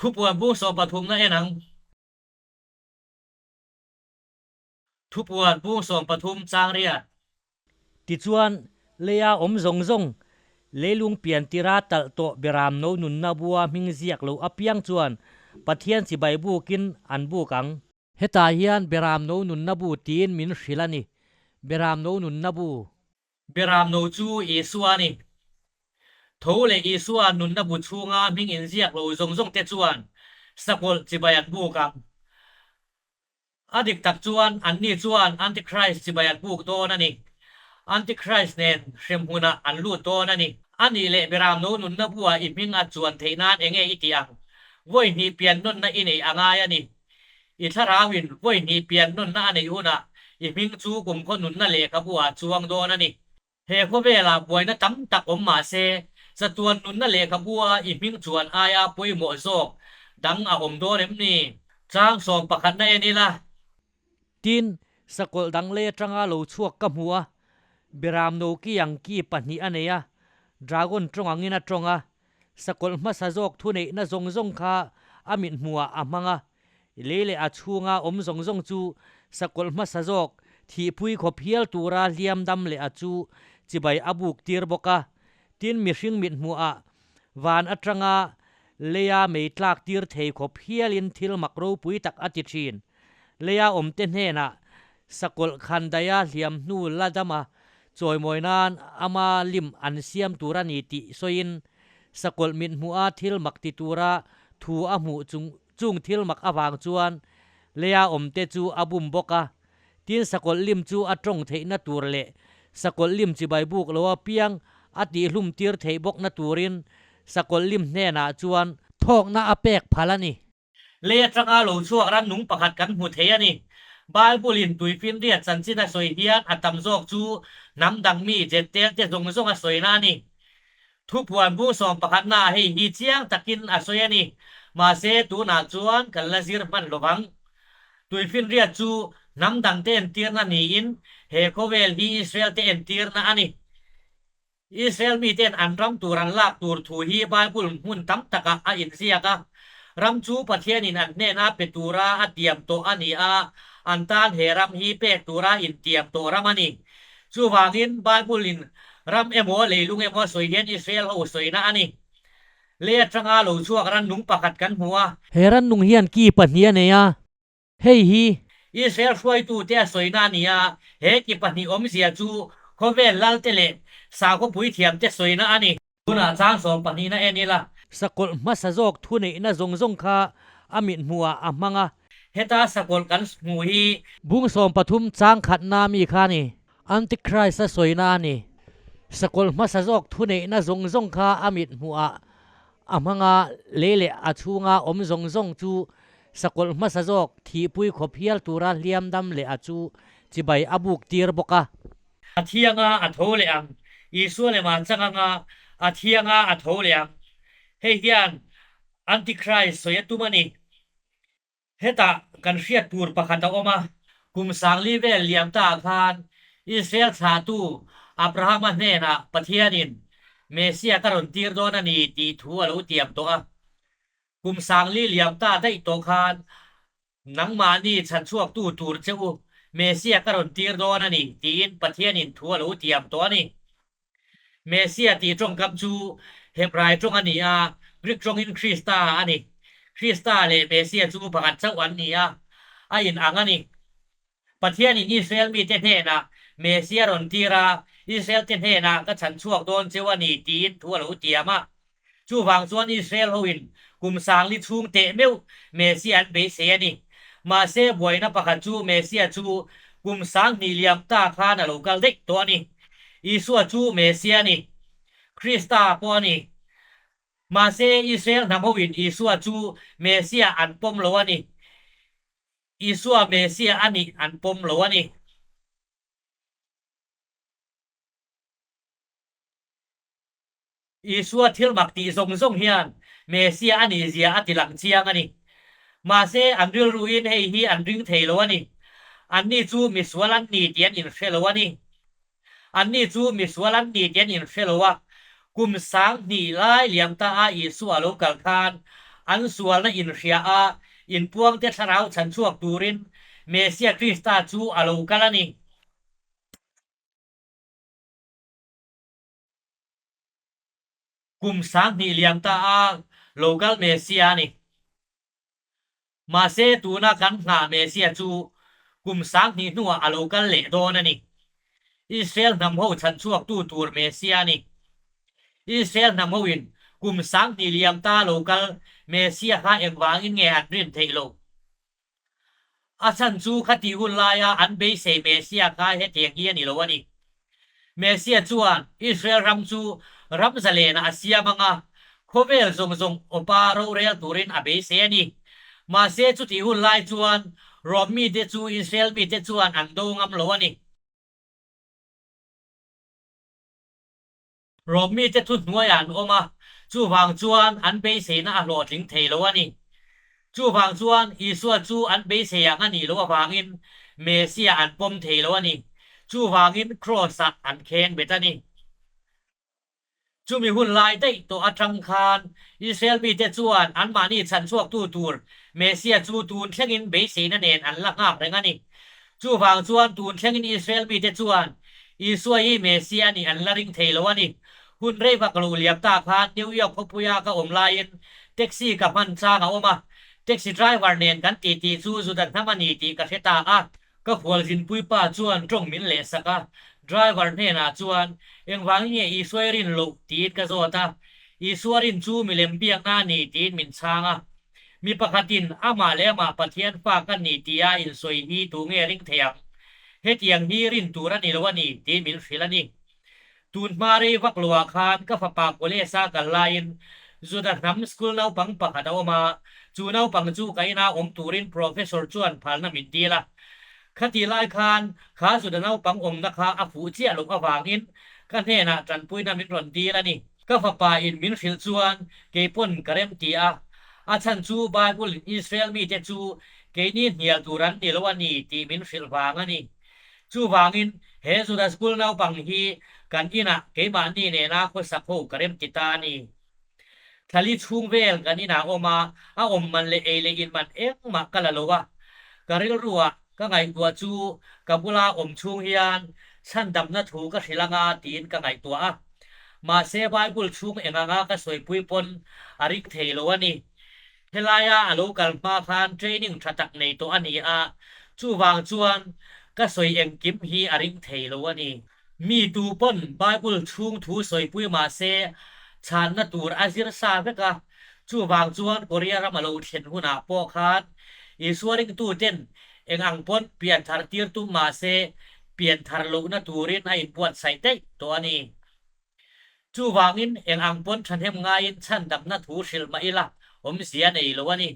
Thupuan bung sawmpathumna en ang. Thupuan bung 13 chang riat. Tichuan, leia awm zawng zawng, leilung pian tira talh tawh Beram no nunna bua hming ziak lo apiang chuan Pathian chibai bukin an buk ang. Hetah hian Beram no nunna bu tiin min hrilh a ni. Beram no nunna bu. Beram no chu Isua a ni. Tho leh Isua nunna bu chhunga hming inziak lo zawng zawng te chuan sakawlh chibai an buk ang. A dik tak chuan anni chuan Antichrist chibai an buk dawn a ni. Antichrist nen hremhmunah an lut dawn a ni. A nih leh Beram no nunna buah i hming a chuan theih nan enge i tih ang? Vawi hnih pian nawnna i neih a ngai a ni. I thlarauin vawi hnih pian nawnna a neih hunah i hming chu kumkhaw nunna lehkhabu ah chuang dawn a ni. He khawvelah buaina tam tak awm mah se, chatuan nunna lehkhabua i hming chuan aia pawimawh zawk dang a awm dawn em ni? Chang sawm pakhatna en ila. Tin, sakawlh dang lei atanga lo chhuak ka hmu a, Beram no ki ang ki pahnih a nei a, dragon tawng angin a tawng a, sakawlh hmasa zawk thuneihna zawng zawng kha a mit hmuhah a hmang a, Lei leh a chhunga awm zawng zawng chu sakawlh hmasa zawk thihpui khawp hial tura hliam dam leh a chu chibai a buk tir bawk a. Tin, mihring mithmuhah van atanga leia mei tlak tir thei khawp hialin thil mak ropui tak a ti thin. Leia awmte hnenah sakawlh khandaia hliam hnu la dama chawimawi nan ama lim an siam tur a ni tih sawiin sakawlh mithmuha thil mak ti tura thu a hmuh chung Chung thil mak avang chuan leia awmte chu a bum bawk a, tin sakawlh lim chu a tawng theihna tur leh sakawlh lim chibai buk lo apiang a tihhlum tir theih bawkna turin sakawlh lim hnenah chuan thawkna a pek phal a ni. Lei atanga lo chhuak rannung pakhat kan hmu thei a ni. Bible-in tuifinriat chanchin a sawi hian a tam zawk chu hnam dang mi Jentail te zawng zawng a sawina a ni. Thupuan bu 11 ah hei hi chiang takin a sawi a ni. Mahse, tunah chuan kan la zir hman lo vang. Tuifinriat chu hnam dangte entirna niin he khawvel hi Israel te entirna a ni. Israel miten an ram tur an lak tur thu hi Bible hmun tam takah a inziak a. Ram chu Pathianin an hnena pe tura a tiam tawh a ni a, an tan he ram hi pek tura intiam tawh ram a ni. Chuvangin, Bible-in ram emaw leilung emaw sawi hian Israel ho sawina a ni. Lei atanga lo chhuak rannung pakhat kan hmu a. He rannung hian ki pahnih a nei a, hei hi. Israel hruaitute a sawina a ni a, he ki pahnih awmzia chu khawvel lalte leh sakhawpui thiamte sawina a ni. Tunah chang sawm pahnihna en ila. Sakawlh hmasa zawk thuneihna zawng zawng kha a mit hmuhah a hmang a. Heta sakawlh kan hmuh hi. Bung 13 chang khatna mi kha a ni. Antichrist a sawina a ni. Sakawlh hmasa zawk thuneihna zawng zawng kha a mit hmuhah a hmang a, lei leh a chhunga awm zawng zawng chu sakawlh hmasa zawk thihpui khawp hial tura hliam dam leh a chu chibai a buk tir bawk a. A thianga a tho leh ang. Isua lema chang anga a thianga a tho leh ang. Hei hian Antichrist sawi a tum a ni. Hetah kan hriat tur pakhat a awm a. Kum sangli vel liam ta ah khan Israel thlahtu Abrahama hnenah Pathianin Messiah ka rawn tir dawn a ni tih thu a lo tiam tawh a. Kum sangli liam ta daih tawh khan Nangmahni chhanchhuaktu tur che u Messiah ka rawn tir dawn a ni, tiin Pathianin thu a lo tiam tawh a ni. Messiah tih tawngkam chu Hebrai tawng a ni a, Greek tawngin Krista a ni. Krista leh Messiah chu pakhat chauh an ni a, a inang a ni. Pathianin Israel mite hnenah Messiah rawn tir a, Israel-te hnenah ka chhanchhuak dawn cheu a ni tiin thu a lo tiam a. Chuvang chuan Israel hoin kum sangli chhung teh meuh Messiah an beisei a ni. Mahse, buaina pakhat chu Messiah chu kum 2000 liam ta khan a lo kal daih tawh a ni. Isua chu Messiah a ni. Krista pawh a ni. Mahse, Israel hnam hoin Isua chu Messiah an pawm lo a ni. Isua Messiah a nih an pawm lo a ni. Isua thil mak tih zawng zawng hian Messiah a nih zia a ti lang chiang a ni. Mahse, an rilruin hei hi an ring thei lo a ni. Anni chu misual an ni tih an inhre lo a ni. Anni chu misual an ni tih an inhre lo a. Kum 2000 lai liam ta a Isua lo kal khan An sualna inhria a, inpuangte thlarau chhanchhuak turin Messia Krista chu a lo kal a ni. Kum 2000 liam ta a lo kal Messia a ni. Mahse tuna kan nghah Messia chu kum 2000 hnuah a lo kal leh dawn a ni. Israel hnam ho chhanchhuaktu tur Messia a ni. Israel hnam hoin kum 2000 liam ta lo kal Messia kha engvangin nge an rin theih loh? A chhan chu khati hun laia an beisei Messia kha hetiang hi a ni lo a ni. Messia chuan Israel ram chu ram zalenah a siam ang a, khawvel zawng zawng awpa rorel turin a beisei a ni. Mahse chutih hun lai chuan Rom mite chu Israel mite chuan an do ngam lo a ni. Rom mite thu hnuaiah an awm a, chuvang chuan an beiseina a hlawhtling thei lo a ni. Chuvang chuan Isua chu an beisei ang a nih loh avangin Messiah an pawm thei lo a ni. Chuvangin Kraws-ah an kheng bet a ni. Chumi hun lai daih tawh atang khan Israel mite chuan anmahni chhanchhuaktu tur Messiah chu tun thlengin beiseina nen an la nghak reng a ni. Chuvang chuan tun thlengin Israel mite chuan Isua hi Messiah a nih an la ring thei lo a ni. Hun rei vak lo liam ta khan New York khawpuia ka awm laiin taxi ka hman chang a awm a, taxi driver nen kan titi chu Juda hnam a ni tih ka hre ta a. Ka khualzinpui pa chuan tawng min lehsak a, driver hnenah chuan engvangin nge Isua i rin loh tiin ka zawt a, Isua rin chu milem biakna a ni tiin min chhang a. Mi pakhatin amah leh amah Pathian fa ka ni tia insawi hi tu nge ring thei ang? Hetiang hi rin tur a ni lo a ni, tiin min hrilh a ni. Tun hma rei vak loah khan ka fapa college-a kal laiin Juda hnam school naupang pakhat a awm a, chu naupang chu ka ina awm turin professor chuan phalna min dil a. Khatih lai khan kha Juda naupang awmna kha a fuh chiah loh avangin ka hnenah tanpuina min rawn dil a ni. Ka fapa in min hrilh chuan kei pawn ka rem ti a, a chhan chu Bible in Israel mite chu keini hnial tur an ni lo a ni tih min hrilh vang a ni. Chuvangin he Juda school naupang hi kan inah keimahni nena khawsak ho ka rem ti ta a ni. Thlali chhung vel kan inah awm a, a awm man leh ei leh in man engmah ka la lo a. Ka rilruah ka ngaihtuah chu ka bula awm chhung hian chhandamna thu ka hrilh anga tiin ka ngaihtuah a. Mahse Bible chhung eng anga ka sawipui pawn a ring thei lo a ni. Helaia a lo kal hma khan training tha tak nei tawh a ni a, chuvang chuan ka sawi engkim hi a ring thei lo a ni. Mi tu pawn Bible chhung thu sawipui mahse chhanna tur a zir sa vek a, chuvang chuan Korea ram a lo thlen hunah pawh khan Isua ringtuten eng ang pawn pian thar tir tum mahse pian thar lohna turin a inbuatsaih daih tawh a ni. Chuvangin eng ang pawn thahnem ngaiin chhandamna thu hrilh mah ila awmzia nei lo a ni.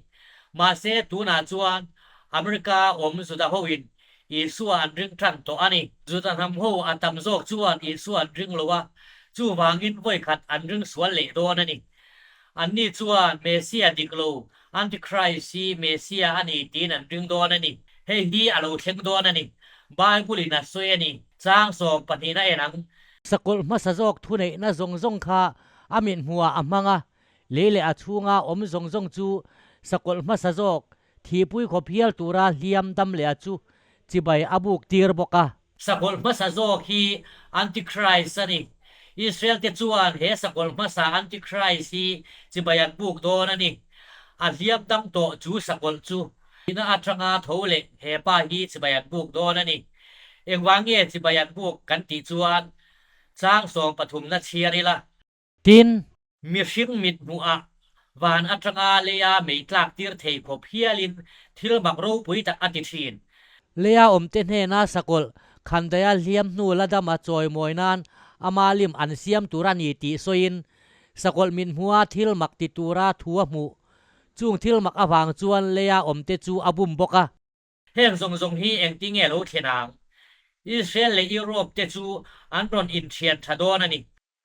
Mahse tunah chuan America awm Juda hoin Isua an ring tan tawh a ni. Juda hnam ho a tam zawk chuan Isua an ring lo a, chuvangin vawikhat an ring sual leh dawn a ni. Anni chuan Messiah dik lo, Antichrist hi Messiah a ni tiin an ring dawn a ni. Hei hi a lo thleng dawn a ni. Bible-in a sawi a ni. Chang 12 a en ang. Sakawlh hmasa zawk thuneihna zawng zawng kha a mithmuhah a hmang a, lei leh a chhunga awm zawng zawng chu sakawlh hmasa zawk thihpui khawp hial tura hliam dam leh a chu chibai a buk tir bawk a. Sakawlh hmasa zawk hi Antichrist a ni. Israel te chuan he sakawlh hmasa Antichrist hi chibai an buk dawn a ni. A hliam dam tawh chu sakawlh chu ina atanga tho leh he pa hi chibai an buk dawn a ni. Engvang nge chibai an buk kan tih chuan chang 13 na chhiar ila. Tin. Mihring mit hmuhah van atanga leia mei tlak tir thei khawp hialin thil mak ropui tak a ti thin. Leia awmte hnena sakawlh khandaia hliam hnu la dama chawimawi nan ama lim an siam tur a ni tih sawiin sakawlh mit hmuha thil mak ti tura thu a hmuh. Chung thil mak avang chuan leia awmte chu a bum bawk a. Heng zawng zawng hi engti nge lo thlen ang? Israel leh Europe te chu an rawn inthian tha dawn a ni.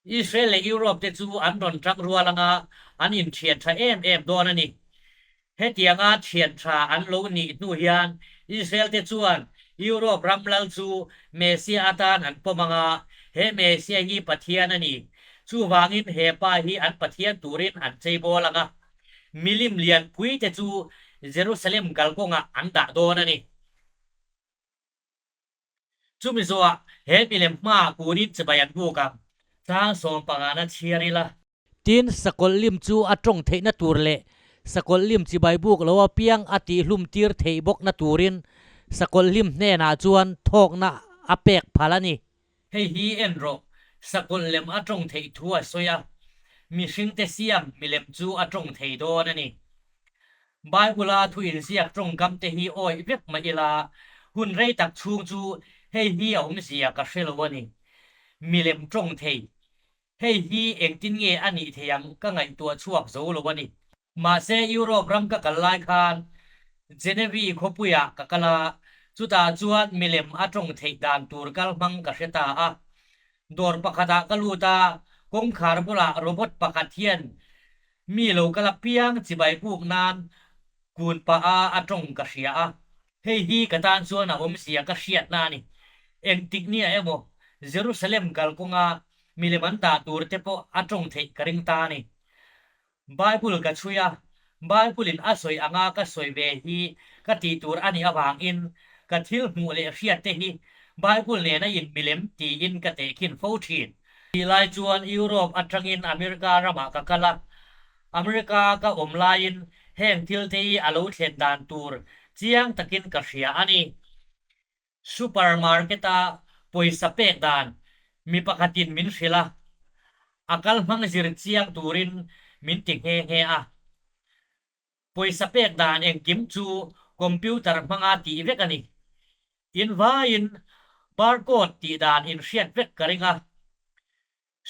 Israel leh Europe te chu an rawn tang rual anga an inthian tha em em dawn a ni. Hetianga thian tha an lo nih hnu hian Israel te chuan Europe ram lal chu Messiah atan an pawm anga he Messiah hi Pathian a ni. Chuvangin he pa hi an Pathian turin an cheibawl anga. Milim lianpui te chu Jerusalem kalkawngah an dah dawn a ni. Chumi zawhah he milem hmaah kunin chibai an buk ang. Chang sawmpangana chhiar ila. Tin, sakawlh lim chu a tawng theihna tur leh sakawlh lim chibai buk lo apiang a tihhlum tir theih bawkna turin sakawlh lim hnenah chuan thawkna a pek phal a ni. Hei hi en rawh, sakawlh lem a tawng theih thu a sawi a, mihringte siam milem chu a tawng thei dawn a ni. Bible-a thu inziak tawngkamte hi awih vek mah ila, hun rei tak chhung chu hei hi a awmzia ka hre lo a ni. Milem tawng thei Hei hi engtin nge a nih thei ang ka ngaihtuah chhuak zo lo a ni. Mahse Europe ram ka kal lai khan Genevi khawpuiah ka kal a, chutah chuan milem a tawng theih dan tur kal hmang ka hre ta a. Dawr pakhatah ka lut a, kawngkhar bulah robot pakhat hian mi lo kal apiang chibai buk nan kun pah a a tawng ka hria a. Hei hi ka tan chuan a awmzia ka hriatna a ni. Engtik nia emaw Jerusalem kalkawnga milem an dah tur te pawh a tawng theih ka ring ta a ni. Bible ka chhui a, Bible-in a sawi anga ka sawi ve hi ka tih tur a nih avangin ka thil hmuh leh hriat te hi Bible nena in milem tiin ka tehkhin fo thin. Tih lai chuan Europe atangin America ramah ka kal a, America ka awm laiin heng thil te hi a lo thlen dan tur chiang takin ka hria a ni. Supermarket-a pawisa pek dan mi pakhatin min hrilh a, a kal hmang zir chiang turin min ti nghe nghe a. Pawisa pek dan engkim chu computer hmanga tih vek a ni. In vaiin barcode tih dan inhriat vek ka ring a.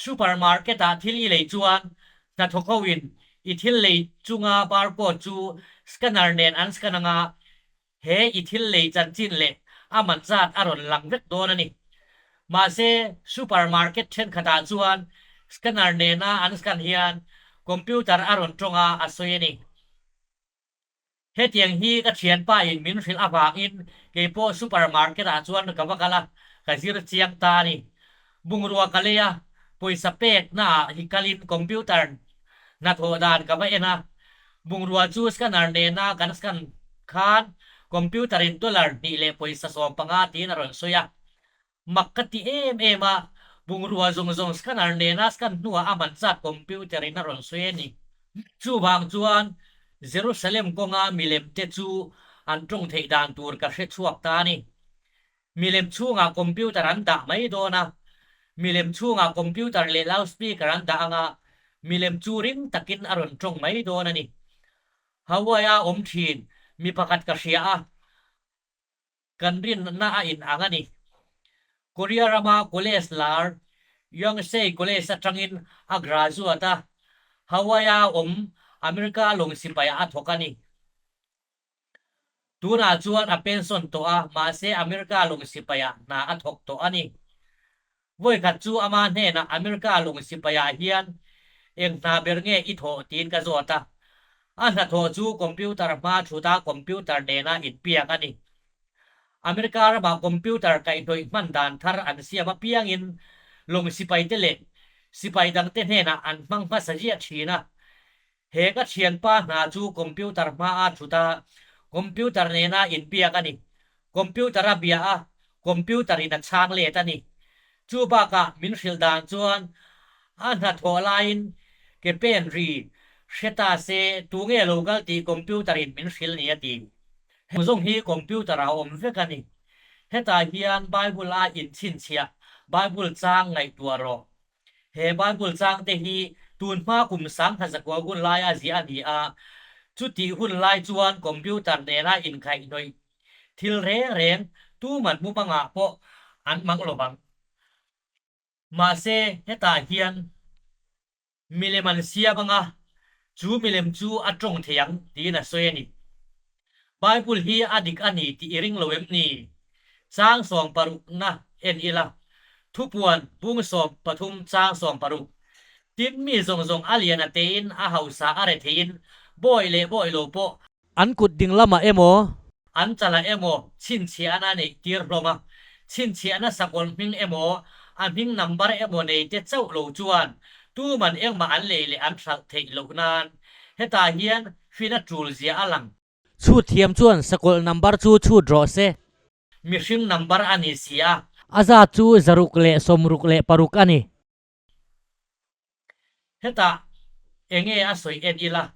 Supermarket ah thil i lei chuan hnathawk ho in i thil lei chunga barcode chu scanner nen an scan anga he i thil lei chanchin leh a man zat a rawn lang vek dawn a ni. Mahse supermarket thenkhat ah chuan scanner nena an scan hian computer a rawn tawng a a sawi a ni. Hetiang hi ka thianpa in min hrilh avangin keipawh supermarket ah chuan ka va kal a, ka zir chiang ta a ni. Bungrua ka lei a, pawisa pek na ah hi kalin computer hnathawh dan ka va en a, bungrua chu scanner nena kan scan khan computer in dollar hnih leh pawisa 15 tiin a rawn sawi a. Mak ka ti em em a, bungrua zawng zawng scanner nena scan hnuah a man zat computer in a rawn sawi a ni. Chuvang chuan Jerusalem kawnga milem te chu an tawng theih dan tur ka hre chhuak ta a ni. Milem chhungah computer an dah mai dawn a, milem chhungah computer leh loudspeaker an dah anga milem chu ring takin a rawn tawng mai dawn a ni. Hawaii-a awm thin mi pakhat ka hria a. Kan rinna a in ang a ni. Korea rama college lar Yonsei College atangin a graduate a, Hawaii-a awm America lawng sipaiah a thawk a ni. Tunah chuan a pension tawh a, mahse America lawng sipaiah hna a thawk tawh a ni. Vawikhat chu ama hnenah America lung sipaiah hian eng hna ber nge i thawh tiin ka zawt a. A hnathawh chu computer hma thuta computer nena inpiak a ni. America ramah computer kaihhnawih hman dan thar an siam apiangin lung sipaite leh sipai dangte hnenah an hmang hmasa ziah thin a. He ka thianpa hna chu computer hmaa thut a, computer nena inbiak a ni. Computer a bia a, computer in a chhang let a ni. Chu bakah min hrilh dan chuan a hnathawh laiin ke pen ri hre ta se tunge lo kal tih computer in min hrilh ni a ti. Heng zawng hi computer ah a awm vek a ni. Hetah hian Bible a inchhinchhiah Bible chang ngaihtuah rawh. He Bible changte hi tun hma kum 1100 hun laia ziah a ni a, chutih hun lai chuan computer nena inkhaihhnawih thil reng reng tuman mumangah pawh an hmang lo vang. Mahse, hetah hian milem an siam anga chu milem chu a tawng thei ang tiin a sawi a ni. Bible hi a dik a ni tih i ring lo em ni? Chang sawmparukna en ila, Thupuan bung 13 chang 16. Tin mi zawng zawng a lian a tein a hausa a re theiin bawi leh bawi lo pawh. An kut ding lamah emaw. An chalah emaw chhinchhiahna neih tir hlawm a, chhinchhiahna sakawlh hming emaw a hming number emaw nei te chauh lo chuan tuman engmah an lei leh an hralh theih loh nan. Hetah hian fin a tul zia a lang. Chhut thiam chuan sakawlh number chu chhut rawh se. Mihring number a ni si a. A zat chu 166 a ni. Hetah enge a sawi en ila,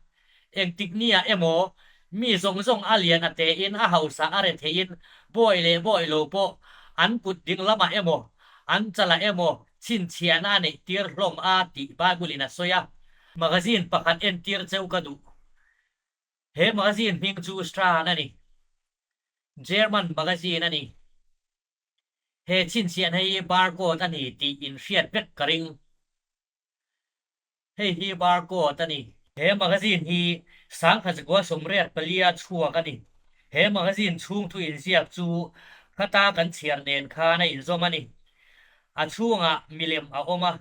engtik nia emaw mi zawng zawng a lian a tein a hausa a re theiin bawi leh bawi lo pawh an kut ding lamah emaw an chalah emaw chhinchhiahna a neih tir hlawm a tih Bible in a sawi a. Magazine pakhat entir cheu ka duh. He magazine hming chu Stern a ni. German magazine a ni. He chhinchhiahna hi barcode a ni tih inhriat vek ka ring. Hei hi barcode a ni. He magazine hi 1984 chhuak a ni. He magazine chhung thu inziak chu khata kan chhiar nen khan a inzawm a ni. A chhungah milem a awm a.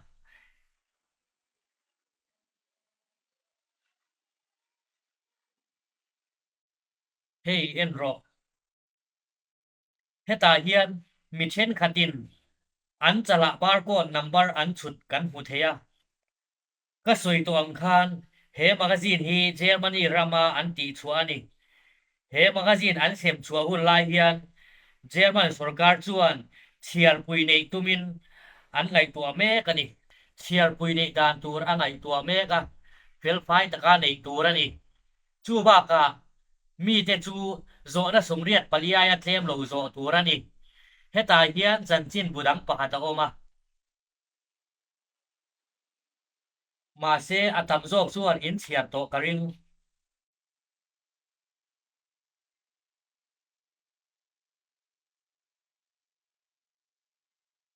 Hei en rawh. Hetah hian mi thenkhatin an chalah barcode number an chhut kan hmu thei a. Ka sawi tawh ang khan he magazine hi Germany rama an tihchhuah a ni. He magazine an sem chhuah hun lai hian German sorkar chuan chhiarpui neih tumin an ngaihtuah mek a ni. Chhiarpui neih dan tur a ngaihtuah mek a, felfai taka neih tur a ni. Chu bakah mite chu zawhna sumriat paliaia tlem lo zawh tur a ni. Hetah hian chanchin bu dang pakhat a awm a. Mahse, a tam zawk chuan inchhiar tawh ka ring.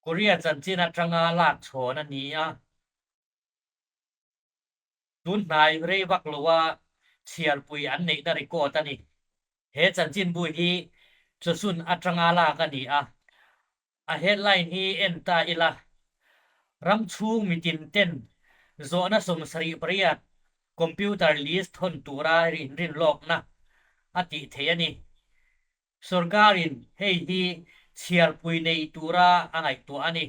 Korea chanchin atanga lak chhawn a ni a. Tun hnai rei vak loa chhiarpui an neihna record a ni. He chanchinbu hi Chosun atanga lak a ni a. A headline hi en ta ila, Ram chhung mitin ten zawhna 78 computer list thawn tura inrinlawkna a tih theih a ni. Sorkarin hei hi chhiarpui nei tura a ngaihtuah a ni.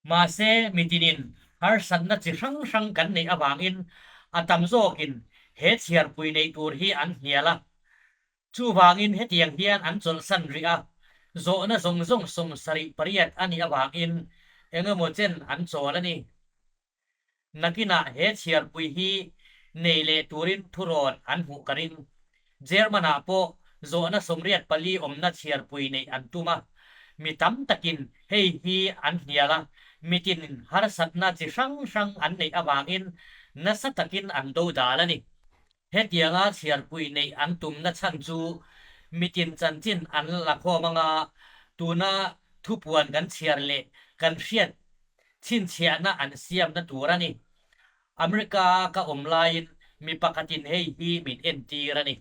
Mahse, mitinin harsatna chi hrang hrang kan neih avangin a tam zawkin he chhiarpui neih tur hi an hnial a. Chuvangin hetiang hian an chawlhsan rih a, zawhna zawng zawng 78 a nih avangin eng emaw chen an chawl a ni. Nakinah he chhiarpui hi nei leh turin thurawn an hmuh ka ring. German-ah pawh zawhna 84 awmna chhiarpui neih an tum a, mi tam takin hei hi an hnial a, mitin harsatna chi hrang hrang an neih avangin nasa takin an dodal a ni. Hetianga chhiarpui neih an tumna chhan chu mitin chanchin an la khawm anga tuna thupuan kan chhiar leh kan hriat chhinchhiahna an siamna tur a ni. America-a ka awm laiin mi pakhatin hei hi min entir a ni.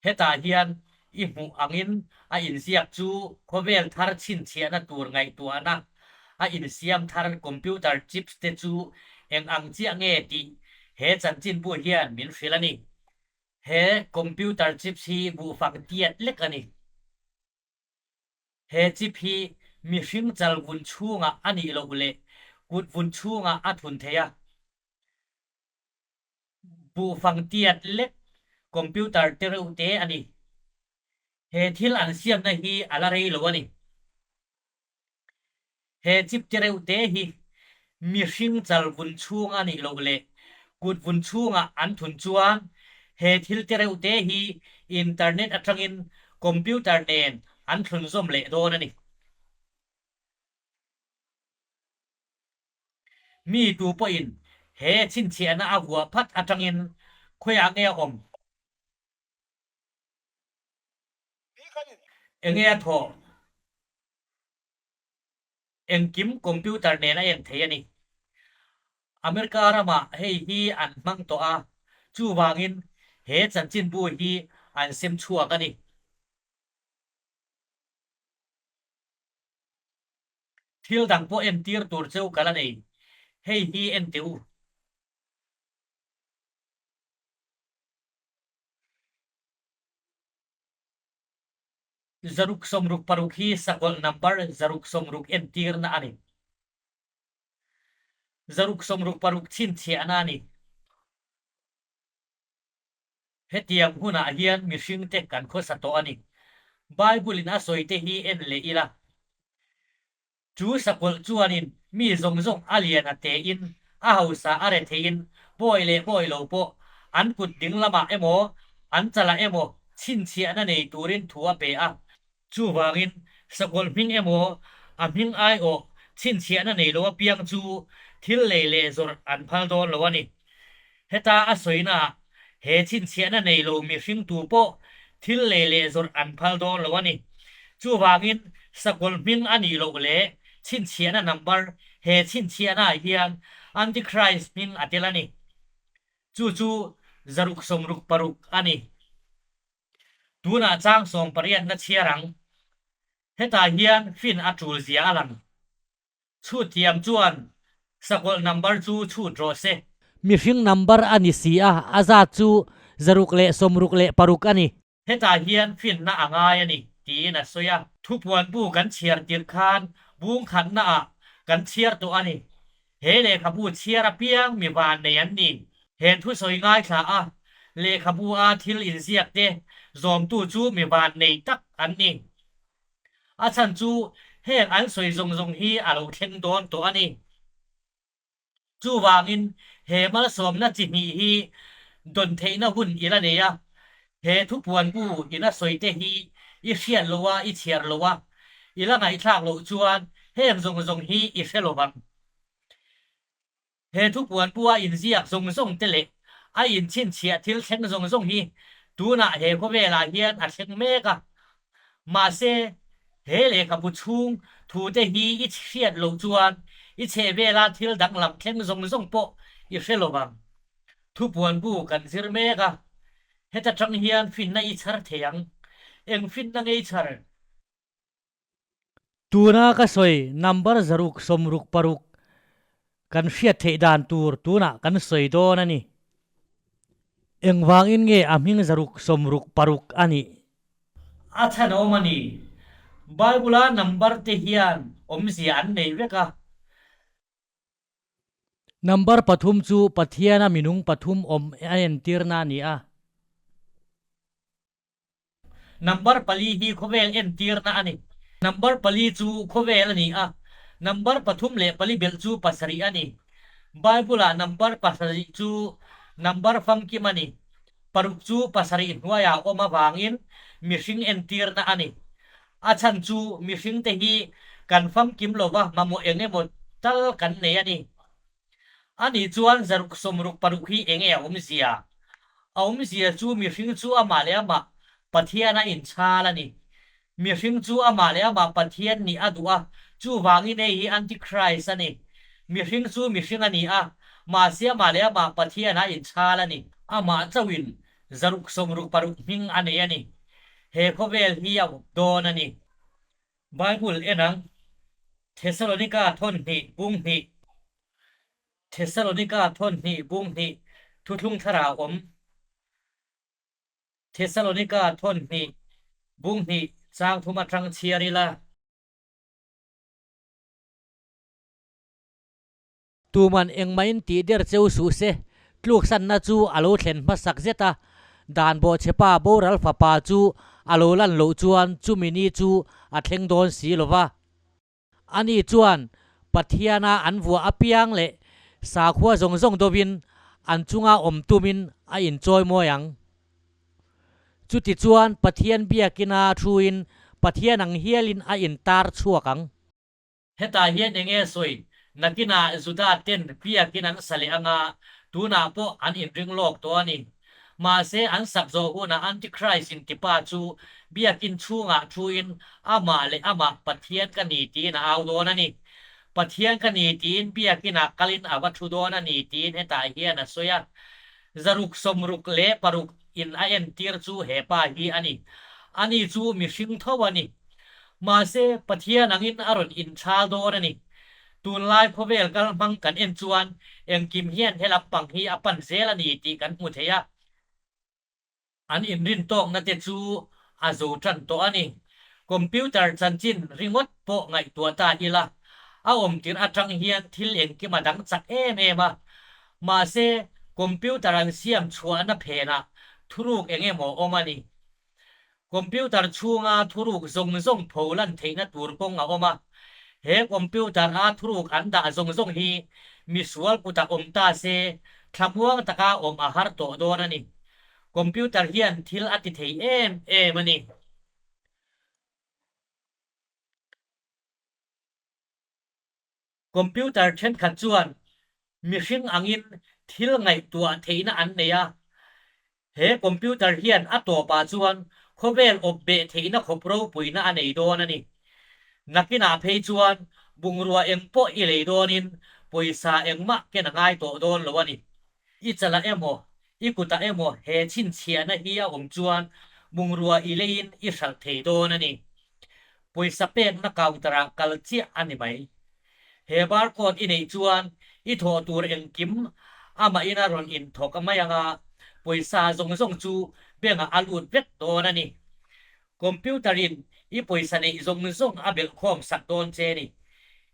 Hetah hian i hmuh angin a inziak chu khawvel thar chhinchhiahna tur ngaihtuahna a insiam thar computer chips te chu eng ang chiah nge tih he chanchinbu hian min hrilh a ni. He computer chips hi buhfang tiat lek a ni. He chip hi mihring chal vun chhungah a nih loh leh kut vun chhungah a thun thei a. Buhfang tiat lek computer te reuh te a ni. He thil an siamna hi a la rei lo a ni. He chip te reuh te hi mihring chal vun chhung a nih loh leh kut vun chhungah an thun chuan he thil te reuh te hi internet atangin computer nen an thlunzawm leh dawn a ni. Mi tu pawhin he chhinchhiahna a vuah phat atangin khawiah nge a awm? Enge a thawh? Engkim computer nen a en thei a ni. America ramah hei hi an hmang tawh a, chuvangin he chanchinbu hi an sem chhuak a ni. Thil dang pawh entir tur cheu ka la nei, hei hi en teh u. 166 hi sakawlh number 160 entirna a ni. Zaruk sawmruk paruk chhinchhiahna a ni. Hetiang hunah hian mihringte kan khawsa tawh a ni. Bible-in a sawite hi en leh ila. Chu sakawlh chuanin mi zawng zawng a lian a tein, a hausa a re theiin, bawi leh bawi lo pawh an kut ding lamah emaw, an chalah emaw chhinchhiahna nei turin thu a pe a. Chuvangin, sakawlh hming emaw, a hming aiawh chhinchhiahna nei lo apiang chu thil lei leh zawrh an phal dawn lo a ni. Heta a sawinaah he chhinchhiahna nei lo mihring tu pawh thil lei leh zawrh an phal dawn lo a ni. Chuvangin, sakawlh hming a nih loh leh chhinchhiahna number he chhinchhiahnaah hian Antichrist hming a tel a ni. Chu chu zaruk sawmruk paruk a ni. Tunah chang sawmpariatna chhiar ang. Hetah hian fin a tul zia a lang. Chhut thiam chuan sakawlh number chu chhut rawh se. Mihring number a ni si a, a zat chu 166 a ni. Hetah hian finna a ngai a ni, tiin a sawi a. Thupuan bu kan chhiar tirh khan bung khatnaah kan chhiar tawh a ni. He lehkhabu chhiar apiang mi van nei an ni. He thusawi ngaithla a, lehkhabu a thil inziak te zawmtu chu mi van nei tak an ni. A chhan chu heng an sawi zawng zawng hi a lo thleng dawn tawh a ni. Chuvangin he malsawmna chi hnih hi dawn theihna hun i la nei a, he thupuan bu ina sawi te hi i hriat loh a, i chhiar loh a, i la ngaihthlak loh chuan heng zawng zawng hi i hre lo vang. He thupuan bu a inziak zawng zawng te leh a inchhinchhiah thil thleng zawng zawng hi tunah he khawvelah hian a thleng mek a. Mahse, he lehkhabu chhung thute hi i hriat loh chuan i chhehvela thil danglam thleng zawng zawng pawh i hre lo vang. Thupuan bu kan zir mek a, heta tang hian finna i chhar thei ang. Eng finna nge i chhar? Tuna ka sawi number 166 kan hriat theih dan tur tunah kan sawi dawn a ni. Engvangin nge a hming 166 a nih? A chhan awm a ni. Bible-a number te hian awmzia an nei vek a. Number pathum chu Pathiana minung pathum awm a entirna a ni a. Number pali hi khawvel entirna a ni. Number pali chu khawvel a ni a, number pathum leh pali belh chu pasarih a ni. Bible-ah number pasarih chu number famkim a ni. Paruk chu pasarih hnuaiah awm avangin mihring entirna a ni. A chhan chu mihringte hi kan famkim lova mamawh eng emaw tal kan nei a ni. Ani chuan 166 hi enge a awmzia? A awmzia chu mihring chu amah leh amah Pathian a inchhal a ni. Mihring chu amah leh amah Pathian nih a duh a, chuvangin hei hi Antichrist a ni. Mihring chu mihring a ni a, mahse amah leh amah Pathian a inchhal a ni. Amah chauhin 166 hming a nei a ni. He khawvel hi a up dawn a ni. Bible en ang, Thesalonika thawn hnih bung hnih, Thesalonika thawn hnih bung hnih thuthlung thlarau awm, Thesalonika thawn hnih bung hnih chang thum atang chhiar ila. Tuman engmahin tih der cheu suh se, tluksanna chu a lo thlen hmasak zet a, dan bawhchhepa boral fapa chu a lo lan loh chuan chumi ni chu a thleng dawn si lo va. Ani chuan Pathiana an vuah apiang leh sakhua zawng zawng dovin an chunga awm tumin a inchawimawi ang. Chutichuan Pathian biakina thuin Pathian ang hialin a intar chhuak ang. Hetah hian eng nge sawi? Nakinah Juda ten biakin an sa leh anga, tunah pawh an inring lawk tawh a ni. Mahse, an sak zawh hunah Antichrist in tipa chu biakin chhungah thuin amah leh amah Pathian ka ni tiin a au dawn a ni. Pathian ka ni tiin biakinah kalin a va thu dawn a ni tiin hetah hian a sawi a. 166 in a entir chu he pa hi a ni. Ani chu mihring tho a ni. Mahse, Pathian angin a rawn inchhal dawn a ni. Tunlai khawvel kal hmang kan en chuan engkim hian he lampang hi a pan zel a ni tih kan hmu thei a. An inrin tawkna te chu a zo tan tawh a ni. Computer chanchin ringawt pawh ngaihtuah ta ila. A awm tirh atang hian thil engkim a dang chak em em a, mahse computer an siam chhuahna phenah thuruk eng emaw awm a ni. Computer chhunga thuruk zawng zawng pho lan theihna tur kawng a awm a, he computer a thuruk an dah zawng zawng hi misual kutah awm ta se thlamuang taka awm a har tawh dawn a ni. Computer hian thil a ti thei em em a ni. Computer thenkhat chuan mihring angin thil ngaihtuah theihna an nei a, he computer hian a tawpah chuan khawvel awp beh theihna khawp ropuina a nei dawn a ni. Nakinah phei chuan bungrua eng pawh i lei dawnin pawisa engmah ken a ngai tawh dawn lo a ni. I chalah emaw, i kutah emaw he chhinchhiahna hi a awm chuan bungrua i leiin i hralh thei dawn a ni. Pawisa pekna counter-ah kal chiah a ni mai. He barcode i neih chuan i thawh tur engkim amahin a rawn inthawk mai ang a, pawisa zawng zawng chu bank-ah a lut vek dawn a ni. Computer-in i pawisa neih zawng zawng a belh khawm sak dawn che ni.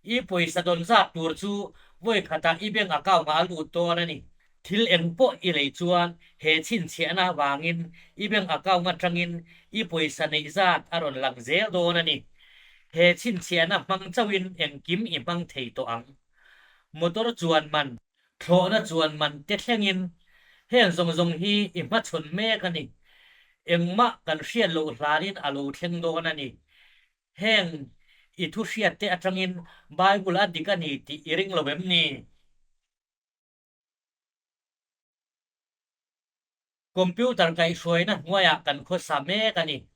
I pawisa dawn zat tur chu vawi khatah i bank account-ah a lut dawn a ni. Thil eng pawh i lei chuan he chhinchhiahna avangin i bank account atangin i pawisa neih zat a rawn lang zel dawn a ni. He chhinchhiahna hmang chauhin engkim i hmang thei tawh ang. Motor chuan man Thlawhna chuan man te thlengin heng zawng zawng hi i hmachhawn mek a ni. Engmah kan hriat loh hlanin a lo thleng dawn a ni. Heng i thu hriat te atangin Bible a dik a ni tih i ring lo em ni? Computer kaihhruaina hnuaiah kan khawsa mek a ni.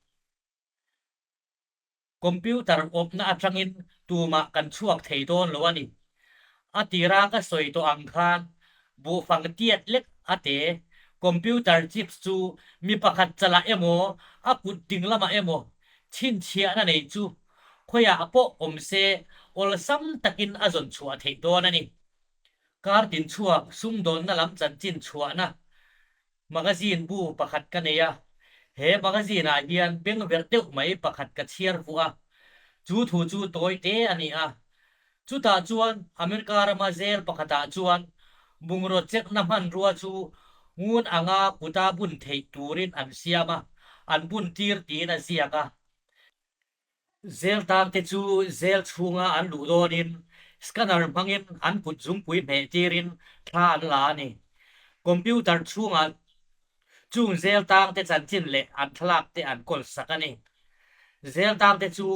Computer awpna atangin tumah kan chhuak thei dawn lo a ni. A tira ka sawi tawh ang khan buhfang tiat lek a te computer chips chu mi pakhat chalah emaw a kut ding lamah emaw chhinchhiahna nei chu khawiah pawh awm se awlsam takin a zawn chhuah theih dawn a ni. Kar tin chhuak sumdawnna lam chanchin chhuahna Magazine bu pakhat ka nei a, he magazine ah hian bengverh deuh mai pakhat ka chhiar fuh a, chu thu chu tawi te a ni a. Chutah chuan America rama zel pakhatah chuan bungraw chekna hmanrua chu ngun anga kuta bun theih turin an siam a, an bun tir tiin a ziak a. Zel tangte chu zel chhunga an luh dawnin scanner hmangin an kut zungpui hmeh tirin thla an la a ni. Computer chhungah chung zel tangte chanchin leh an thlalak te an kawl sak a ni. Zel tangte chu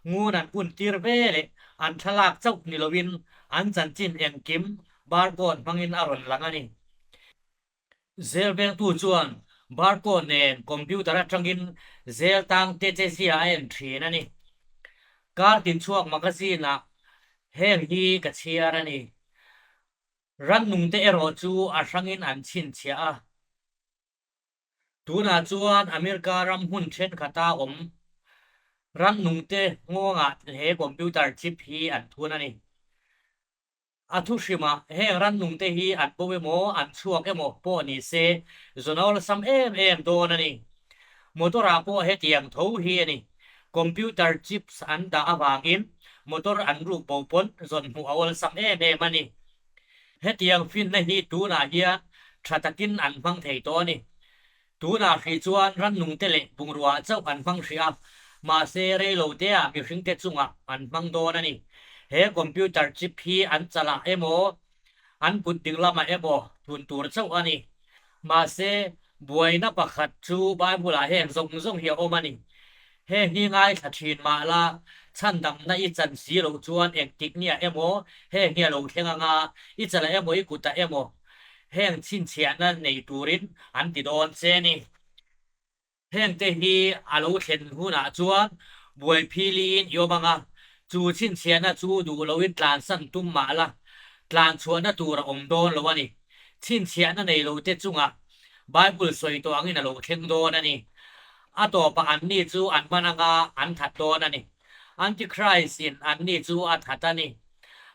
ngun an hun tir ve leh an thlalak chauh ni loin an chanchin engkim barcode hmangin a rawn lang a ni. Zel vengtu chuan barcode nen computer atangin zel tang te che zia a en thin a ni. Kar tin chhuak magazine ah heng hi ka chhiar a ni. Rannungte erawh chu a hrangin an chhinchhiah a. Tunah chuan America ram hmun thenkhat a awm rannungte nghawngah he computer chip hi an thun a ni. A thu hrimah heng rannungte hi an bo emaw, an chhuak emaw pawh ni se, zawn awlsam em em dawn a ni. Motor-ah pawh hetiang tho hi a ni. Computer chips an dah avangin motor an ruk bo pawn zawn hmuh a awlsam em em a ni. Hetiang finna hi tunah hian tha takin an hmang thei tawh a ni. Tunah hrih chuan rannungte leh bungrua chauh an hmang hrih a, mahse reiloteah mihringte chungah an hmang dawn a ni. He computer chip hi an chalah emaw, an kut ding lamah emaw thun tur chauh a ni. Mahse, buaina pakhat chu Bible-ah heng zawng zawng hi a awm a ni. Heng hi ngaithla thin mah la, chhandamna i chan si loh chuan engtik niah emaw heng hi a lo thleng anga, i chalah emaw i kutah emaw Heng chhinchhiahna nei turin an ti dawn che ni. Hengte hi a lo thlen hunah chuan buai philiin i awm ang a, chu chhinchhiahna chu duh loin tlansan tum mah la, tlan chhuahna tur a awm dawn lo a ni. Chhinchhiahna nei lote chungah Bible sawi tawh angin a lo thleng dawn a ni. A tawpah anni chu an hman anga an that dawn a ni. Antichrist-in anni chu a that a ni.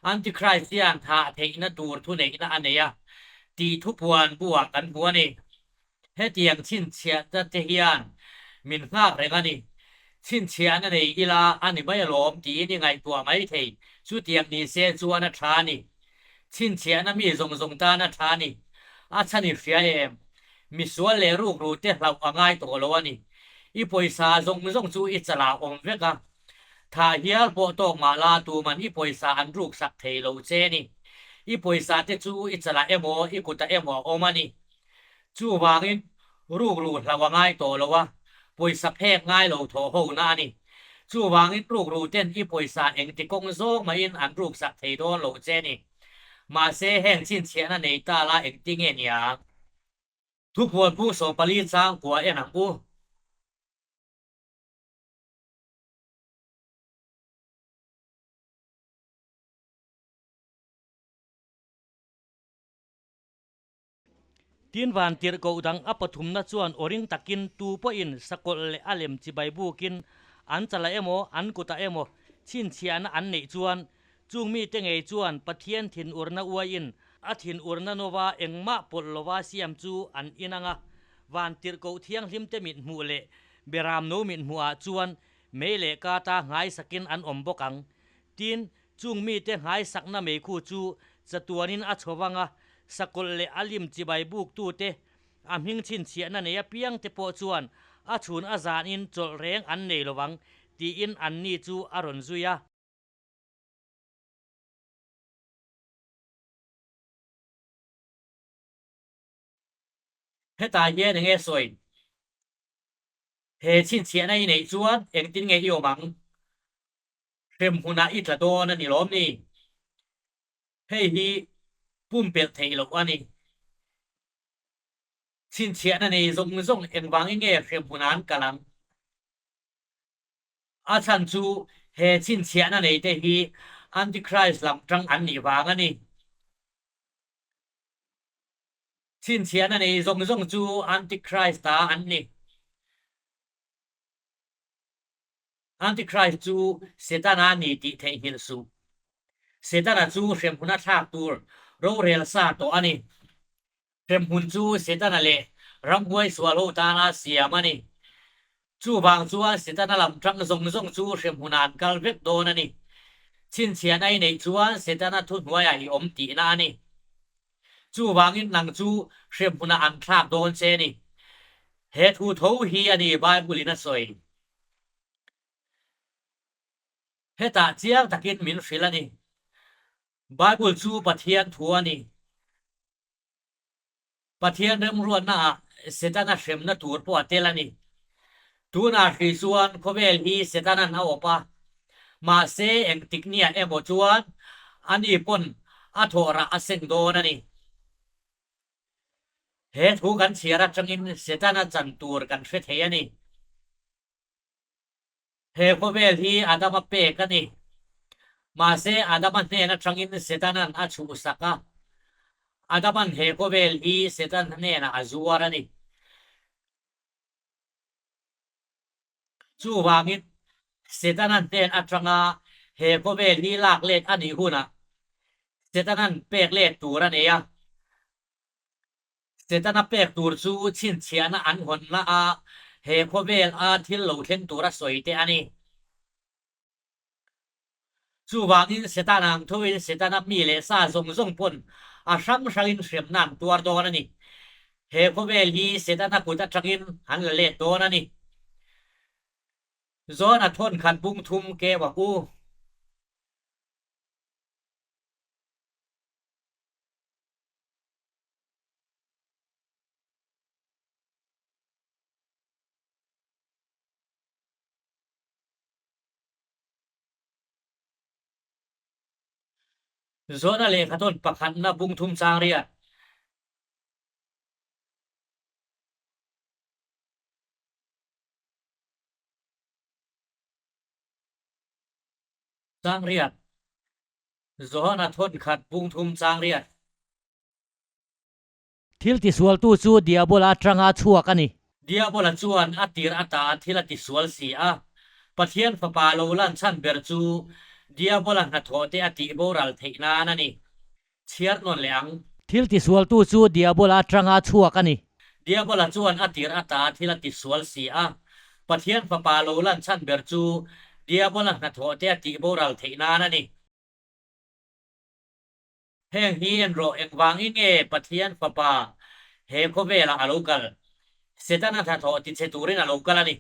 Antichrist hian thah theihna tur thuneihna a nei a, tih thupuan buah kan hmu a ni. Hetiang chhinchhiahna te hian min nghak reng a ni. Chhinchhiahna nei ila a ni mai alawm tiin i ngaihtuah mai thei. Chutiang ni se chuan a tha a ni. Chhinchhiahna mi zawng zawng tan a tha a ni. A chhan i hria em? Misual leh rukru te hlauh a ngai tawh lo a ni. I pawisa zawng zawng chu i chalah awm vek a. Thah hial pawh tawk mah la tuman i pawisa an ruksak thei lo che ni. I pawisa te chu i chalah emaw i kutah emaw a awm a ni. Chuvangin rukru hlauh a ngai tawh lo a, pawisa phek ngai lo thawh ho na a ni. Chuvangin rukru ten i pawisa engti kawng zawng mahin an ruksak thei dawn lo che ni. Mahse heng chhinchhiahna nei ta la engti nge niang? Thupuanpung 14 chang kua en ang u. Tin van tirhkoh dang a pathumna chuan aw ring takin tu pawhin sakawlh leh a lem chibai bukin an chalah emaw an kutah emaw chhinchhiahna an neih chuan chung mite ngei chuan Pathian thinurna uaiin a thinurna nova engmah pawlh lova siam chu an inang a, van tirhkoh thianghlimte mithmuh leh Beram no mit hmuhah chuan mei leh kata nghaisakin an awm bawk ang. Tin, chung mite nghaisakna meikhu chu chatuanin a chho vang a, sakawlh leh a lim chibai buktute, a hming chhinchhiahna nei apiangte pawh chuan a chhun a zanin chawlh reng an nei lo vang, tiin anni chu a rawn zui a. Hetah hian enge sawi? He chhinchhiahna i neih chuan engtin nge i awm ang? Hrem hunah i tla dawn a ni lawm ni? Hei hi pumpelh theih loh a ni. Chhinchhiahna nei zawng zawng engvangin nge hrem hunah an kal ang? A chhan chu he chhinchhiahna neite hi Antichrist lam tang an nih vang a ni. Chhinchhiahna nei zawng zawng chu Antichrist-a an ni. Antichrist chu Setana a ni tih theihnghilh suh. Setana chu hremhmun a thlak tur rorel sa tawh a ni. Hremhmun chu Setana leh ramhuai sual ho tana siam a ni. Chuvang chuan Setana lam tang zawng zawng chu hremhmunah an kal vek dawn a ni. Chhinchhiahna i neih chuan Setana thuhnuaiah i awm tihna a ni. Chuvangin nang chu hremhmunah an thlak dawn che a ni. He thu tho hi a ni Bible-in a sawi. Hetah chiang takin min hrilh a ni. Bible chu Pathian thu a ni. Pathian remruatnaah Setana hremna tur pawh a tel a ni. Tunah hrih chuan khawvel hi Setanan a awp a, mahse engtik nia emaw chuan ani pawn a thawhrah a seng dawn a ni. He thu kan chhiar atangin Setana chan tur kan hre thei a ni. He khawvel hi Adama pek a ni. Mahse, Adama hnen atangin Setanan a chhuhsak a. Adaman he khawvel hi Setan hnenah a zuar a ni. Chuvangin, Setana hnen atanga he khawvel hi lak let a nih hunah Setanan pek let tur a nei a. Setana pek tur chu chhinchhiahna an hawnna a he khawvel a thil lo thleng tura sawi te a ni. Chuvangin Setana ang thoin Setana mi leh sa zawng zawng pawn a hrang hrangin hremna an tuar dawn a ni. He khawvel hi Setana kut atangin an la let dawn a ni. Zawn a thawn khat bung thum keu a u. Zawhna lehkhathawn pakhatna bung thum chang riat. Chang riat. Johana thawn khat bung thum chang riat. Thil tisualtu chu Diabola atanga chhuak a ni. Diabola chuan a tir ata thil a tisual si a. Pathian Fapa lo lan chhan ber chu Diabola hnathawh te a tih boral theih nan a ni. Chhiar nawn leh ang. Thil tisualtu chu Diabola atanga chhuak a ni. Diabola chuan a tir ata thil a tisual si a. Pathian Fapa lo lan chhan ber chu Diabola hnathawh te a tih boral theih nan a ni. Heng hi en rawh, engvangin nge Pathian Fapa he khawvelah a lo kal? Setana hnathawh tichhe turin a lo kal a ni.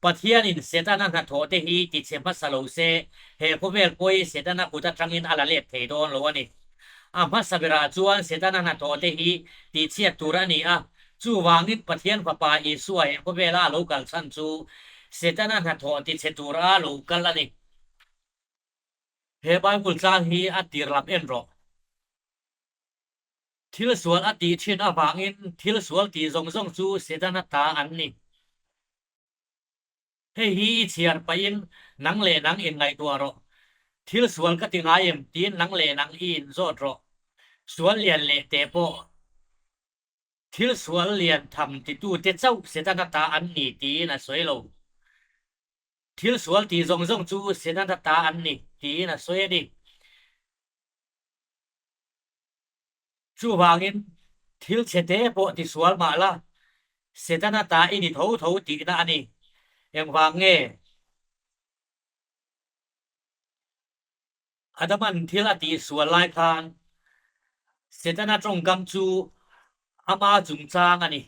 Pathianin Setana hnathawh te hi tichhe hmasa lo se, he khawvel pawh hi Setana kut atangin a la let thei dawn lo a ni. A hmasa berah chuan Setana hnathawh te hi tihchhiat tur a ni a, chuvangin Pathian Fapa Isua he khawvela a lo kal chhan chu Setana hnathawh tichhe tura lo kal a ni. He Bible tlang hi a tir lam en rawh. Thil sual a tih thin avangin thil sual tih zawng zawng chu Setana ta an ni. Hei hi i chhiar pahin nang leh nang inngaihtuah rawh. Thil sual ka ti ngai em tiin nang leh nang i inzawt rawh. Sual lian leh teh pawh thil sual lian tham titute chauh Setana ta an ni tiin a sawi lo. Thil sual tih zawng zawng chu Setana ta an ni tiin a sawi a ni. Chuvangin, thil chhe te pawh ti sual mah la, Setana ta i ni tho tho tihna a ni. Engvang nge? Adaman thil a tih sual lai khan Setana tawngkam chu ama chungchang a ni.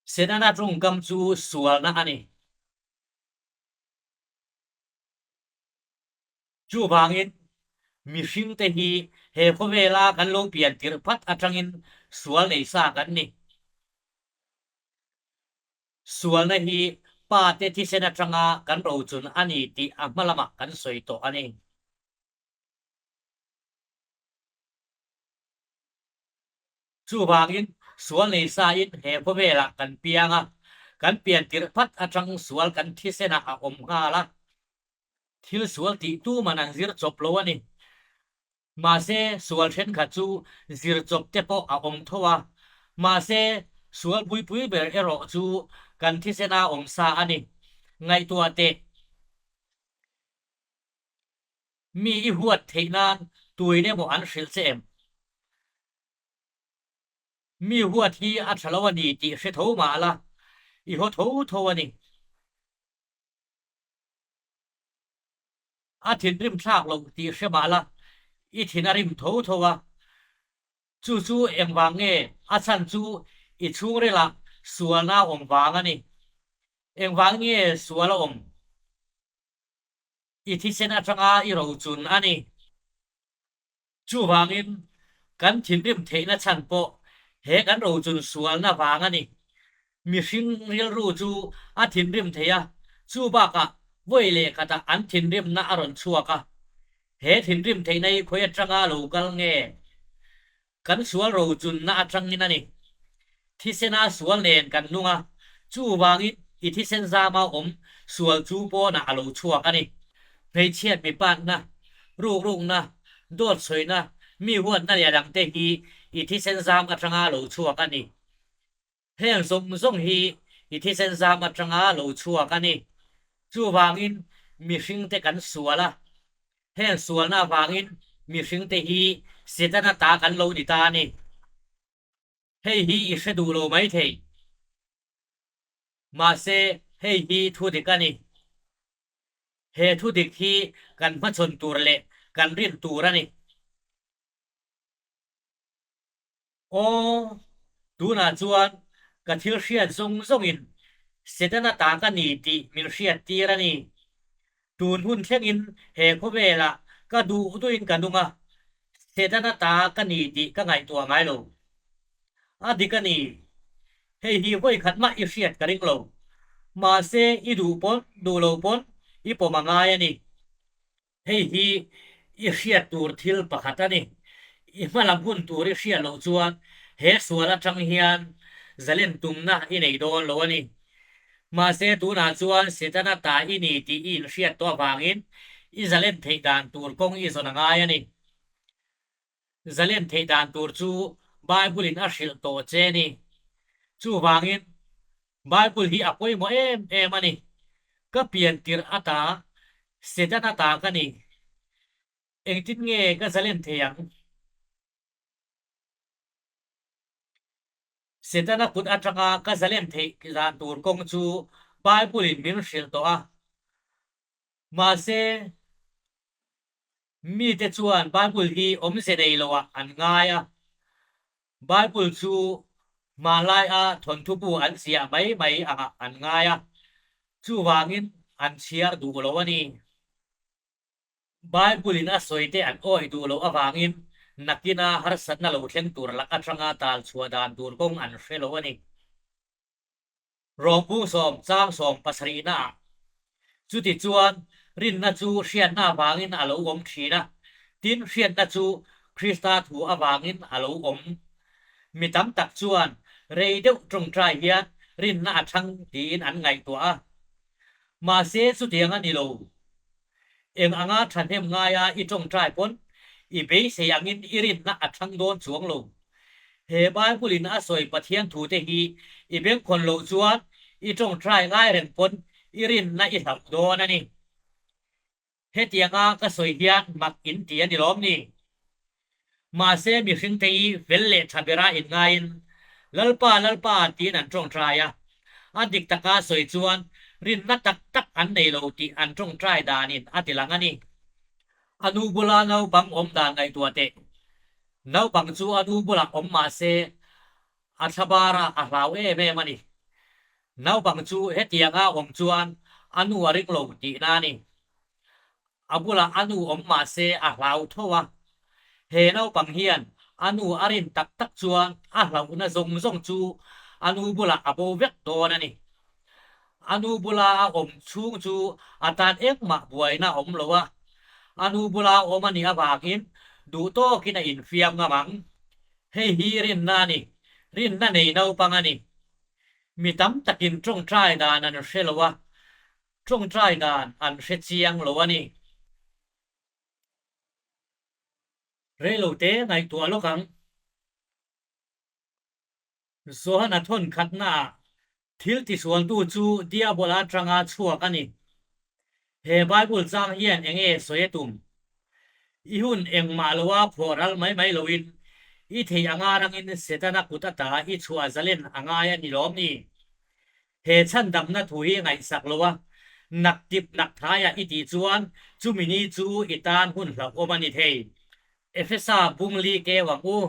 Setana tawngkam chu sualna a ni. Chuvangin, mihringte hi he khawvela kan lo pian tirh phat atangin sual nei sa kan ni. Sualna hi Pa te thisen atanga kan rochun a ni tih a hma lamah kan sawi tawh a ni. Chuvangin, sual nei sain he khawvelah kan piang a, kan pian tirh phat atang sual kan thisenah a awm nghal a. Thil sual tih tuman an zir chawp lo a ni. Mahse, sual thenkhat chu zir chawp te pawh a awm tho a. Mahse, sual puipui ber erawh chu kan thisena awm sa a ni. Ngaihtuah teh. Mi i huat theih nan tuin emaw an hrilh che em? Mi huat hi a tha lo a ni tih hre tho mah la, i haw tho tho a ni. A thinrim thlak loh tih hre mah la, i thin a rim tho tho a. Chu chu engvang nge a chhan chu i chhungrilah sualna a awm vang a ni. Engvang nge sual a awm? I thisen atanga i rochun a ni. Chuvangin, kan thinrim theihna chhan pawh he kan rochun sualna vang a ni. Mihring rilru chu a thinrim thei a, chu bakah vawi leh khatah an thinrimna a rawn chhuak a. He thinrim theihna hi khawi atanga lo kal nge? Kan sual rochunna atangin a ni. Thisena sual nen kan nung a, chuvangin i thisen zama awm sual chu pawnah a lo chhuak a ni. Hmeichhiat mipatna, rukrukna, dawt sawina, mi huatna leh a dangte hi i thisen zam atanga lo chhuak a ni. Heng zawng zawng hi i thisen zam atanga lo chhuak a ni. Chuvangin mihringte kan sual a, heng sualna avangin mihringte hi Setana ta kan lo ni ta a ni. Hei hi i hre duh lo maithei. Mahse, hei hi thu dik a ni. He thu dik hi kan hmachhawn tur leh kan rin tur a ni. Aw, tunah chuan ka thil hriat zawng zawngin Setana ta ka ni tih min hriat tir a ni. Tun hun thlengin he khawvelah ka duh duhin ka nung a, Setana ta ka ni tih ka ngaihtuah ngai lo. A dik a ni, hei hi vawi khat mah i hriat ka ring lo. Mahse i duh pawn duh lo pawn i pawm a ngai a ni. Hei hi i hriat tur thil pakhat a ni. I hmalam hun tur i hriat loh chuan he sual atang hian zalen tumna i nei dawn lo a ni. Mahse tunah chuan Setana ta i ni tih i inhriat tawh avangin i zalen theih dan tur kawng i zawn a ngai a ni. Zalen theih dan tur chu Bible in a hrilh tawh che a ni. Chuvangin Bible hi a pawimawh em em a ni. Ka pian tirh ata Setana ta ka ni. Engtin nge ka zalen thei ang? Setana kut atanga ka zalen theih dan tur kawng chu Bible-in min hrilh tawh a. Mahse, mite chuan Bible hi awmze nei loah an ngai a. Bible chu hmanlaia thawnthu bu an ziah mai mai angah an ngai a, chuvangin an chhiar duh lo a ni. Bible-in a sawite an awih duh loh avangin nakina harsatna lo thleng tur lak atanga tal chhuah dan tur kawng an hre lo a ni. Rawngbu sawm chang sawm pasarihnaah chuti chuan rinna chu hriatna avangin a lo awm thin a, tin hriatna chu Krista thu avangin a lo awm. Mi tam tak chuan rei deuh tawngtai hian rinna a thang tiin an ngaihtuah a. Mahse chutiang a ni lo. Eng anga thahnem ngaia i tawngtai pawn i beisei angin i rinna a thang dawn chuang lo. He Bible-in a sawi Pathian thute hi i bengkhawn loh chuan i tawngtai ngai reng pawn i rinna i hlauh dawn a ni. Hetianga ka sawi hian mak in ti a ni lawm ni? Mahse mihringte hi fel leh tha bera inngaiin Lalpa, Lalpa tiin an tawngtai a, a dik taka sawi chuan rinna tak tak an nei lo tih an tawngtai danin a ti lang a ni. A nu bula naupang awm dan ngaihtuah teh. Naupang chu a nu bulah awm mah se a thlabara a hlau em em a ni. Naupang chu hetianga awm chuan a nu a ring lo tihna a ni. A bulah a nu awm mah se a hlau tho a, he naupang hian a nu a rin tak tak chuan a hlauhna zawng zawng chu a nu bulah a bo vek dawn a ni. A nu bula a awm chhung chu a tan engmah buaina a awm lo a, a nu bula a awm a nih avangin duh tawkin a infiam ngam ang. Hei hi rinna a ni, rinna nei naupang a ni. Mi tam takin tawngtai dan an hre lo a, Tawngtai dan an hre chiang lo a ni. Reilote ngaihtuah lawk ang. Johana thawn khatnaah thil tisualtu chu Diabola atanga chhuak a ni. He Bible chang hian eng nge sawi a tum? I hun engmah loa phuah ral mai mai loin i theih anga rangin Setana kut ata i chhuah zalen a ngai a ni lawm ni? He chhandamna thu hi ngaihsak lo a, nak tip nak thaia i tih chuan chumi ni chu i tan hun hlauhawm a ni thei. Efesa bung li keu ang u.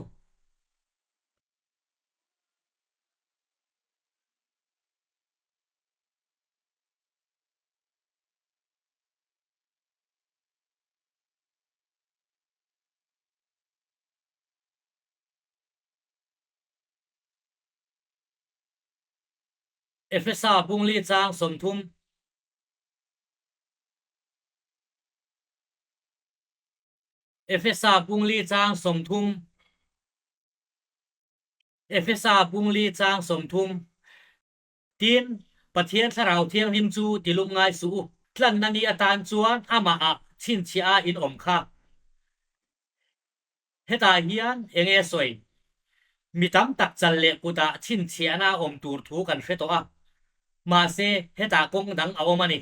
Efesa bungli chang 30. Efesa bungli chang 30. Efesa bungli chang 30. Tin, Pathian Thlarau Thianghlim chu tilum ngai suh u. Tlanna ni atan chuan amahah chhinchhiah a in awm kha. Hetah hian eng nge sawi? Mi tam tak chal leh kutah chhinchhiahna a awm tur thu kan hre tawh a, mahse hetah kawng dang a awm a ni.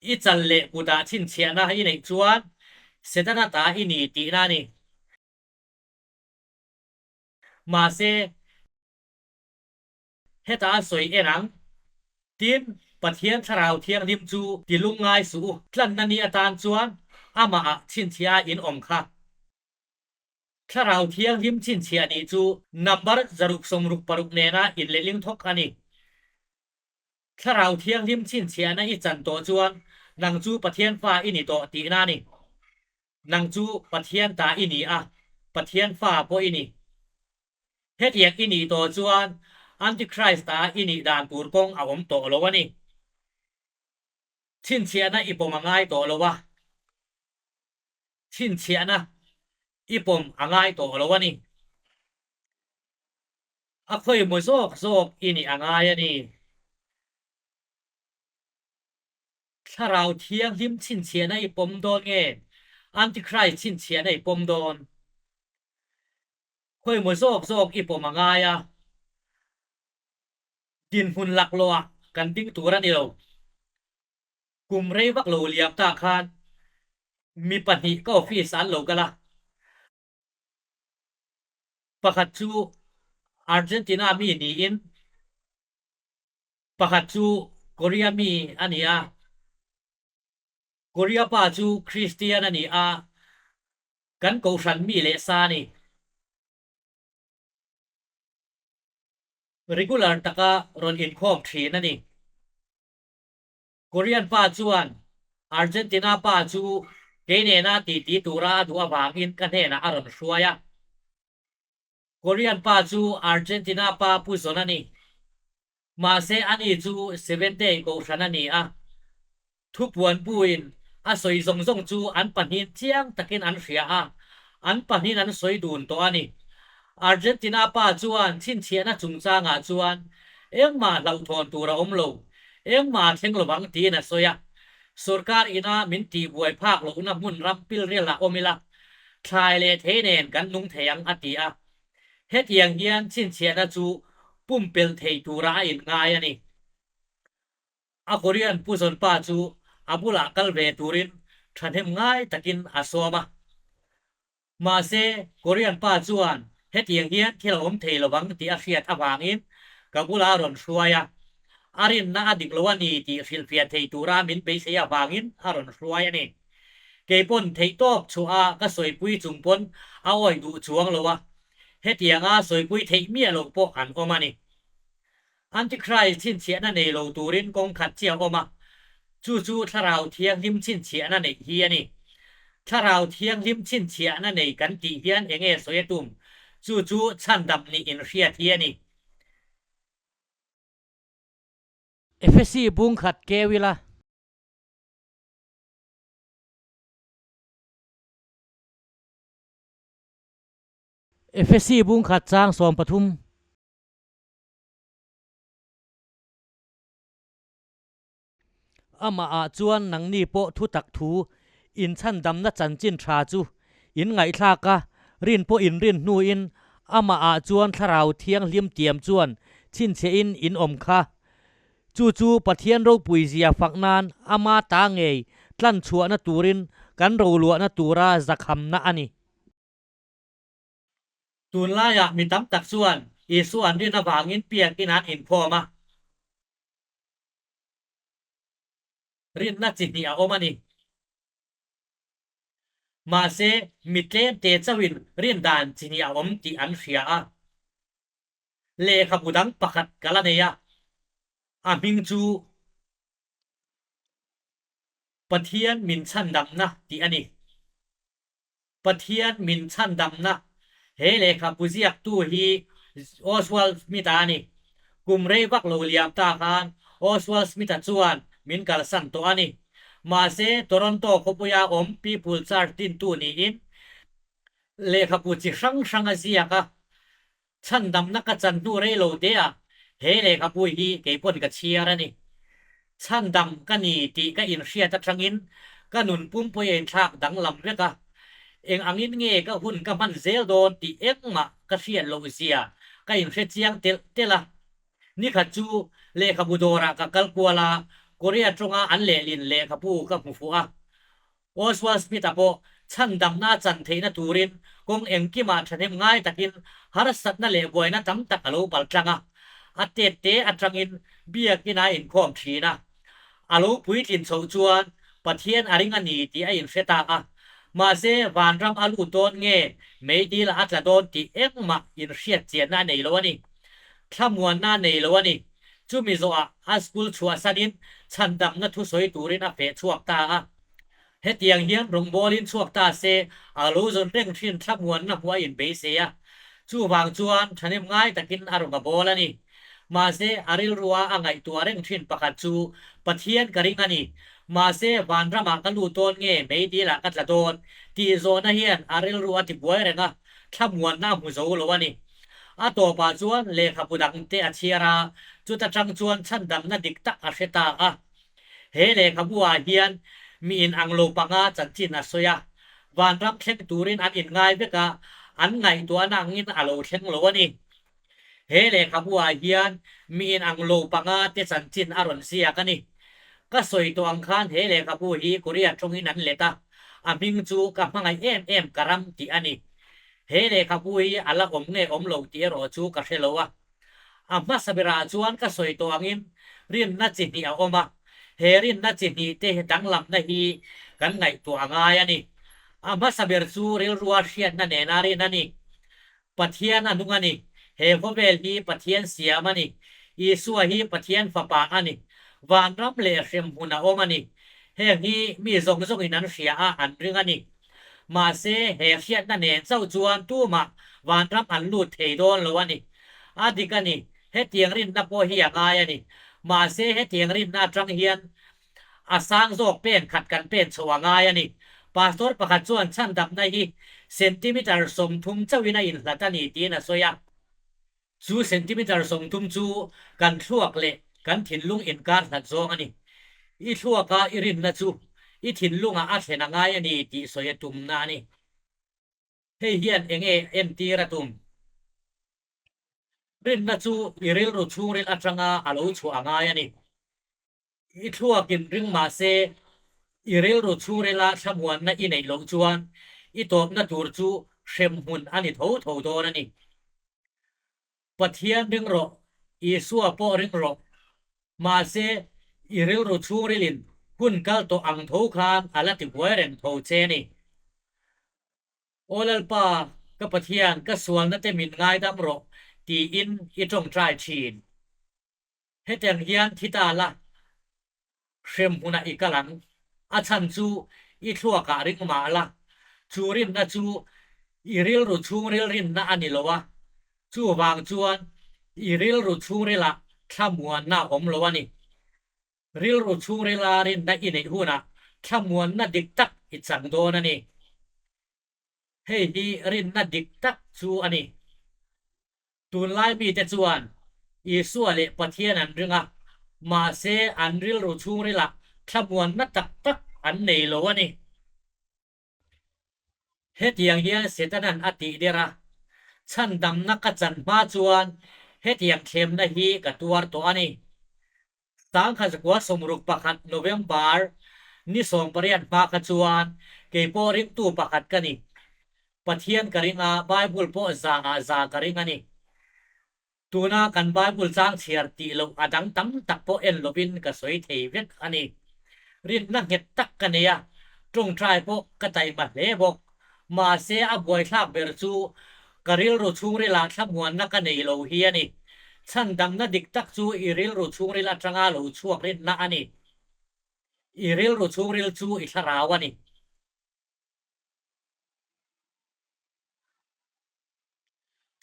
I chal leh kutah chhinchhiahna i neih chuan Setana ta i ni tihna a ni. Mahse, Heta a sawi en ang. Tin, Pathian Thlarau Thianghlim chu ti lungngai suh u. Tlanna ni atan chuan amahah chhinchhiah in awm kha. Thlarau Thianghlim chhinchhiah nih chu number 666 nena inlehling thawk a ni. Thlarau Thianghlim chhinchhiahna i chan tawh chuan nang chu Pathian fa i ni tawh tihna a ni. Nang chu Pathian ta i ni a, Pathian fa pawh i ni. Hetiang i nih tawh chuan Antichrist-a i nih dan tur kawng a awm tawh lo a ni. Chhinchhiahna i pawm a ngai tawh lo a. Chhinchhiahna i pawm a ngai tawh lo a ni. A khawimaw zawk zawk i nih a ngai a ni. Thlarau Thianghlim chhinchhiahna i pawm dawn nge Antichrist chhinchhiahna i pawm dawn? Khawimaw zawk zawk i pawm a ngai a, dinhmun laklawhah kan ding tur a ni lo. Kum rei vak lo liam ta khan mi pahnih ka office an lo kal a. Pakhat chu Argentina mi niin pakhat chu Korea mi a ni a. Korea pa chu Kristian a ni a, kan kohhran mi leh sa a ni. Regular taka rawn inkhawm thin a ni. Korean pa chuan Argentina pa chu kei nena titi tura a duh avangin ka hnenah a rawn hruai a. Korean pa chu Argentina pa pu zawn a ni. Mahse ani chu Seventh-day kohhran a ni a. Thupuan puin a sawi zawng zawng chu an pahnihin chiang takin an hria a, an pahnihin an sawi dun tawh a ni. Argentina pa chuan chhinchhiahna chungchangah chuan engmah hlauhthawn tur a awm lo, engmah a thleng lovang tiin a sawi a. Sorkar ina min tihbuai phak lohna hmun ram pilrialah awm ila, thlai leh thei nen kan nung thei ang a ti a. Hetiang hian chhinchhiahna chu pumpelh thei tura a inngai a ni. A Korean Pu Zawnpa chu a bulah kal ve turin thahnem ngai takin a sawm a. Mahse, Korean pa chuan hetiang hian thil a awm thei lovang tih a hriat avangin ka bula a rawn hruai a. A rinna a dik lo a ni tih hrilhfiah thei tura min beisei avangin a rawn hruai a ni. Keipawn theihtawp chhuah a ka sawipui chung pawn a awih duh chuang lo a, hetianga sawipui theih miah loh pawh an awm a ni. Antichrist chhinchhiahna nei lo turin kawng khat chiah a awm a, chu chu Thlarau Thianghlim chhinchhiahna neih hi a ni. Thlarau Thianghlim chhinchhiahna nei kan tih hian eng nge sawi a tum? Chu chu chhandam nih inhriat hi a ni. Efesi bung khat keu ila. Efesi bung khat chang 13. Amah ah chuan nangni pawh thu tak thu inchhandamna chanchin tha chu in ngaihthlak a, rin pawh in rin hnuin amah ah chuan thlarau thianghlim tiam chuan chhinchhiah in in awm kha. Chu chu Pathian ropui zia fak nan ama ta ngei tlanchhuahna turin kan roluahna tura zakhamna a ni. Tunlaiah mi tam tak chuan Isua an rin avangin piakin an inkhawm a. Rinna chi hnih a awm a ni. Mahse, mi tlemte chauhin rin dan chi hnih a awm tih an hria a. Lehkhabu dang pakhat ka la nei a, a hming chu Pathian min chhandamna tih a ni. Pathian min chhandamna he lehkhabu ziaktu hi Oswald Smith-a a ni. Kum rei vak lo liam ta khan Oswald Smith-a chuan min kalsan tawh a ni. Mahse, Toronto khawpuia awm People Church dintu niin lehkhabu chi hrang hrang a ziak a. Chhandamna ka chan hnu rei lo te ah he lehkhabu hi kei pawn ka chhiar a ni. Chhandam ka ni tih ka inhriat atangin ka nun pumpui a inthlak danglam vek a, eng angin nge ka hun ka hman zel dawn tih engmah ka hriat loh zia ka inhre chiang telh telh a. Nikhat chu lehkhabu dawrah ka kal kual a, Korea tawnga an lehlin lehkhabu ka hmu fuh a. Oswald Smith-a pawh chhandamna a chan theihna turin kawng engkimah thahnem ngai takin harsatna leh buaina tam tak a lo paltlang a, a tet te atangin biakin a inkhawm thin a. A lo puitlin chhoh chuan Pathian a ring a ni tih a inhre ta a, mahse vanram a lut dawn nge meidil a tla dawn tih engmah inhriat chianna a nei lo a ni. Thlamuanna a nei lo a ni. Chumi zawhah a school chhuahsanin chhandamna thusawi turin a feh chhuak ta a. Hetiang hian rawngbawlin chhuak ta se a lo zawn reng thin thlamuanna hmuh a inbeisei a. Chuvang chuan thahnem ngai takin a rawn a bawl a ni. Mahse, a rilrua a ngaihtuah reng thin pakhat chu Pathian ka ring a ni. Mahse, vanramah ka lut dawn nge meidilah ka tla dawn tih zawhna hian a rilru a tibuai reng a, thlamuanna a hmu zo lo a ni. A tawpah chuan lehkhabu dangte a chhiar a, chuta tang chuan chhandamna dik tak a hre ta a. He lehkhabu-ah hian mi inang lo panga chanchin a sawi a, vanram thleng turin an inngai vek a, an ngaihtuahna angin a lo thleng lo a ni. He lehkhabu-ah hian mi inang lo panga te chanchin a rawn ziak a ni. Ka sawi tawh ang khan he lehkhabu hi Korea tawngin an let a, a hming chu Ka Hmangaih Em Em Ka Ram tih a ni. He lehkhabu hi a la awm nge awm lo tih erawh chu ka hre lo a. A hmasa berah chuan ka sawi tawh angin rinna chi hnih a awm a, he rinna chi hnih te danglamna hi kan ngaihtuah a ngai a ni. A hmasa ber chu rilrua hriatna nena rin a ni. Pathian a nung a ni. He khawvel hi Pathian siam a ni. Isua hi Pathian Fapa a ni. Vanram leh hremhmun a awm a ni. Heng hi mi zawng zawngin an hria a, an ring a ni. Mahse, he hriatna nen chauh chuan tumah vanram an lut thei dawn lo a ni. A dik a ni, hetiang rinna pawh hi a ngai a ni. Mahse, hetiang rinna atang hian a sang zawk pen khat kan pen chhoh a ngai a ni. Pastor pakhat chuan chhandamna hi centimeter 30 chauhin a inhlat a ni tiin a sawi a. Chu centimeter 30 chu kan thluak leh kan thinlung inkar hlat zawng a ni. I thluaka i rinna chu i thinlungah a thlen a ngai a ni tih sawi a tumna a ni. Hei hian eng nge entir a tum? Rinna chu i rilru chhungril atanga a lo chhuah a ngai a ni. I thluakin ring mah se, i rilru chhungrila thlamuanna i neih loh chuan i tawpna tur chu hremhmun a ni tho tho dawn a ni. Pathian ring rawh, Isua pawh ring rawh. Mahse, i rilru chhungrilin hun kal tawh ang tho khan a la ti buai reng tho che a ni. Aw Lalpa, ka Pathian, ka sualna te min ngaidam rawh, tiin i tawngtai thin. Hetiang hian thi ta la, hrem hmunah i kal ang. A chhan chu i thluakah ring mah la, chu rinna chu i rilru chhungril rinna a ni lo a, chuvang chuan i rilru chhungrilah thlamuanna a awm lo a ni. Rilru chhungrila rinna i neih hunah thlamuanna dik tak i chang dawn a ni. Hei hi rinna dik tak chu a ni. Tunlai mite chuan Isua leh Pathian an ring a, mahse an rilru chhungrilah thlamuanna tak tak an nei lo a ni. Hetiang hian Setanan a tih der a, Chhandamna ka chan hma chuan hetiang thlemna hi ka tuar tawh a ni. 1961 November ni 18 hma kha chuan kei pawh ringtu pakhat ka ni. Pathian ka ring a, Bible pawh za ah za ka ring a ni. Tuna kan Bible chang chhiar tih loh a dang tam tak pawh en lovin ka sawi thei vek a ni. Rinna nghet tak ka nei a, tawngtai pawh ka taima hle bawk. Mahse a buaithlak ber chu ka rilru chhungrilah thlamuanna ka nei lo hi a ni. Chhandamna dik tak chu i rilru chhungril atanga lo chhuak rinna a ni. I rilru chhungril chu i thlarau a ni.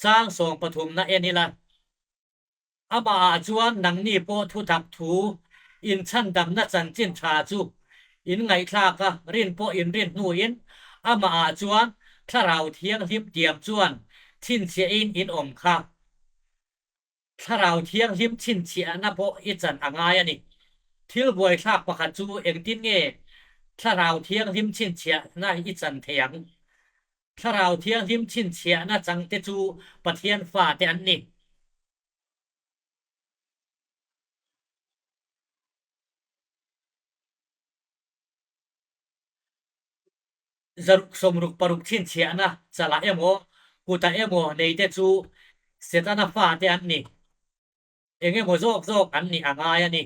Chang sawng pathumna en ila. Amahah chuan nangni pawh thutak thu inchhandamna chanchin tha chu in ngaihthlak a, rin pawh in rin hnuin amahah chuan Thlarau Thianghlim tiam chuan chhinchhiahin in awm kha. Thlarau Thianghlim chhinchhiahna pawh i chan a ngai a ni. Thil buaithlak pakhat chu engtin nge Thlarau Thianghlim chhinchhiahna i chan thei ang? Thlarau Thianghlim chhinchhiahna changte chu Pathian fate an ni. Zaruk 66 chhinchhiahna chalah emaw, kutah emaw neite chu Setana fate an ni. Eng emaw zawk zawk an nih a ngai a ni.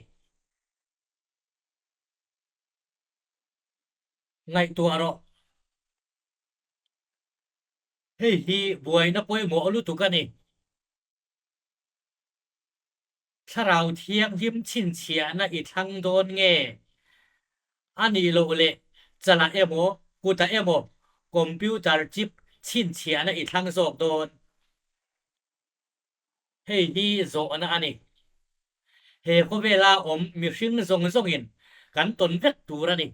Ngaihtuah rawh. Hei hi buaina pawimawh lutuk a ni. Thlarau Thianghlim chhinchhiahna i thlang dawn nge? A nih loh leh chalah emaw, kutah emaw computer chip chhinchhiahna i thlang zawk dawn? Hei hi zawhna a ni. He khawvela awm mihring zawng zawngin kan tawn vek tur a ni.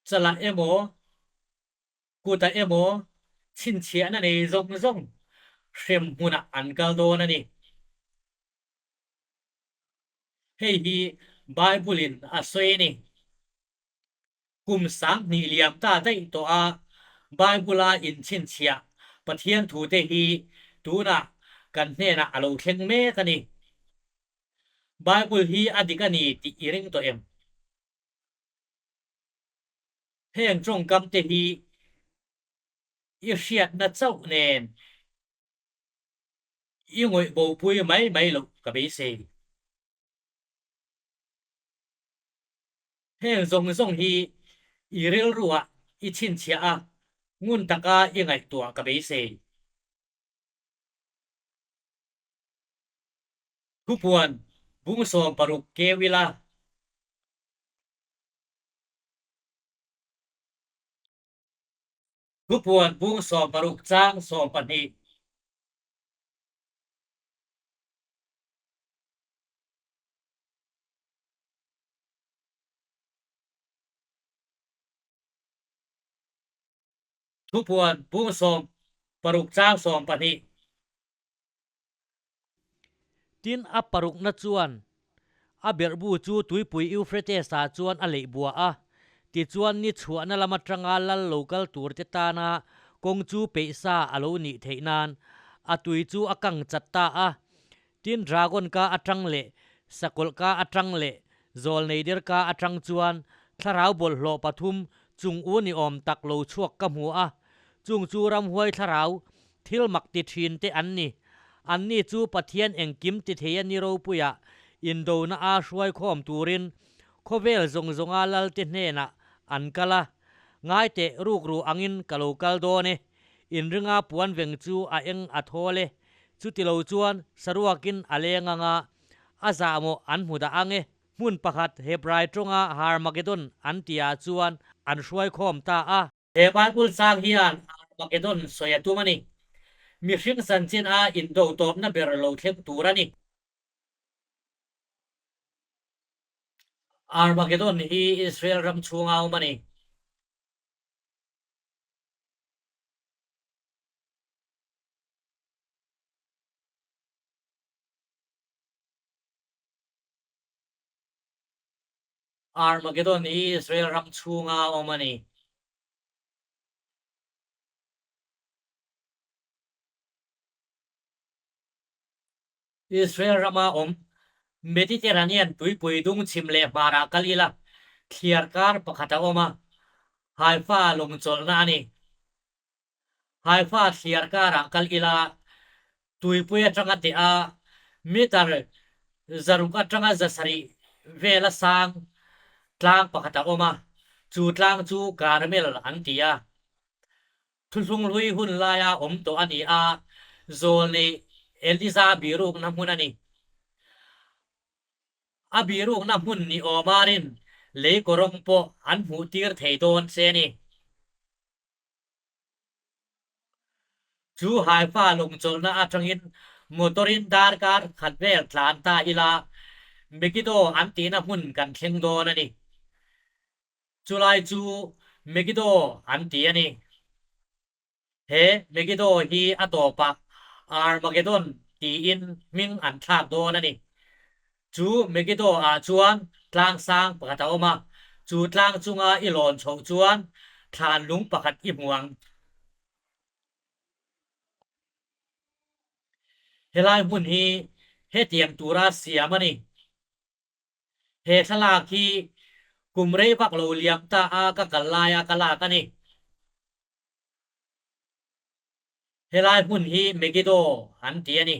Chalah emaw, kutah emaw chhinchhiahna nei zawng zawng hrem hmunah an kal dawn a ni. Hei hi Bible-in a sawi a ni. Kum 2000 liam ta daih tawh a, Bible-a inchhinchhiah Pathian thute hi tunah kan hnenah a lo thleng mek a ni. Bible hi a dik a ni tih i ring tawh em? Heng tawngkam te hi. I hriatna chauh nen i ngawih bopui mai mai loh ka beisei. Heng zawng zawng hi i rilruah i chhinchhiah a, ngun taka i ngaihtuah ka beisei. Thupuan bung 16 keu ila. Thupuan bung 16 chang 12. Thupuan bung 16 chang 12. Tin, a parukna chuan a berhbu chu tuipui Euphrates-ah chuan a leih bua a, tichuan ni chhuahna lam atanga lal lo kal turte tana kawng chu peih sa a lo nih theih nan a tui chu a kang chat ta a. Tin, dragon ka atang leh sakawlh ka atang leh zawlnei der ka atang chuan thlarau bawlhhlawh pathum chung u ni awm tak lo chhuak ka hmu a, chung chu ramhuai thlarau Thil mak ti thin te an ni. Anni chu Pathian engkim ti thei a ni ropuia indona a hruai khawm turin khawvel zawng zawnga Lalte hnenah an kal a. Ngai teh rukru angin ka lo kal dawn e. Inringa puan veng chu a eng a thawl e. Chutilo chuan saruakin a leng anga a zahmawh an hmu dah ang e. Hmun pakhat Hebrai tawnga Harmagedon an tihah chuan an hruai khawm ta a. He Bible chang hian Armageddon sawi a tum a ni. Mihring chanchin a indo tawpna ber lo thleng tur a ni. Armageddon hi Israel ram chhunga awm a ni. Armageddon hi Israel ram chhunga awm a ni. Israel rama awm Mediterranean tuipui dung chhim leh hmarah kal ila thliar kar pakhat a awm a, Haifa lawngchawlhna a ni. Haifa thliar karah kal ila tuipui atanga teh a, meter 600 atanga 700 vela sang tlang pakhat a awm a, chu tlang chu Karmel an ti a. Thuhlunghlui hun laia awm tawh a ni a, zawlnei Eliza birukna hmun a ni. A birukna hmun ni awmarin lei kawrawng pawh an hmuh tir thei dawn che a ni. Chu Haifa lawngchawlhna atangin motor-in darkar khat vel tlan ta ila Megiddo an tihna hmun kan thleng dawn a ni. Chulai chu Megiddo an ti a ni. He Megiddo hi a tawpah Armageddon tiin hming an thlak dawn a ni. Chu Megiddo-ah chuan tlang sang pakhat a awm a, chu tlang chunga i lawn chhoh chuan thlan lung pakhat i hmu ang. Helai hmun hi hetiang tura siam a ni. He thlalak hi kum rei vak lo liam ta a ka kal laia ka lak a ni. Helai hmun hi Megiddo an ti a ni.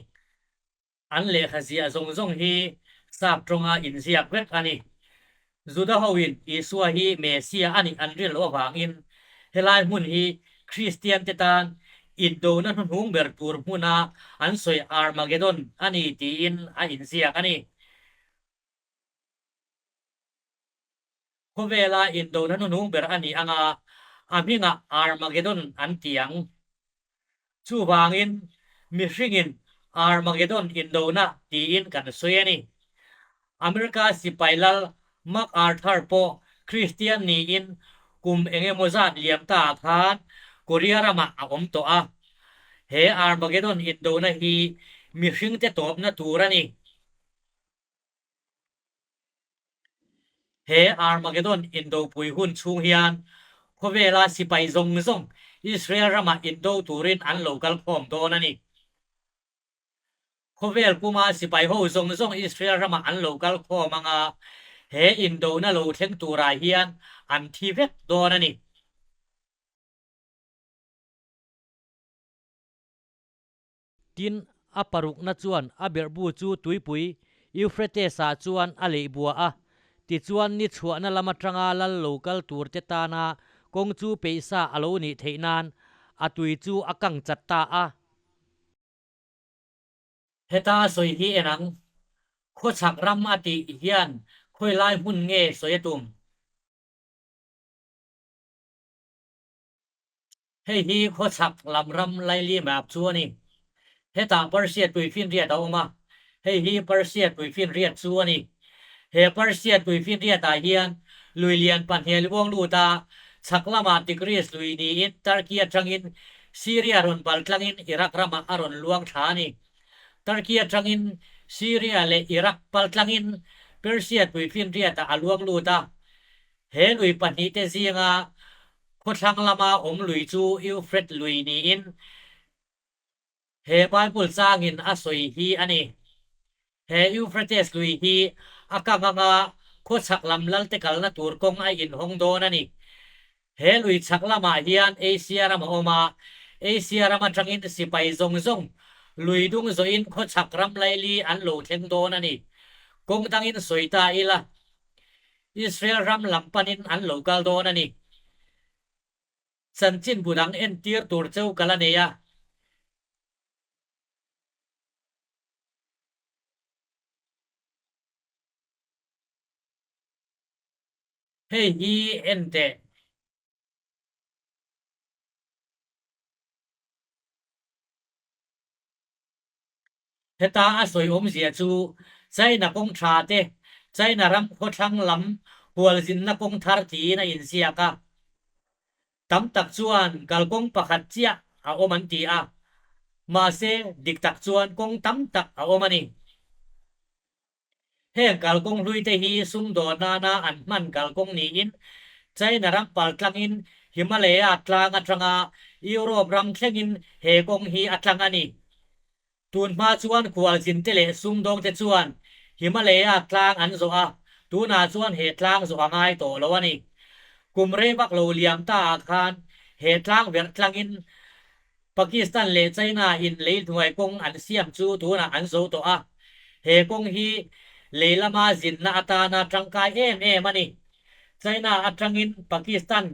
An lehkha ziah zawng zawng hi sap tawnga inziak vek a ni. Juda hoin Isua hi Messiah a nih an rin loh avangin helai hmun hi Kristiante tan indona hnuhnung ber tur hmuna an sawi Armageddon a ni tiin a inziak a ni. Khawvela indona hnuhnung ber a nih anga a hmingah Armageddon an ti ang. Chuvangin mihringin Armageddon indona tiin kan sawi a ni. America sipai lal MacArthur pawh Kristian niin kum eng emaw zat liam ta ah khan Korea ramah a awm tawh a. He Armageddon indona hi mihringte tawpna tur a ni. He Armageddon indopui hun chhung hian khawvela sipai zawng zawng Israel ramah indo turin an lo kal khawm dawn a ni. Khawvel puma sipai ho zawng zawng Israel ramah an lo kal khawm anga he indona lo thleng turah hian an thi vek dawn a ni. Tin, a parukna chuan a berhbu chu tuipui Euphrates-ah chuan a leih bua a, tichuan ni chhuahna lam atanga lal lo kal turte tana kawng chu peihsa a lo nih theih nan a tui chu a kang chat ta a. Heta a sawi hi en ang, khawchhak ram a tih hian khawilai hmun nge sawi a tum? Hei hi khawchhak lam ram laili map chu a ni. Hetah Persia tuifinriat a awm a, hei hi Persia tuifinriat chu a ni. He Persia tuifinriatah hian lui lian pahnih luang lut a, chhak lamah Tigris lui niin Turkey atangin Syria rawn bal tlangin Iraq ramah a rawn luang thla a ni. Turkey atangin Syria leh Iraq pal tlangin Persia tuifinriatah a luang lut a. He lui pahnihte zinga khawthlang lama awm lui chu Eufrat lui niin he Bible changin a sawi hi a ni. He Euphrates lui hi a kang anga khawchhak lam lalte kalna tur kawng a inhawng dawn a ni. He lui chhak lamah hian Asia ram a awm a, Asia ram atangin sipai zawng zawng lui dung zawhin khawchhak ram laili an lo thleng dawn a ni. Kawng dangin sawi ta ila. Israel ram lam panin an lo kal dawn a ni. Chanchin bu dang entir tur cheu ka la nei a. Hei hi en teh. Heta a sawi awmzia chu China kawng tha te, China ram khawthlang lam hualzinna kawng thar tiin a inziak a. Tam tak chuan kalkawng pakhat chiah a awm an ti a, mahse dik tak chuan kawng tam tak a awm a ni. Heng kalkawng hluite hi sumdawn nana an hman kalkawng niin China ram pal tlangin Himalaya tlang atanga Europe ram thlengin he kawng hi a tlang a ni. Tun hma chuan khualzinte leh sumdawngte chuan Himalaya tlang an zawh a, tunah chuan he tlang zawh a ngai tawh lo a ni. Kum rei vak lo liam ta ah khan he tlang verh tlangin Pakistan leh China in lei hnuai kawng an siam chu tunah an zo tawh a, he kawng hi lei lama zinna atana tangkai em em a ni. China atangin Pakistan,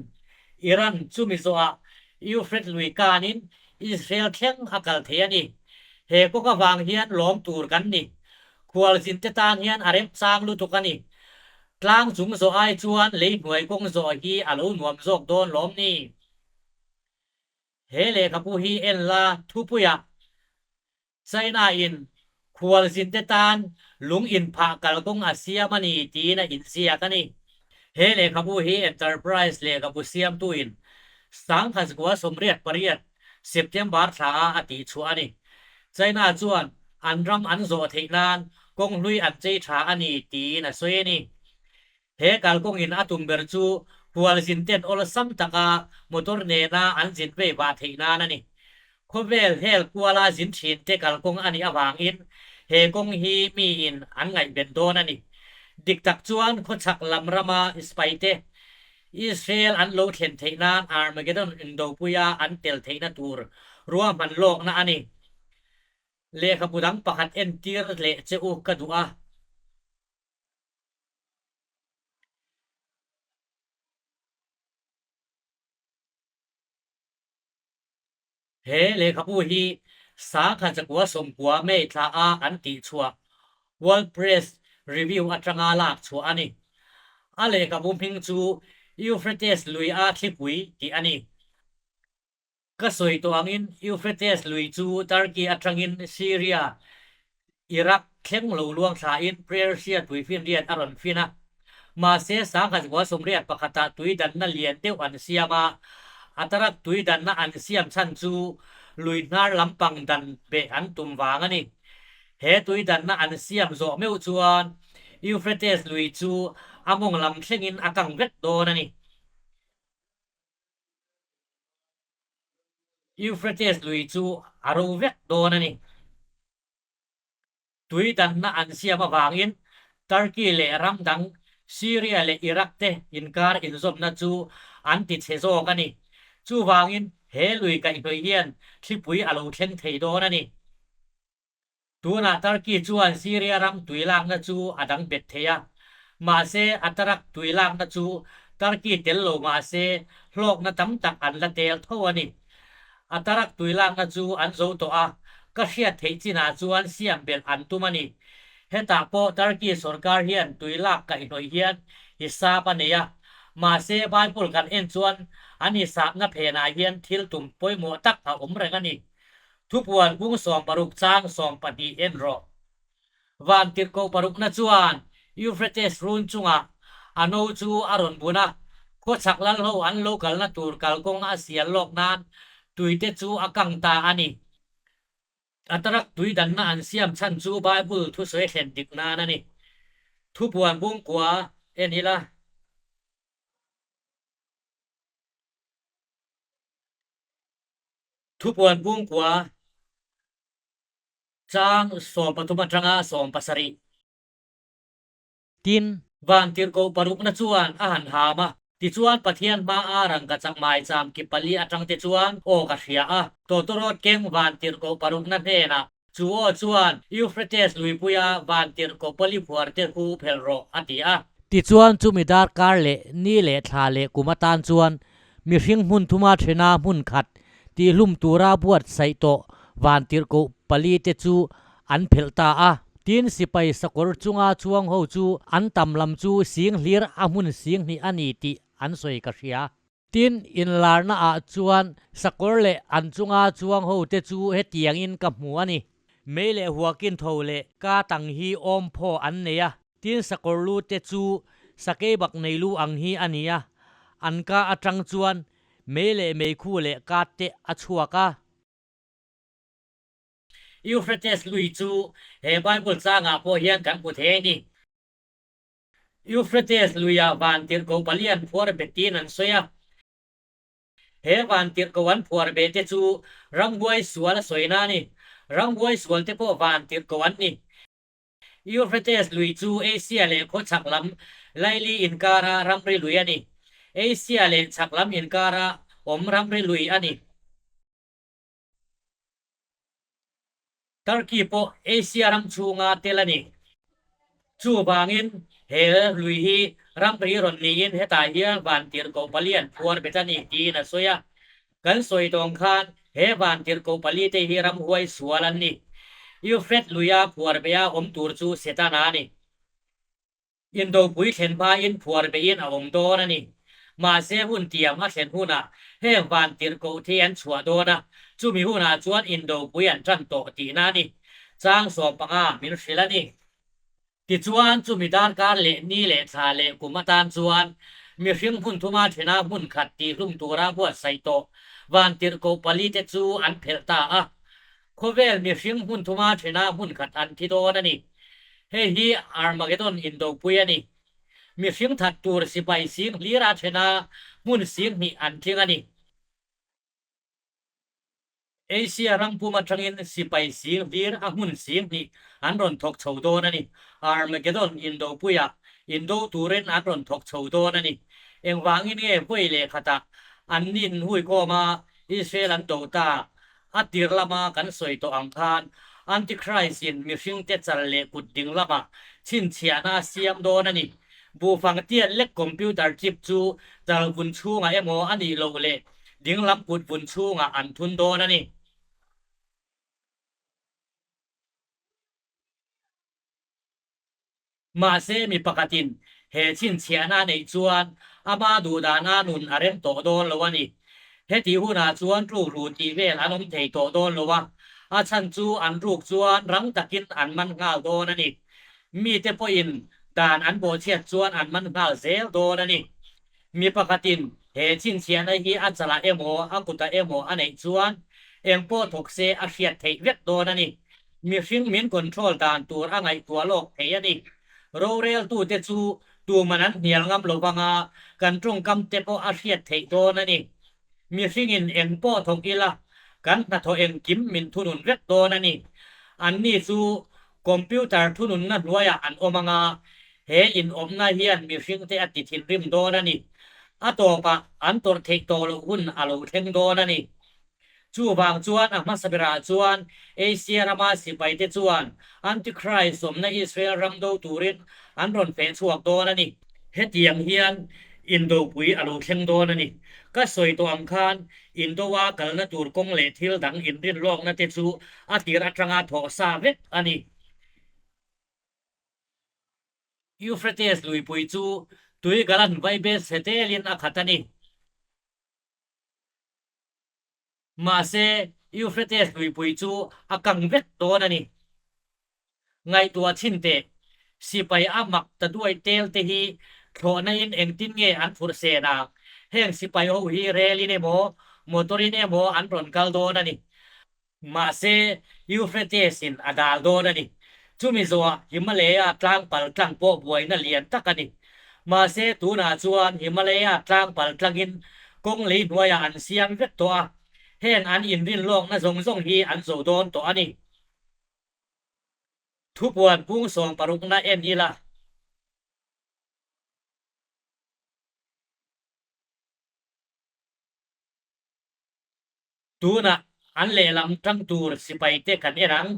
Iran chumi zawhah Euphrates lui kanin Israel thleng a kal thei a ni. He kawng avang hian lawm tur kan ni. Khualzinte tan hian a remchang lutuk a ni. Tlang chung zawh ai chuan lei hnuai kawng zawh hi a lo nuam zawk dawn lawm ni. He lehkhabu hi en la thupuiah China in khualzinte tan lung inphah kalkawng a siam a ni tiin a inziak a ni. He lehkhabu hi Enterprise lehkhabu siamtuin 1988 September thla ah a tihchhuah a ni. China chuan an ram an zawh theih nan kawng hlui an chei tha a ni tiin a sawi a ni. He kalkawngin a tum ber chu hualzin ten awlsam taka motor nena an zin vei vah theih nan a ni. Khawvel hel kuala zin thin te kalkawng a nih avangin he kawng hi miin an ngaihven dawn a ni. Dik tak chuan khawchhak lam rama Spaite Israel an lo thlen theih nan Armageddon indopuia an tel theihna tur ruahman lawkna a ni. Lehkhabu dang pakhat entir leh che u ka duh a. He lehkhabu hi Sangha Zakua Sawmkua May thla a an tih chhuah World Press Review atanga lak chhuah a ni. A lehkhabu hming chu Euphrates lui a thlipui tih a ni. Ka sawi tawh angin Euphrates lui chu Turkey atangin Syria, Iraq thleng lo luang thlain Persia tuifinriat a rawn fin a. Mahse, 1981 ah tui danna lian deuh an siam a, Atarak tui danna an siam chhan chu lui hnar lampang dan beh an tum vang a ni. He tui danna an siam zawh meuh chuan Euphrates lui chu a mawng lam thlengin a kang vek dawn a ni. Euphrates lui chu a ro vek dawn a ni. Tui danna an siam avangin Turkey leh ram dang Syria leh Iraq te inkar inzawmna chu an ti chhe zawk a ni. Chuvangin he lui kaihhnawih hian thlipui a lo thleng thei dawn a ni. Tunah Turkey chuan Syria ram tui lakna chu a dang bet thei a, mahse a tarak tui lakna chu Turkey tel lo mahse hlawkna tam tak an la tel tho a ni. A tarak tui lakna chu an zo tawh a, ka hriat theih chinah chuan siam belh an tum a ni. Hetah pawh Turkey sorkar hian tui lak kaihhnawih hian hisap a nei a, mahse Bible kan en chuan an hisapna phenah hian thil tum pawimawh tak a awm reng a ni. Thupuan bung 16 chang 12 en rawh. Vantirhkoh parukna chuan Euphrates run chungah a no chu a rawn bun a, khawchhak lalho an lo kalna tur kalkawng a sial lawk nan tuite chu a kang ta a ni. A tarak tui danna an siam chhan chu Bible thusawi thlen dik nan a ni. Thupuan bung kua en ila. Thupuan bung kua chang 13 atanga 17. Tin, Vantirhkoh parukna chuan a han ham a, tichuan Pathian hmaa rangka chak maicham ki pali atang te chuan aw ka hria a, tawtawrawt keng vantirhkoh parukna hnenah chu aw chuan Euphrates luipuia vantirhkoh pali phuar te hu phelh rawh a ti a. Tichuan chumi darkar leh ni leh thla leh kum atan chuan mihring hmun thuma thena hmun khat tihlum tura buatsaih tawh vantirhkoh pali te chu an phelh ta a. Tin, sipai sakawr chunga chuang ho chu an tam lam chu sing hlir a hmun sing hnih a ni tih an sawi ka hria. Tin, inlarna ah chuan sakawr leh an chunga chuang ho te chu hetiangin ka hmu a ni. Mei leh huakin tho leh ka tang hi awm phaw an nei a. Tin, sakawr lu te chu sakei bak nei lu ang hi a ni a, an ka atang chuan mei leh meikhu leh ka te a chhuak a. Euphrates lui chu he Bible changah pawh hian kan hmu thei a ni. Euphrates luiah vantirhkoh pali an phuar bet tiin an sawi a. He vantirhkoh an phuar beh te chu ramhuai sual a sawina a ni. Ramhuai sual te pawh vantirhkoh an ni. Euphrates lui chu Asia leh khawchhak lam laili inkara ramri lui a ni. Asia leh chhak lam inkara awm ramri lui a ni. Turkey pawh Asia ram chhunga tel a ni. Chuvangin he lui hi ramri rawn niin hetah hian vantirhkoh pali an phuar bet a ni tiin a sawi a. Kan sawi tawng khan he vantirhkoh pali te hi ramhuai sual an ni. Euphrates luia phuar beha awm tur chu Setana a ni. Indopui thlen hmain phuar beiin a awm dawn a ni. Mahse hun tiam a thlen hunah heng vantirhkoh thi an chhuah dawn a, chumi hunah chuan indopui an tan tawh tihna a ni. Chang 15 min hrilh a ni. Tichuan chumi darkar leh ni leh thla leh kum atan chuan mihring hmun thuma thena hmun khat tihhlum tura buatsaih tawh vantirhkoh pali te chu an phelh ta a. Khawvel mihring hmun thuma thena hmun khat an thi dawn a ni. Hei hi Armageddon indopui a ni. Mihring that tur sipai sing hlira thena hmun sing hnih an tling a ni. Asia ram pum atangin sipai sing hlir a hmun sing hnih an rawn thawk chho dawn a ni. Armageddon indopuiah indo turin an rawn thawk chho dawn a ni. Engvangin nge vawi leh khatah an inhuikhawm a, Israel an do ta? A tir lama kan sawi tawh ang khan Antichrist-in mihringte chal leh kut ding lamah chhinchhiahna a siam dawn a ni. Buhfang tiat lek computer chip chu chal vun chhungah emaw a nih loh leh ding lam kut vun chhungah an thun dawn a ni. Mahse mi pakhatin he chhinchhiahna a neih chuan ama duhdana nun a rem tawh dawn lo a ni. Heti hunah chuan tluk ru tih vel an awm thei tawh dawn lo a, a chhan chu an ruk chuan rang takin an man nghal dawn a ni. Mite pawhin dan an bawhchhiat chuan an man nghal zel dawn a ni. Mi pakhatin he chhinchhiahna hi a chalah emaw a kutah emaw a neih chuan eng pawh thawk se a hriat theih vek dawn a ni. Mihring min control dan tur a ngaihtuah lawk thei a ni. Roreltute chu tuman an hnial ngam lo vanga kan tawngkam te pawh a hriat theih dawn a ni. Mihringin eng pawh thawk ila kan hnathawh engkim min thunun vek dawn a ni. Anni chu computer thununna hnuaiah an awm anga he inawmna hian mihringte a ti thinrim dawn a ni. A tawpah an tawrh theih tawh loh hun a lo thleng dawn a ni. Chuvang chuan a hmasa berah chuan Asia rama sipaite chuan Antichrist awmna Israel ram do turin an rawn feh chhuak dawn a ni. Hetiang hian indopui a lo thleng dawn a ni. Ka sawi tawh ang khan Indoa kalna tur kawng leh thil dang inrinlawkna te chu a tir atanga thawh sa vek a ni. Euphrates luipui chu tui galan vaibel chhe telin a khat a ni. Mahse, Euphrates luipui chu a kang vek dawn a ni. Ngaihtuah chhin teh, sipai a mak ta duai tel te hi thlawhna in engtin nge an phurh sen ang? Heng sipai ho hi rel in emaw, motor in emaw an rawn kal dawn a ni. Mahse, Euphrates in a dal dawn a ni. Chumi zawhah Himalaya tlang pal tlang pawh buaina lian tak a ni. Mahse, tunah chuan Himalaya tlang pal tlangin kawng lei hnuaiah an siam vek tawh a, heng an inrinlawkna zawng zawng hi an zo dawn tawh a ni. Thupuan kung sawm parukna en ila. Tunah an lehlam tang tur sipaite kan en ang.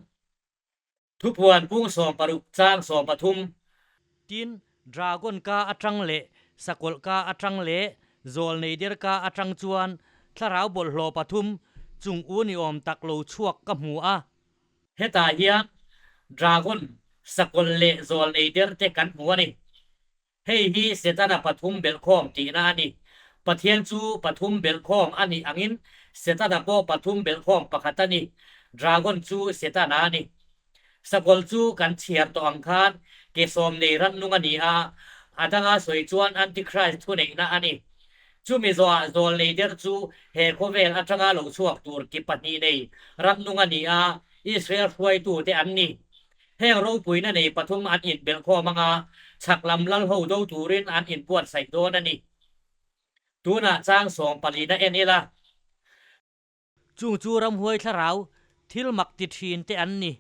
Thupuan kung 16 chang 13. Tin, dragon ka atang leh sakawlh ka atang leh zawl nei der ka atang chuan thlarau bawlhhlawh pathum chung u ni awm tak lo chhuak ka hmu a. Hetah hian dragon, sakawlh leh zawl nei der te kan hmu a ni. Hei hi Setana pathum belhkhawm tihna a ni. Pathian chu pathum belhkhawm a nih angin Setana pawh pathum belhkhawm pakhat a ni. Dragon chu Setana a ni. Sakawlh chu kan chhiar tawh ang khan ke sawm nei rannung a ni a, a danga sawi chuan Antichrist thuneihna a ni. Chumi zawhah zawl nei der chu he khawvel atanga lo chhuak tur ki pahnih nei rannung a ni a, Israel hruaitute an ni. Heng ropuina nei pathum an inbelhkhawm anga chhak lam lal ho do turin an inbuatsaih dawn a ni. Tunah chang sawm palina en ila. Chung chu ramhuai thlarau thil mak ti thin te an ni.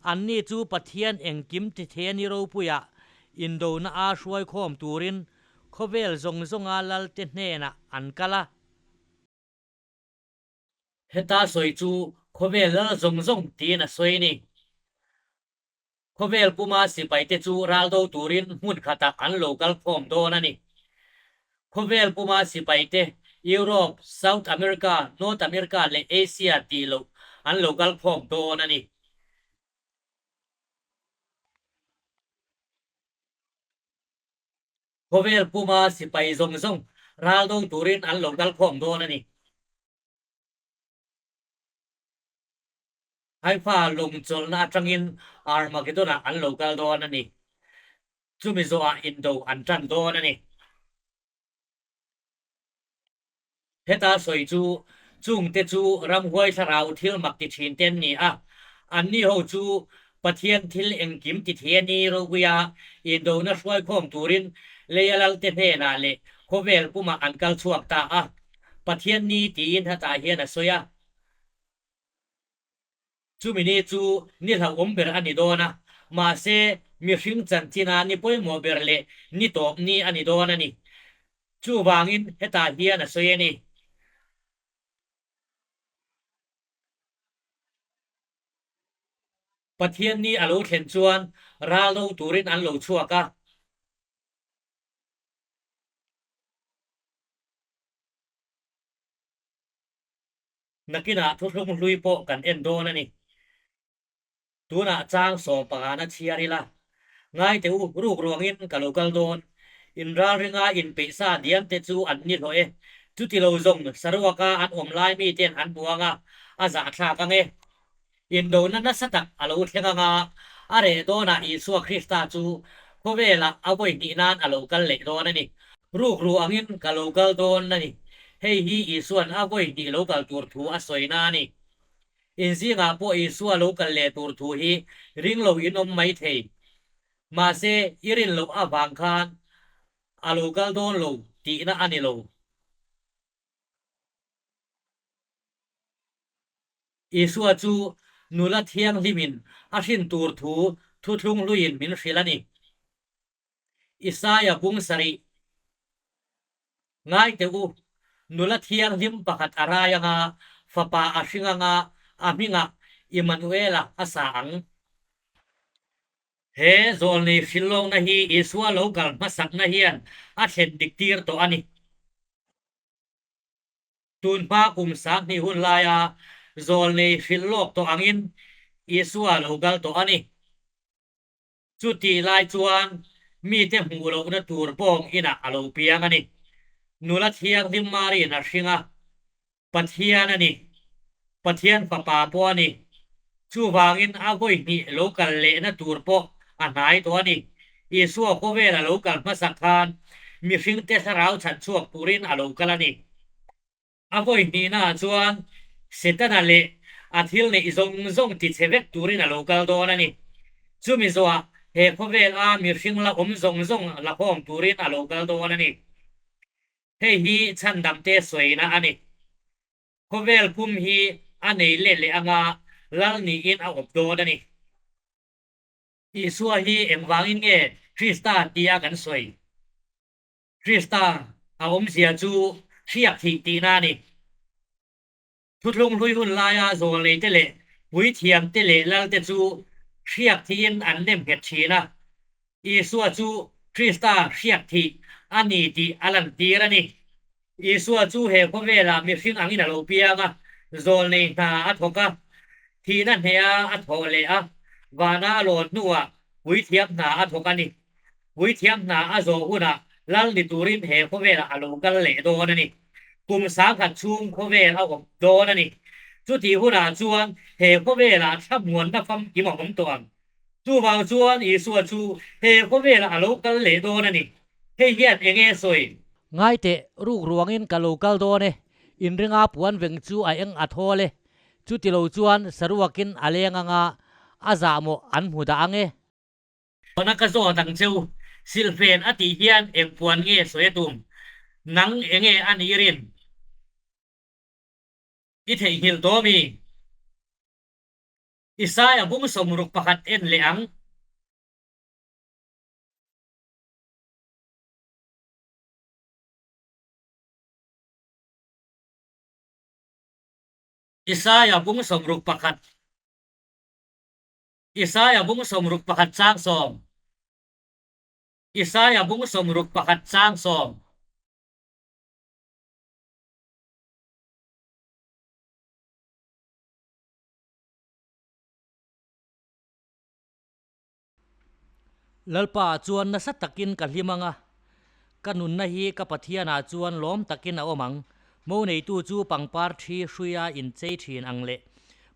Anni chu Pathian engkim ti thei a ni ropuiah indona a hruaikhawm turin khawvel zawng zawnga lalte hnenah an kal a. Heta sawi chu khawvel lal zawng zawng tiin a sawi a ni. Khawvel puma sipaite chu ral do turin hmun khatah an lo kal khawm dawn a ni. Khawvel puma sipaite Europe, South America, North America leh Asia tih loh an lo kal khawm dawn a ni. Khawvel puma sipai zawng zawng ral do turin an lo kal khawm dawn a ni. Haifa lung chawlhna atangin Armageddon-ah an lo kal dawn a ni. Chumi zawhah indo an tan dawn a ni. Heta sawi chu chungte chu ramhuai thlarau thil mak ti thin te an ni a, anni ho chu Pathian thil engkim ti thei a ni ropuia indona hruaikhawm turin leia lalte hnenah leh khawvel pumah an kal chhuak ta a. Pathian ni tiin hetah hian a sawi a. Chumi ni chu ni hlauhawm ber a ni dawn a, mahse mihring chanchina ni pawimawh ber leh ni tawp ni a ni dawn a ni. Chuvangin hetah hian a sawi a ni. Pathian ni a lo thlen chuan ral do turin an lo chhuak a. Nakinah thuthlung hlui pawh kan en dawn a ni. Tunah chang sawm pangana chhiar ila. Ngai teh u, ruk ruangin ka lo kal dawn. Inralringa inpeihsa diamte chu an ni hlawh e. Chuti lo zawng saruaka an awm lai miten an hmu anga a zahthlak ang e. Indona nasa tak a lo thleng anga a reh dawnah Isua Krista chu khawvelah a vawi hnih nan a lo kal leh dawn a ni. Rukru angin ka lo kal dawn a ni. Hei hi Isua'n a vawi hnih lo kal tur thu a sawina a ni. Inzingah pawh Isua lo kal leh tur thu hi ring lo in awm mai thei. Mahse, i rin loh avang khan a lo kal dawn lo tihna a ni lo. Isua chu nula thianghlimin a hrin tur thu thuthlung hluiin min hrilh a ni. Isaia bung sarih, Ngai teh u, nula thianghlim pakhat a rai anga Fapa a hring anga a hmingah Immanuela a sa ang. He zawlnei hrilhlawkna hi Isua lo kal hmasakna hian a thlen dik tir tawh a ni. Tun hma kum 2000 hun laia zawlnei hrilhlawk tawh angin Isua lo kal tawh a ni. Chutih lai chuan mite hmuh lohna tur bawng inah a lo piang a ni. Nula thianghlim Mari'n a hring a, Pathian a ni. Pathian Fapa pawh a ni. Chuvangin a vawi hnih lo kal lehna tur pawh a hnai tawh a ni. Isua khawvela lo kal hmasak khan mihringte thlarau chhanchhuak turin a lo kal a ni. A vawi hnihnaah chuan Setana leh a thil neih zawng zawng tichhe vek turin a lo kal dawn a ni. Chumi zawhah he khawvel a mihring la awm zawng zawng la khawm turin a lo kal dawn a ni. Hei hi chhandamte sawina a ni. Khawvel pum hi a nei let leh anga lal niin a awp dawn a ni. Isua hi engvangin nge Krista tia kan sawi? Krista a awmzia chu hriak thih tihna a ni. Thuthlung hlui hun laia zawlneite leh puithiamte leh lalte chu hriak thihin an nem nghet thin a. Isua chu Krista hriak thih a ni tih a lantir a ni. Isua chu he khawvelah mihring angin a lo piang a, zawlnei hna a thawk a, thihna hneha a thawh leh a, vana a lawn hnuah puithiam hna a thawk a ni. Puithiam hna a zawh hunah lal ni turin he khawvelah a lo kal leh dawn a ni. Kum 10,000 chhung khawvel a awm dawn a ni. Chutih hunah chuan he khawvelah thlamuanna famkim a awm tawh ang. Chuvang chuan Isua chu he khawvelah a lo kal leh dawn a ni. Hei hian eng nge sawi? Ngai teh, ruk ruangin ka lo kal dawn e. Inringa puan veng chu a eng a thawl e. Chutilo chuan saruakin a leng anga a zahmawh an hmu dah ang e. Puana ka zawt ang cheu, silhfen a tih hian eng puan nge sawi a tum? Nang enge a nih rin? I theihnghilh tawh mi? Isaia bung 61 en leh ang. Isaia bung 61. Isaia bung 61 chang 10. Isaia bung 61 chang 10. Lalpa ah chuan nasa takin ka hlim ang a, ka nunna hi ka Pathian ah chuan lawm takin a awm ang. Mo neitu chu pangpar thi hruia inchei thin ang leh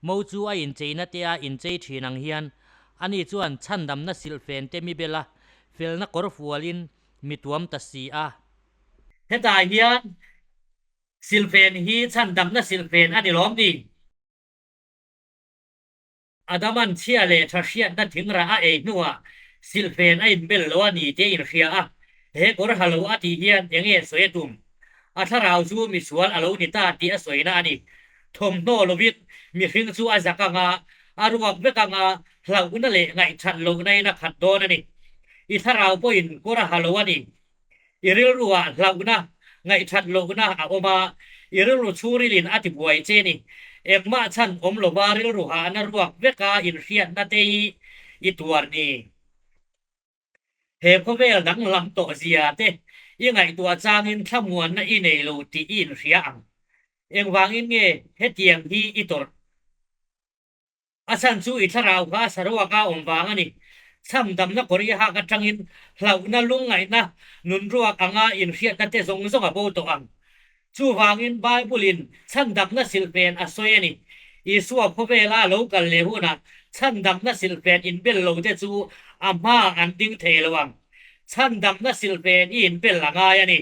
mo chu a incheina te a inchei thin ang hian ani chuan chhandamna silhfen te mi bel a, felna kawr fualin mi tuam ta si a. Hetah hian silhfen hi chhandamna silhfen a ni lawm ni? Adaman chhia leh tha hriatna thingrah a ei hnuah silhfen a inbel lo a ni tih a inhria a, he kawr ha lo a tih hian eng nge sawi a tum? A thlarau chu misual a lo ni ta tih a sawina a ni. Thawmhnaw lovin mihring chu a zak anga, a ruak vek anga, hlauhna leh ngaihthat lohna in a khat dawn a ni. I thlarau pawhin kawr a ha lo a ni. I rilruah hlauhna, ngaihthat lohna a awm a, i rilru chhungrilin a ti buai che ni. Engmah chhan awm lova rilru hahna ruak veka inhriatna te hi i tuar ni. He khawvel danglam tawh zia te i ngaihtuah changin thlamuanna i nei lo tih i inhria ang. Engvangin nge hetiang hi i tawrh? A chhan chu i thlarau kha saruak a awm vang a ni. Chhamdamna kawr i hak atangin hlauhna, lungngaihna, nunruak anga inhriatna te zawng zawng a bo tawh ang. Chuvangin Bible-in chhandamna silhfen a sawi a ni. Isua khawvela a lo kal leh hunah chhandamna silhfen inbel lo te chu a hmaah an ding thei lo ang. Chhandamna silhfen i inbel a ngai a ni.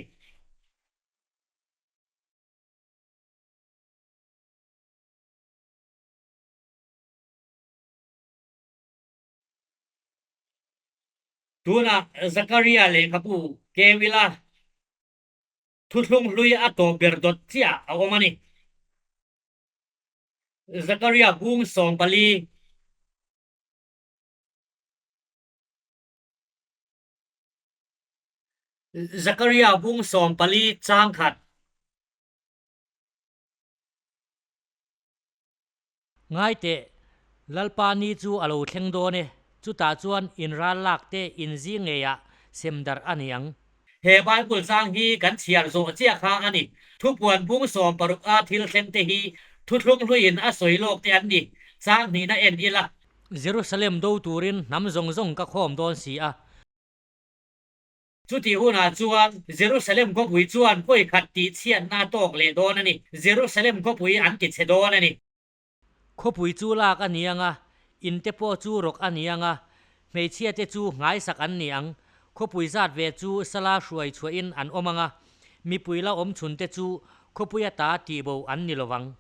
Tunah Zakaria lehkhabu keu ila thuthlung hlui a tawp ber dawt chiah a awm a ni. Zakaria bung 14. Zakaria bung 14 chang khat. Ngai teh, Lalpa ni chu a lo thleng dawn e, chutah chuan inral lak te inzing ngeiah sem darh a ni ang. He Bible chang hi kan chhiar zawh chiah kha a ni. Thupuan bung 16 a thil thleng te hi thuthlung hluiin a sawi lawk te an ni. Chang hnihna en ila. Jerusalem do turin hnam zawng zawng ka khawm dawn si a. Chutih hunah chuan Jerusalem khawpui chuan pawi khat tih chhiatna a tawk leh dawn a ni. Jerusalem khawpui an ti chhe dawn a ni. Khawpui chu lak a ni ang a, in te pawh chu rawk a ni ang a, hmeichhia te chu nghaisak an ni ang. Khawpui zat ve chu sala hruai chhuahin an awm ang a, mipui la awm chhun te chu khawpui ata tihbo an ni lo vang.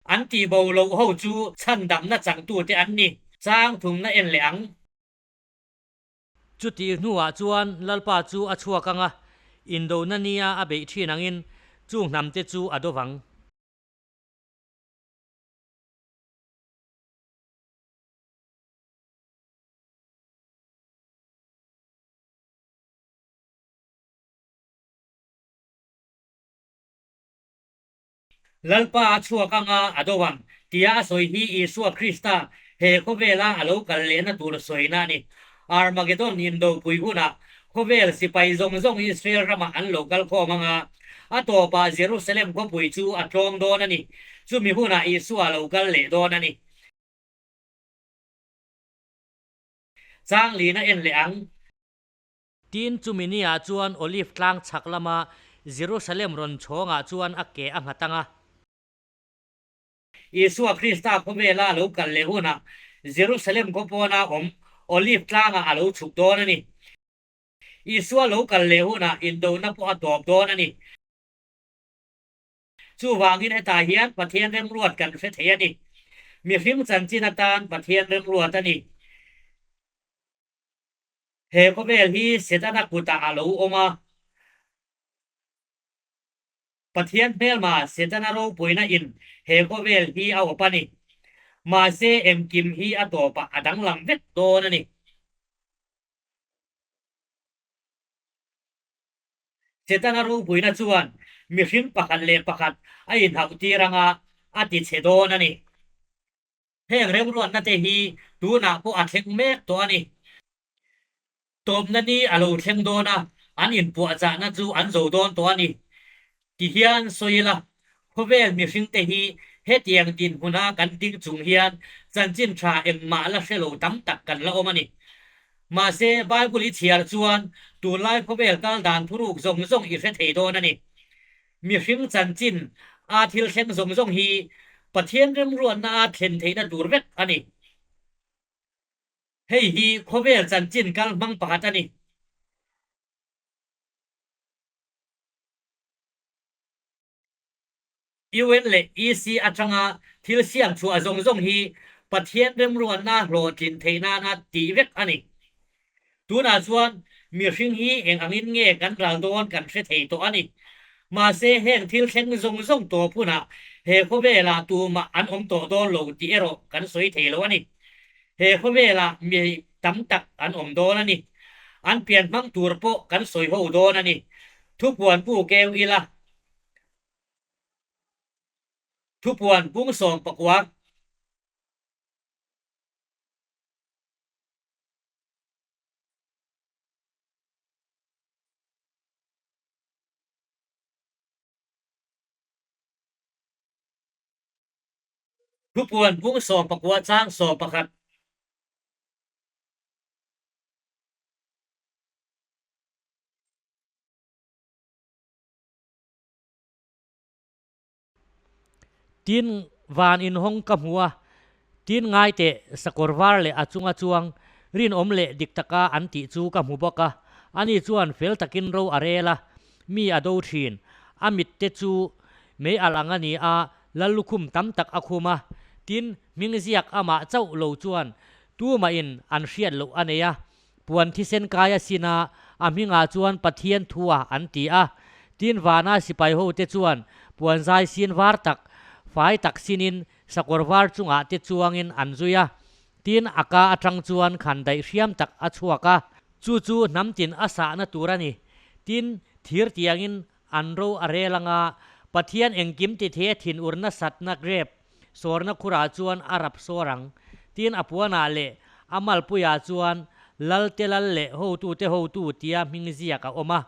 An tihbo loh ho chu chhandamna changtute an ni. Chang thumna en leh ang. Chutih hnuah chuan Lalpa chu a chhuak ang a, indona nia a beih thin angin chung hnamte chu a do vang. Lalpa a chhuak ang a, a do ang, tia a sawi hi Isua Krista he khawvela a lo kal lehna tur sawina a ni. Armageddon indopui hunah khawvel sipai zawng zawng Israel ramah an lo kal khawm ang a, a tawpah Jerusalem khawpui chu a tlawm dawn a ni. Chumi hunah Isua a lo kal leh dawn a ni. Changlina en leh ang. Tin, chumi niah chuan Olive tlang chhak lama Jerusalem rawn chhawngah chuan a ke a nghat ang a. Isua Krista khawvela a lo kal leh hunah Jerusalem khaw pawna awm Olive tlangah a lo chhuk dawn a ni. Isua lo kal leh hunah indona pawh a tawp dawn a ni. Chuvangin hetah hian Pathian remruat kan hre thei a ni. Mihring chanchin atan Pathian remruat a ni. He khawvel hi Setana kutah a lo awm a. Pathian hmelma Setana ropuina in he khawvel hi a awp a ni. Mahse engkim hi a tawpah a danglam vek dawn a ni. Setana ropuina chuan mihring pakhat leh pakhat a inhauh tir anga a ti chhe dawn a ni. Heng remruatna te hi tunah pawh a thleng mek tawh a ni. Tawpna ni a lo thleng dawn a, an inpuahchahna chu an zo dawn tawh a ni. Ti hian sawi ila, khawvel mihringte hi hetiang dinhmuna kan ding chung hian chanchin tha engmah la hre lo tam tak kan la awm a ni. Mahse, Bible i chhiar chuan tunlai khawvel kal dan thuruk zawng zawng i hre thei dawn a ni. Mihring chanchin a thil thleng zawng zawng hi Pathian remruatna a thlen theihna tur vek a ni. Hei hi khawvel chanchin kal hmang pakhat a ni. UN leh EC atanga thil siam chhuah zawng zawng hi Pathian remruatna hlawhtlin theih nana tih vek a ni. Tunah chuan mihring hi eng angin nge kan ral dawn kan hre thei tawh a ni. Mahse heng thil thleng zawng zawng tawp hunah he khawvelah tumah an awm tawh dawn lo tih erawh kan sawi thei lo a ni. He khawvelah mi tam tak an awm dawn a ni. An pian hmang tur pawh kan sawi ho dawn a ni. Thupuan bu keu ila. Thupuan bung 19. Thupuan bung 19 chang 11. Tin, van inhawng ka hmu a, tin ngai teh sakawr var leh a chunga chuang rinawm leh dik taka an tih chu ka hmu bawk a. Ani chuan fel takin ro a rel a, mi a do thin. A mit te chu mei alh ang a ni a, lal lukhum tam tak a khum a. Tin, hming ziak amah chauh lo chuan tumahin an hriat loh a nei a, Puan thisen kai a sin a, a hmingah chuan Pathian thua an ti a. Tin vana sipai hote chuan puan zai sin var tak, fai tak sinin sakawr var chungah te chuangin an zui a. Tin a ka atang chuan khan daih hriam tak a chhuak a. Chu chu hnam tin a sahna tur a ni. Tin thir tiangin an ro a rel anga Pathian engkim tithe thinur nasatna grep sawrna khurah chuan a rap sawr ang. Tin, a puanah leh a malpuiah chuan Lalte Lal leh Hotute Hotu tia hming ziak a awm a.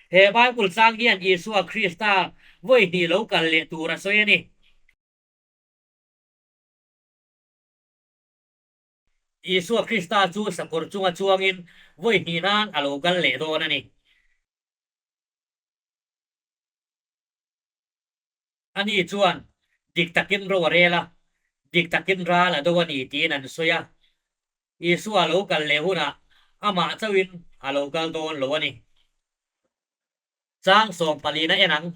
He Bible chang hian Isua Krista vawi hnih lo kal leh tur a sawi a ni. Isua Krista chu sakawr chunga chuangin vawi hnih nan a lo kal leh dawn a ni. Ani chuan, Dik takin ro a rel a, dik takin ral a do a ni tiin an sawi a. Isua lo kal leh hunah amah chauhin a lo kal dawn lo a ni. Chang sawmpalina en ang.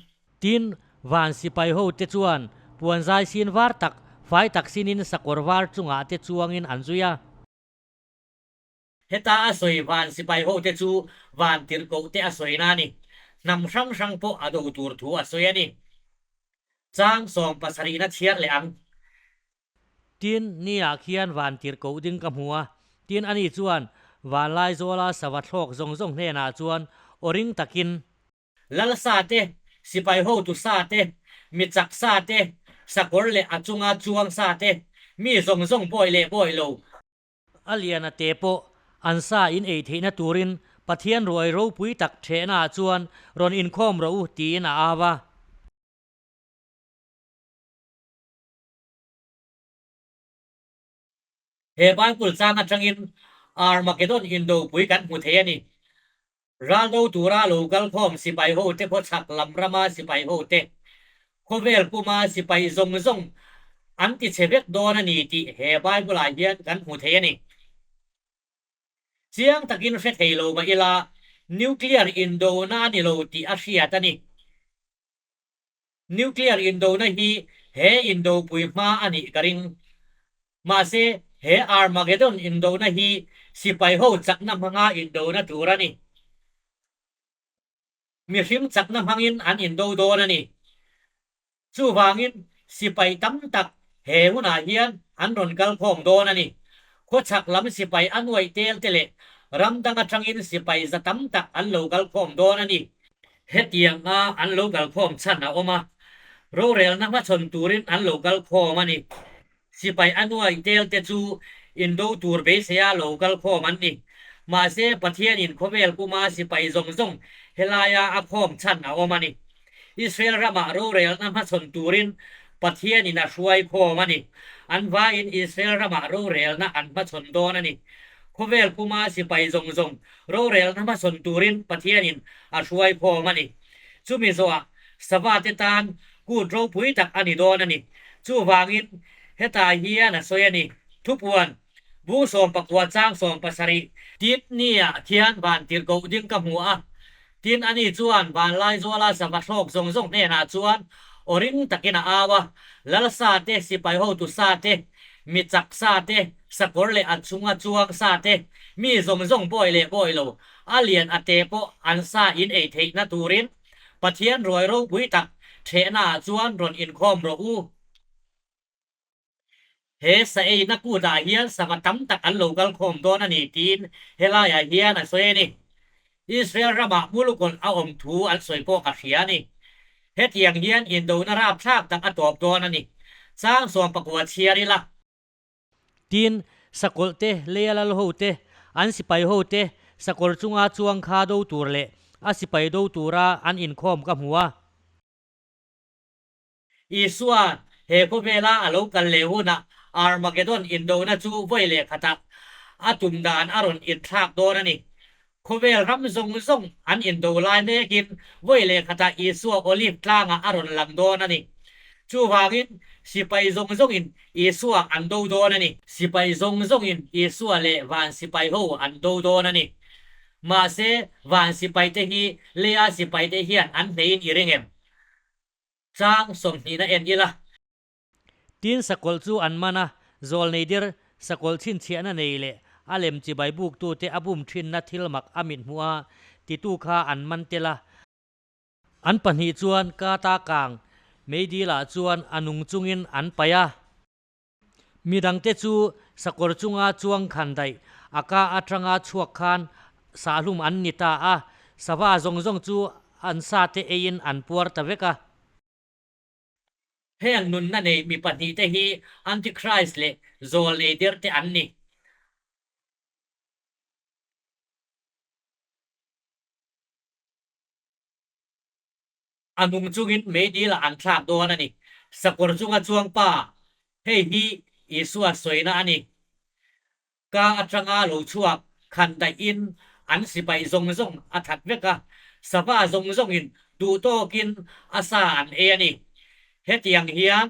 Tin, van sipai ho te chuan puan zai sin var tak, fai tak sinin sakawr var chungah te chuangin an zui a. Heta a sawi van sipai ho te chu van tirhkoh te a sawina a ni. Hnam hrang hrang pawh a do tur thu a sawi a ni. Chang sawmpasarihna chhiar leh ang. Tin, niah khian van tirhkoh ding ka hmu a. Tin, ani chuan Vanlaizawla sava thlawk zawng zawng hnenah chuan aw ring takin. Lal sa te, sipai hotu sa te, mi chak sa te, sakawr leh a chunga chuang sa te, mi zawng zawng bawi leh bawi lo. A lian a te pawh an sa in ei theihna turin Pathian ruai ropui tak thehnaah chuan rawn inkhawm rawh u tiin a au a. He Bible chang atangin Armageddon indopui kan hmu thei a ni. Raldo tura lo kalkhawm sipai hote khawchhak lam rama sipai hote, khawvel puma sipai zawng zawng an ti chhe vek dawn a ni tih he Bible-ah hian kan hmu thei a ni. Chiang takin hre thei lo mah ila nuclear indona a ni lo tih a hriat a ni. Nuclear indona hi he indopui hma a nih ka ring. Mahse, he Armageddon indona hi sipai ho chakna hmanga indona tur a ni. Mihring chakna hmangin an indo dawn a ni. Chuvangin, sipai tam tak he hunah hian an rawn kal khawm dawn a ni. Khawchhak lam sipai a nuaih tel te leh ram dang atangin sipai za tam tak an lo kal khawm dawn a ni. Hetianga an lo kalkhawm chhan a awm a, rorelna hmachhawn turin an lo kalkhawm a ni. Sipai a nuai telte chu indo tur beiseia lo kalkhawm an ni. Mahse, Pathianin khawvel puma sipai zawng zawng helaia a khawm chhan a awm a ni. Israel ramah rorelna hmachhawn turin Pathianin a hruai khawm a ni. An vaiin Israel ramah rorelna an hmachhawn dawn a ni. Khawvel puma sipai zawng zawng Rorelna hmasawn turin Pathianin a hruai khawm a ni. Chumi zawhah Savate tan kut ropui tak a ni dawn a ni. Chuvangin hetah hian a sawi a ni. Thupuan, Bung 14 chang 17. Tin, niah khian van tirhkoh ding ka hmu a. Tin, ani chuan Vanlaizuala sava thlawk zawng zawng hnenah chuan aw ring takin a au a, Lal sa te, sipai hotu sa te, mi chak sa te, sakawr leh a chunga chuang sa te, mi zawng zawng bawi leh bawi lo, a lian a te pawh an sa in ei theihna turin Pathian ruai ropui tak thehnaah chuan rawn inkhawm rawh u. He sa eina kutah hian sava tam tak an lo kal khawm dawn a ni tiin helaiah hian a sawi a ni. Israel ramah mulukawlh a awm thu an sawi pawh ka hria a ni. Hetiang hian indona rapthlak tak a tawp dawn a ni. Chang 19 chhiar ila. Tin, sakawlh te, leia lal ho te, an sipai ho te, sakawr chunga chuang kha do tur leh a sipai do tura an inkhawm ka hmu a. Isua he khawvela a lo kal leh hunah Armageddon indona chu vawi leh khatah a tum dan a rawn inthlak dawn a ni. Khawvel ram zawng zawng an indo lai mekin vawi leh khatah Isua Olive tlangah a rawn lang dawn a ni. Chuvangin sipai zawng zawngin Isua an do dawn a ni. Sipai zawng zawngin Isua leh van sipai ho an do dawn a ni. Mahse, van sipaite hi leia sipaite hian an hneiin i ring em? Chang sawmhnihna en ila. Tin sakawlh chu an man a, zawl nei der sakawlh chhinchhiahna nei leh a lem chibai buktute a bum thinna thil mak a mit hmuh a titu kha an man tel a. An pahnih chuan kata kang meidilah chuan a nung chungin an paih a. Midangte chu sakawr chunga chuang khan daih a ka atanga chhuak khan sahlum an ni ta a, sava zawng zawng chu an sate eiin an puar ta vek a. Heng nunna nei mi pahnihte hi Antichrist leh zawlnei derte an ni. A nung chungin meidilah an thlak dawn a ni. Sakawr chunga chuang pa, hei hi Isua sawina a ni. Ka atanga lo chhuak khan daihin an sipai zawng zawng a that vek a, sava zawng zawngin duh tawkin a sa an ei a ni. Hetiang hian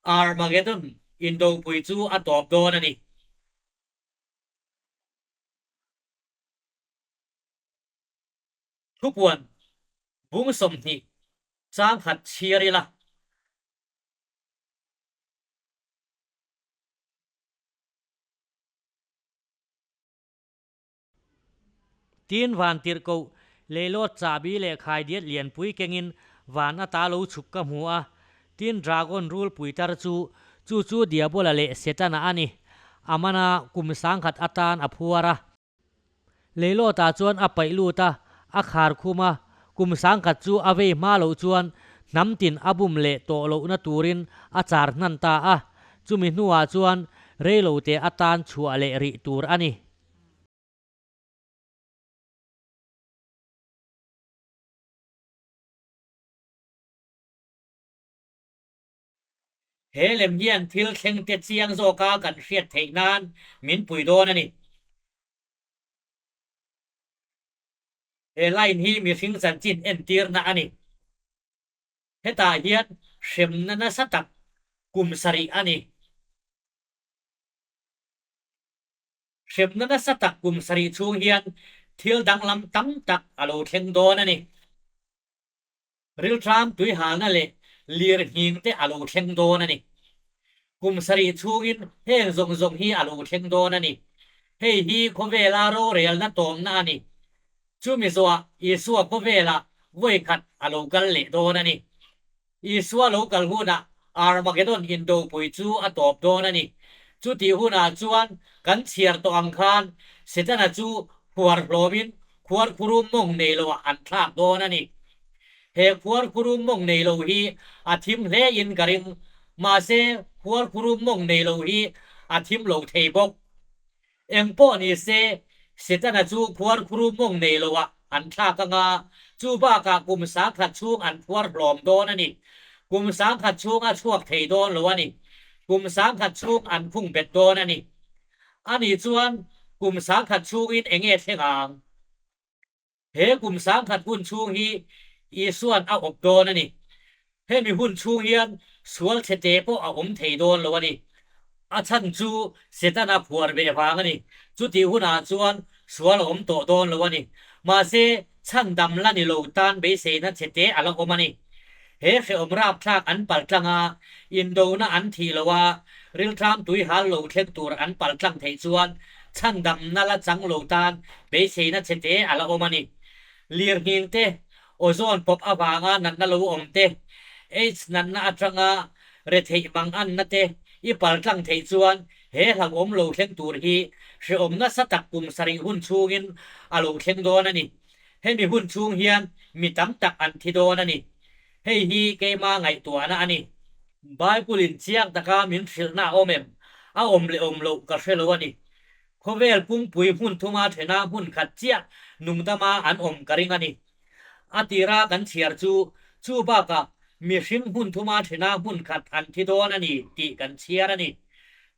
Armageddon indopui chu a tawp dawn a ni. Thupuan bung 20 chang khat chhiar ila. Tin van tirhkoh leilawt chahbi leh khaidiat lianpui kengin van ata lo chhuk ka hmu a. Tin dragon rulpui tar chu, chu chu Diabola leh Setana a ni. A mana kum 10,000 atan a phuar a. Leilawtah chuan a paih lut a, a khar khum a, kum 10,000 chu a vei hma loh chuan hnam tin a bum leh tawh lohna turin a char hnan ta a, chumi hnuah chuan reilote atan chhuah leh rih tur a ni. He lem hian thil thleng te chiang zawka kan hriat theih nan min pui dawn a ni. He line hi mihring chanchin entirna a ni. Hetah hian hremna nasa tak kum sarih a ni. Hremna nasa tak kum sarih chhung hian thil danglam tam tak a lo thleng dawn a ni. Rilṭam tuihalna leh lir nghing te a lo thleng dawn a ni. Kum sarih chhungin heng zawng zawng hi a lo thleng dawn a ni. Hei hi khawvela rorelna tawmna a ni. Chumi zawhah Isua khawvelah vawi khat a lo kal leh dawn a ni. Isua lo kal hunah Armageddon indopui chu a tawp dawn a ni. Chutih hunah chuan kan chhiar tawh ang khan Setana chu phuar hlawmin khuarkhurum mawng nei loah an thlak dawn a ni. He khuarkhurum mawng nei lo hi a thim hle in ka ring, mahse khuarkhurum mawng nei lo hi a thim lo thei bawk. Eng pawh ni se, Setana chu khuarkhurum mawng nei loah an thlak anga, chu bakah kum 10,000 chhung an phuar hlawm dawn a ni. Kum 10,000 chhung a chhuak thei dawn lo a ni. Kum 10,000 chhung an khung bet dawn a ni. Ani chuan kum 10,000 chhungin eng nge thleng ang? He kum 10,000 hun chhung hi Isua'n a awp dawn a ni. Hemi hun chhung hian sual chhete pawh a awm thei dawn lo a ni. A chhan chu Setana phuar ve vang a ni. Chutih hunah chuan sual a awm tawh dawn lo a ni. Mahse, chhandam la ni lo tan beiseina chhete a la awm a ni. He hrehawm rapthlak an paltlang a, indona an thih lo a, rilṭam tuihal lo thleng tur an paltlang theih chuan chhandamna la chang lo tan beiseina chhete a la awm a ni. Lirnghing te, ozone pawp avanga natna lo awm te, AIDS natna atanga retheih manganna te i paltlang theih chuan he hlauhawm lo thleng tur hi hrehawm nasa tak kum sarih hun chhungin a lo thleng dawn a ni. Hemi hun chhung hian mi tam tak an thi dawn a ni. Hei hi keima ngaihtuahna a ni. Bible-in chiang taka min hrilhna a awm em? A awm leh awm loh ka hre lo a ni. Khawvel pungpui hmun thuma thena hmun khat chiah nungdama an awm ka ring a ni. A tira kan chhiar chu, chu bakah mihring hmun thuma thena hmun khat an thi dawn a ni tih kan chhiar a ni.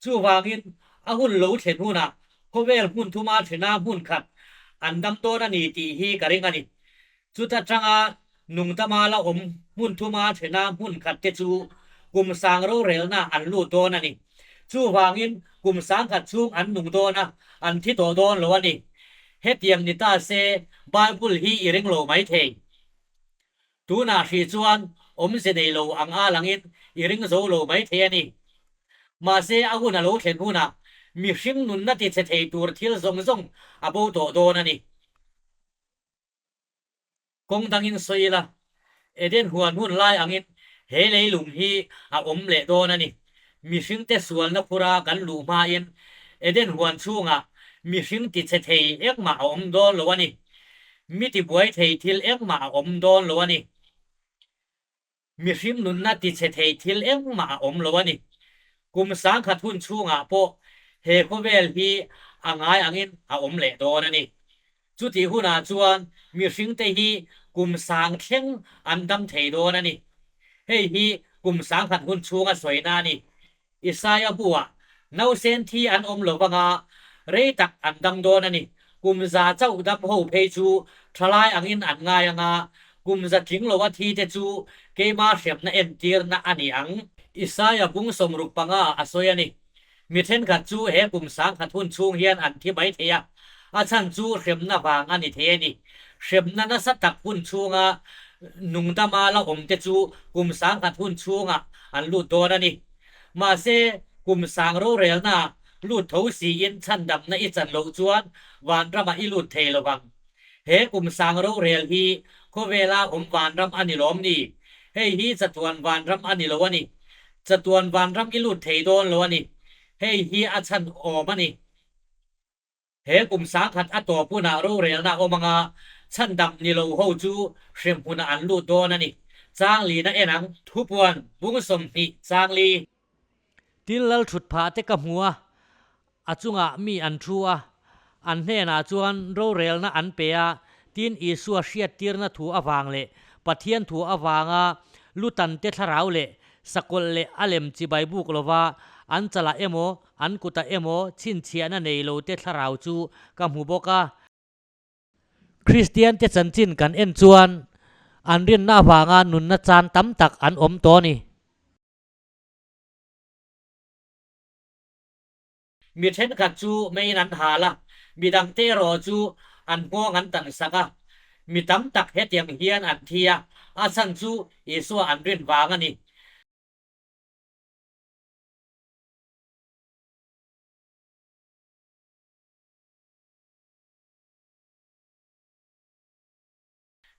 Chuvangin a hun lo thlen hunah khawvel hmun thuma thena hmun khat an dam dawn a ni tih hi ka ring a ni. Chuta tanga nungdama la awm hmun thuma thena hmun khat te chu kum sang rorelna an lut dawn a ni. Chuvangin kum 10,000 chhung an nung dawn a, an thi tawh dawn lo a ni. Hetiang ni ta se Bible hi i ring lo mai thei. Tunah hrih chuan awmze nei lo ang a langin i ring zo lo mai thei a ni. Mahse a hun a lo thlen hunah mihring nunna tichhe thei tur thil zawng zawng a bo tawh dawn a ni. Kawng dangin sawi ila, Eden huan hun lai angin he leilung hi a awm leh dawn a ni. Mihringte sualna phura kan luh hmain Eden huan chhungah mihring tichhe thei engmah a awm dawn lo a ni. Mi tibuai thei thil engmah a awm dawn lo a ni. Mihring nunna tichhe thei thil engmah a awm lo a ni. Kum 10,000 hun chhungah pawh he khawvel hi a ngai angin a awm leh dawn a ni. Chutih hunah chuan mihringte hi kum sang thleng an dam thei dawn a ni. Hei hi kum 10,000 hun chhunga sawina a ni. Isaia buah nausen thi an awm lo vanga rei tak an dam dawn a ni. Kum za chauh dam ho phei chu thalai angin an ngai anga, kum za tling loa thi te chu keima hremna entirna a ni ang. Isaia bung 65 a sawi a ni. Mi thenkhat chu he kum 10,000 hun chhung hian an thi mai thei a, a chhan chu hremna vang a ni thei a ni. Hremna nasa tak hun chhunga nungdama la awm te chu kum 10,000 hun chhungah an lut dawn a ni. Mahse, kum sang rorelnaah lut tho siin chhandamna i chan loh chuan vanramah i lut thei lo vang. He kum sang rorel hi khawvela awm vanram a ni lawm ni? Hei hi chatuan vanram a ni lo a ni. Chatuan vanram i lut thei dawn lo a ni. Hei hi a chhan awm a ni. He kum 10,000 a tawp hunah rorelna awm anga chhandam ni lo ho chu hremhmunah an lut dawn a ni. Chang lina en ang. Thupuan bung 20 chang li. Tin lal thut phah te ka hmu a, a chungah mi an thu a, an hnenah chuan rorelna an pe a, tin Isua hriattirna thu avang leh Pathian thu avanga lutan te thlarau leh sakawlh leh a lem chibai buk lova an chalah emaw an kutah emaw chhinchhiahna nei lo te thlarau chu ka hmu bawk a. Kristian te chanchin kan en chuan an rinna avanga nunna chan tam tak an awm tawh a ni. Mi thenkhat chu meiin an hal a, mi dangte erawh chu an nghawng an tan sak a. Mi tam tak hetiang hian an thi a, a chhan chu Isua an rin vang a ni.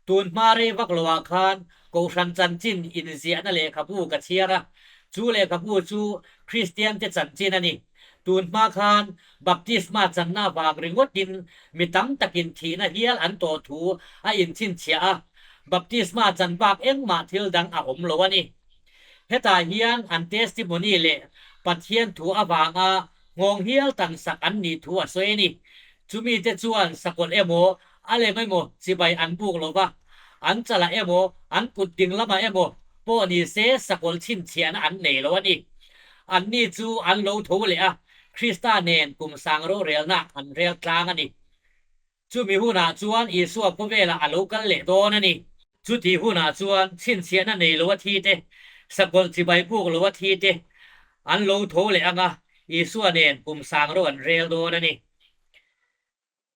Tun hma rei vak loah khan Kohhran chanchin inziahna lehkhabu ka chhiar a, chu lehkhabu chu Kristiante chanchin a ni. Tun hma khan baptisma channa avang ringawtin mi tam takin thihna hial an tawh thu a inchhinchhiah a, baptisma chan bak engmah thil dang a awm lo a ni. Hetah hian an testimony leh Pathian thu avanga nghawng hial tan sak an nih thu a sawi a ni. Chumite chuan sakawlh emaw, a lem emaw chibai an buk lo va, an chalah emaw, an kut ding lamah emaw pawh ni se sakawlh chhinchhiahna an nei lo a ni. Anni chu an lo tho leh a, Krista nen kum sang rorelna an rel tlang a ni. Chumi hunah chuan Isua khawvelah a lo kal leh dawn a ni. Chutih hunah chuan chhinchhiahna nei lo a thi te, sakawlh chibai buk lo a thi te an lo tho leh ang a, Isua nen kum sang ro an rel dawn a ni.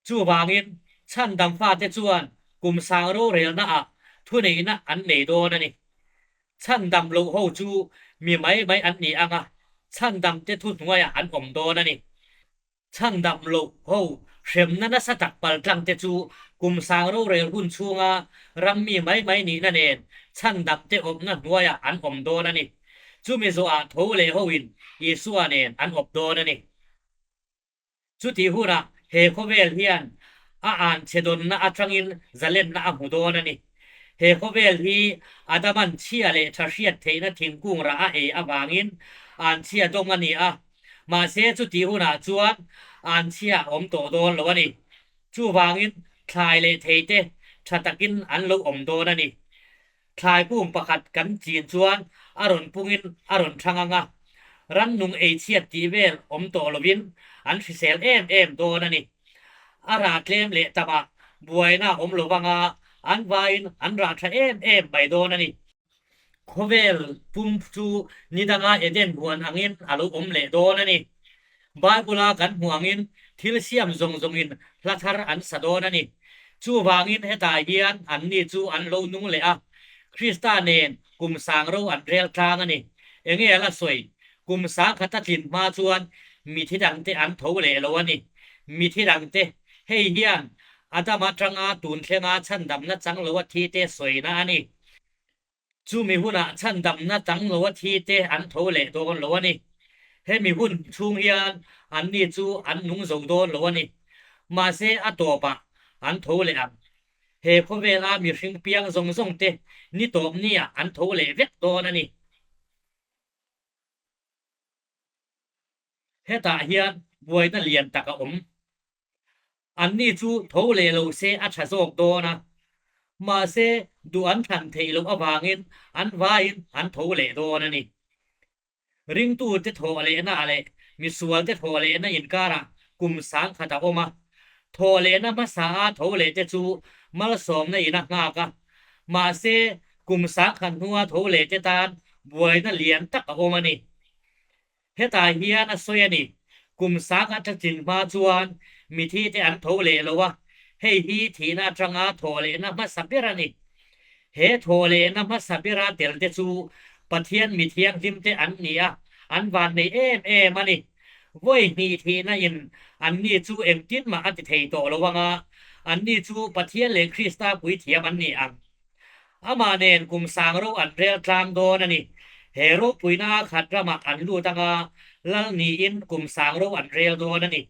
Chuvangin, chhandam fate chuan kum sang rorelnaah thuneihna an nei dawn a ni. Chhandam loh ho chu mi mai mai an ni ang a, chhandam te thuhnuaiah an awm dawn a ni. Chhandam loh ho hremna nasa tak paltlang te chu kum sang rorel hun chhunga rammi mai mai nihna nen chhandam te awpna hnuaiah an awm dawn a ni. Chumi zawhah tho leh hoin Isua nen an awp dawn a ni. Chutih hunah he khawvel hian a an chhe dawnna atangin zalenna a hmu dawn a ni. He khawvel hi Adaman chhia leh tha hriat theihna thingkung rah a ei avangin an chhia dawng a ni a. Mahse chutih hunah chuan an chhia awm tawh dawn lo a ni. Chuvangin thlai leh theite tha takin an lo awm dawn a ni. Thlai kung pakhat kan chin chuan a rawn pungin a rawn thang ang a, rannung ei chhiat tih vel awm tawh lovin an hrisel em em dawn a ni. A rah tlem leh tamah buaina awm lo vanga an vaiin an rah tha em em mai dawn a ni. Khawvel pum chu ni danga Eden huan angin a lo awm leh dawn a ni. Bible-a kan hmuh angin thil siam zawng zawngin hla thar an sa dawn a ni. Chuvangin hetah hian anni chu an lo nung leh a, Krista nen kum sang ro an rel tlang a ni. Enge a la sawi? Kum 10,000 a tlin hma chuan mithi dangte an tho leh lo a ni. Mithi dangte, hei hian Adama atanga tun thlenga chhandamna chang lo a thi te sawina a ni. Chumi hunah chhandamna chang lo a thi te an tho leh dawn lo a ni. Hemi hun chhung hian anni chu an nung zo dawn lo a ni. Mahse a tawpah an tho leh ang. He khawvela mihring piang zawng zawng te ni tawp nia an tho leh vek dawn a ni. Hetah hian buaina lian tak a awm. Anni chu tho leh lo se a tha zawk dawn a, mahse duh an thlan theih loh avangin an vaiin an tho leh dawn a ni. Ringtute thawh lehna leh misualte thawh lehna inkarah kum sangkhat a awm a, thawh lehna hmasa a tho leh te chu malsawmna in a nghak a, mahse kum sangkhat hnua tho leh te tan buaina lian tak a awm a ni. Hetah hian a sawi a ni, kum sang a tlachin hma chuan mithi te an tho leh lo a, hei hi thihna atanga thawh lehna hmasa ber a ni. He thawh lehna hmasa bera tel te chu Pathian mi thianghlim te an ni a, an vannei em em a ni. Vawi hnih thihna in anni chu engtin mah a ti thei tawh lo anga, anni chu Pathian leh Krista puithiam an ni ang. Amah nen kum sang ro an rel tlang dawn a ni. He ropuina a khat ramah an lut anga lal niin kum sang ro an rel dawn a ni.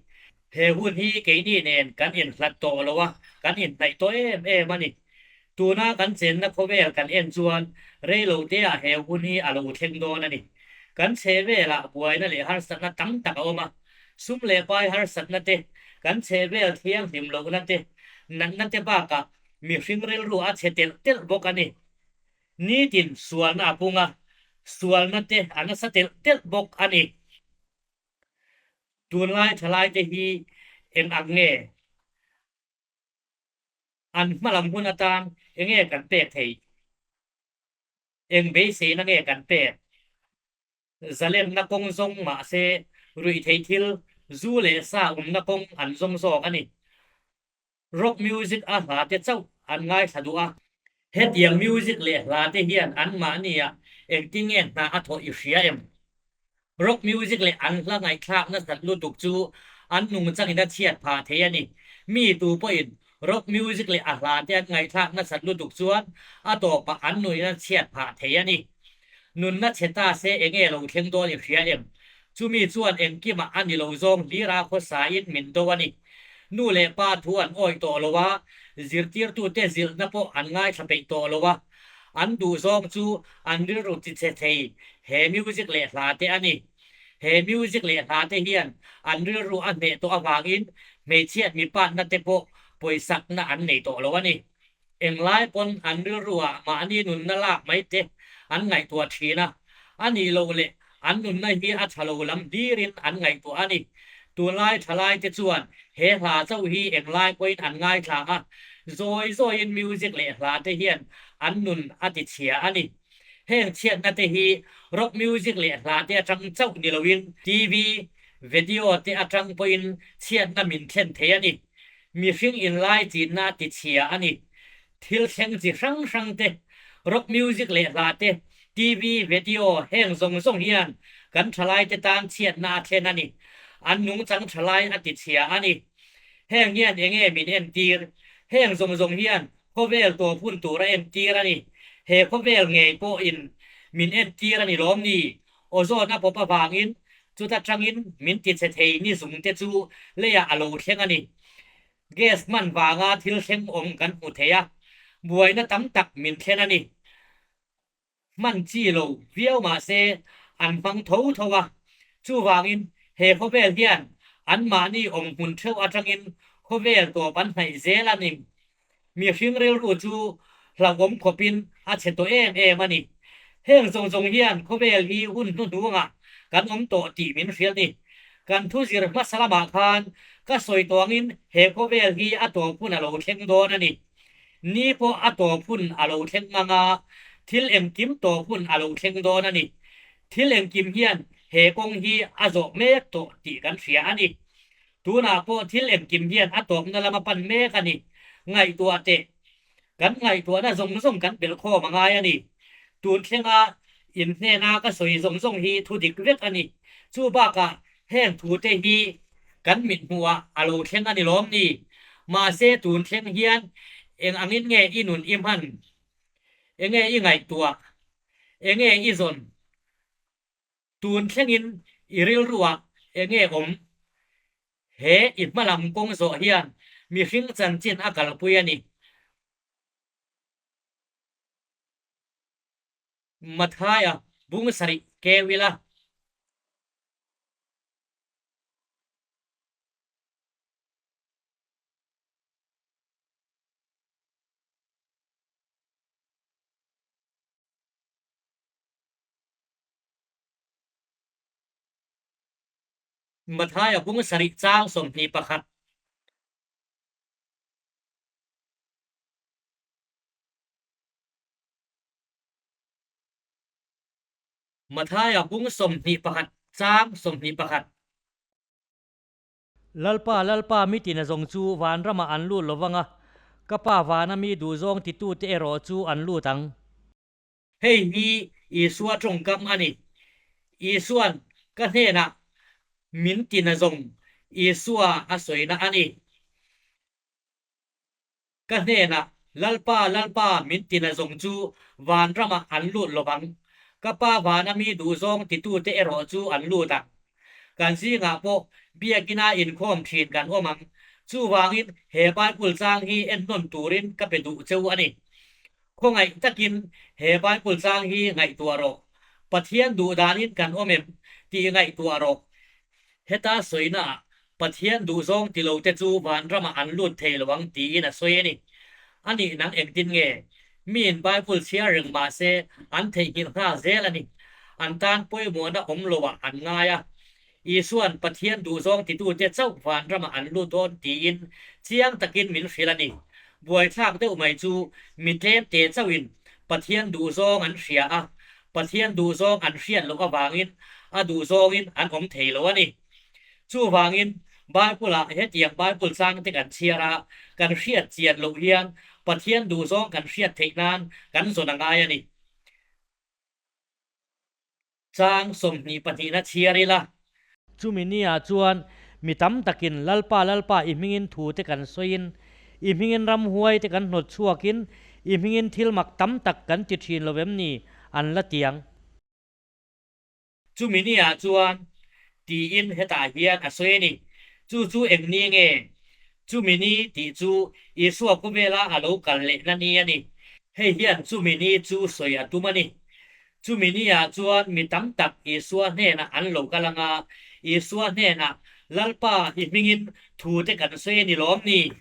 He hun hi keini nen kan inhlat tawh lo a, kan inhnaih tawh em em a ni. Tuna kan chenna khawvel kan en chuan rei lo teah he hun hi a lo thleng dawn a ni. Kan chhehvelah buaina leh harsatna tam tak a awm a, sum leh pai harsatna te, kan chhehvel thianghlim lohna te, natna te bakah Mihring rilru a chhe telh telh bawk a ni. Nitin sualna a pung a, sualna te a nasa telh telh bawk a ni. Tunlai thalaite hi eng ang nge? An hmalam hun atan enge kan pek theih? Eng beiseina nge kan pek? Zalenna kawng zawng mahse ruihtheih thil, zu leh sa awmna kawng an zawng zawk a ni. Rock music a hla te chauh an ngaithla duh a. Hetiang music leh hla te hian anmahni ah engtin nge hna a thawh i hria em? Rock music leh an hla ngaihthlak nasat lutuk chu an nungchangin a chhiat phah thei a ni. Mi tu pawhin rock music leh a hla te an ngaihthlak nasat lutuk chuan a tawpah an nuin a chhiat phah thei a ni. Nunna chhe ta se enge lo thleng dawn i hria em? Chumi chuan engkimah a ni lo zawng hlira khawsain min do a ni. Nu leh pa thu an awih tawh lo a, zirtirtute zilhna pawh an ngaithla peih tawh lo a. An duh zawng chu an rilru ti chhe thei he music leh hla te a ni. He music leh hla te hian an rilru a hneh tawh avangin hmeichhiat mipatna te pawh pawisakna an nei tawh lo a ni. Englai pawn an rilruah mahni nunna lak mai te an ngaihtuah thin a, a nih loh leh an nunna hi a tha lo lam hlirin an ngaihtuah a ni. Tunlai thalai te chuan he hla chauh hi englai pawhin an ngaithla a, zawi zawiin music leh hla te hian an nun a ti chhia a ni. Heng chhiatna te hi rock music leh hla te atang chauh ni loin TV, video te atang pawhin chhiatna min thlen thei a ni. Mihring inlai chinna a ti chhia a ni. Thil thleng chi hrang hrang te, rock music leh hla te, TV, video heng zawng zawng hian kan thalaite tan chhiatna a thlen a ni. An nungchang thalai a ti chhia a ni. Heng hian enge min entir? Heng zawng zawng hian khawvel tawp hun tur a entir a ni. He khawvel ngei pawhin min entir a ni lawm ni? Ozone a pawp avangin chuta tangin min ti che thei ni zung te chu leiah a lo thleng a ni. Gas hman vanga thil thleng awm kan hmu thei a, buaina tam tak min thlen a ni. Hman chi lo viau mah se an hmang tho tho a, chuvangin he khawvel hian anmahni awm hmun theuh atangin khawvel tawp an hnaih zel a ni. Mihring rilru chu hlauhawm khawpin a chhe tawh em em a ni. Heng zawng zawng hian khawvel hi hun hnuhnungah kan awm tawh tih min hrilh ni. Kan thu zir hmasa lamah khan ka sawi tawngin he khawvel hi a tawp hun a lo thleng dawn a ni. Ni pawh a tawp hun a lo thleng ngang a, thil engkim tawp hun a lo thleng dawn a ni. Thil engkim hian he kawng hi a zawh mek tawh tih kan hria a ni. Tunah pawh thil engkim hian a tawpna lama pan mek a ni. Ngaihtuah teh. Kan ngaihtuahna zawng zawng kan belh khawm a ngai a ni. Tun thlenga in hnena ka sawi zawng zawng hi thu dik vek a ni. Chu bakah heng thute hi kan mit hmuhah a lo thleng a ni lawm ni. Mahse tun thleng hian eng angin nge i nun i hman? Enge i ngaihtuah? Enge i zawn? Tun thlengin i rilruah enge awm? He i hmalam kawng zawh hian mihring chanchin a kalpui a ni. Mathaia bung sarih keu ila. Mathaia bung sarih chang 21. Mathaia bung 21 chang 21. Lalpa, Lalpa, mi tina zawng chu van ramah an lut lovang a, ka Pa vana mi duhzawng titute erawh chu an lut ang. Hei hi Isua tawngkam a ni. Isua'n ka hnenah min tina zawng Isua a sawina a ni. Ka hnenah, Lalpa, Lalpa, min tina zawng chu van ramah an lut lovang. Ka Pa vana mi duhzawng titute erawh chu an lut ang. Kan zingah pawh biakina inkhawm thin kan awm ang. Chuvangin he Bible chang hi enhnawn turin ka pe duh cheu a ni. Khawngaih takin he Bible chang hi ngaihtuah rawh. Pathian duh danin kan awm em tih ngaihtuah rawh. Heta sawinaah Pathian duhzawng ti lote chu vanramah an lut thei lo ang tiin a sawi a ni. A nih nang engtin nge? Miin Bible chhiar reng mah se an theihnghilh nghal zel a ni. An tan pawimawhna awm loah an ngai a. Isua'n Pathian duhzawng titute chauh vanramah an lut dawn tiin chiang takin min hrilh a ni. Buaithlak deuh mai chu mi tlemte chauhin Pathian duhzawng an hria a, Pathian duhzawng an hriat loh avangin a duhzawngin an awm thei lo a ni. Chuvangin, Bible-ah hetiang Bible changte kan chhiar a, kan hriat chian loh hian Pathian duhzawng kan hriat theih nan kan zawn a ngai a ni. Chang 22na chhiar ila. Chumi niah chuan mi tam takin, Lalpa, Lalpa, i hmingin thu te kan sawiin, i hmingin ramhuai te kan hnawt chhuakin, i hmingin thil mak tam tak kan ti thin lo em ni? an la ti ang. Chumi niah chuan tiin hetah hian a sawi a ni. Chu chu eng ni nge? Chumi ni tih chu Isua khawvela a lo kal lehna ni a ni. Hei hian chumi ni chu sawi a tum a ni. Chumi niah chuan mi tam tak Isua hnenah an lo kal ang a, Isua hnenah, Lalpa, i hmingin thute kan sawi a ni lawm ni?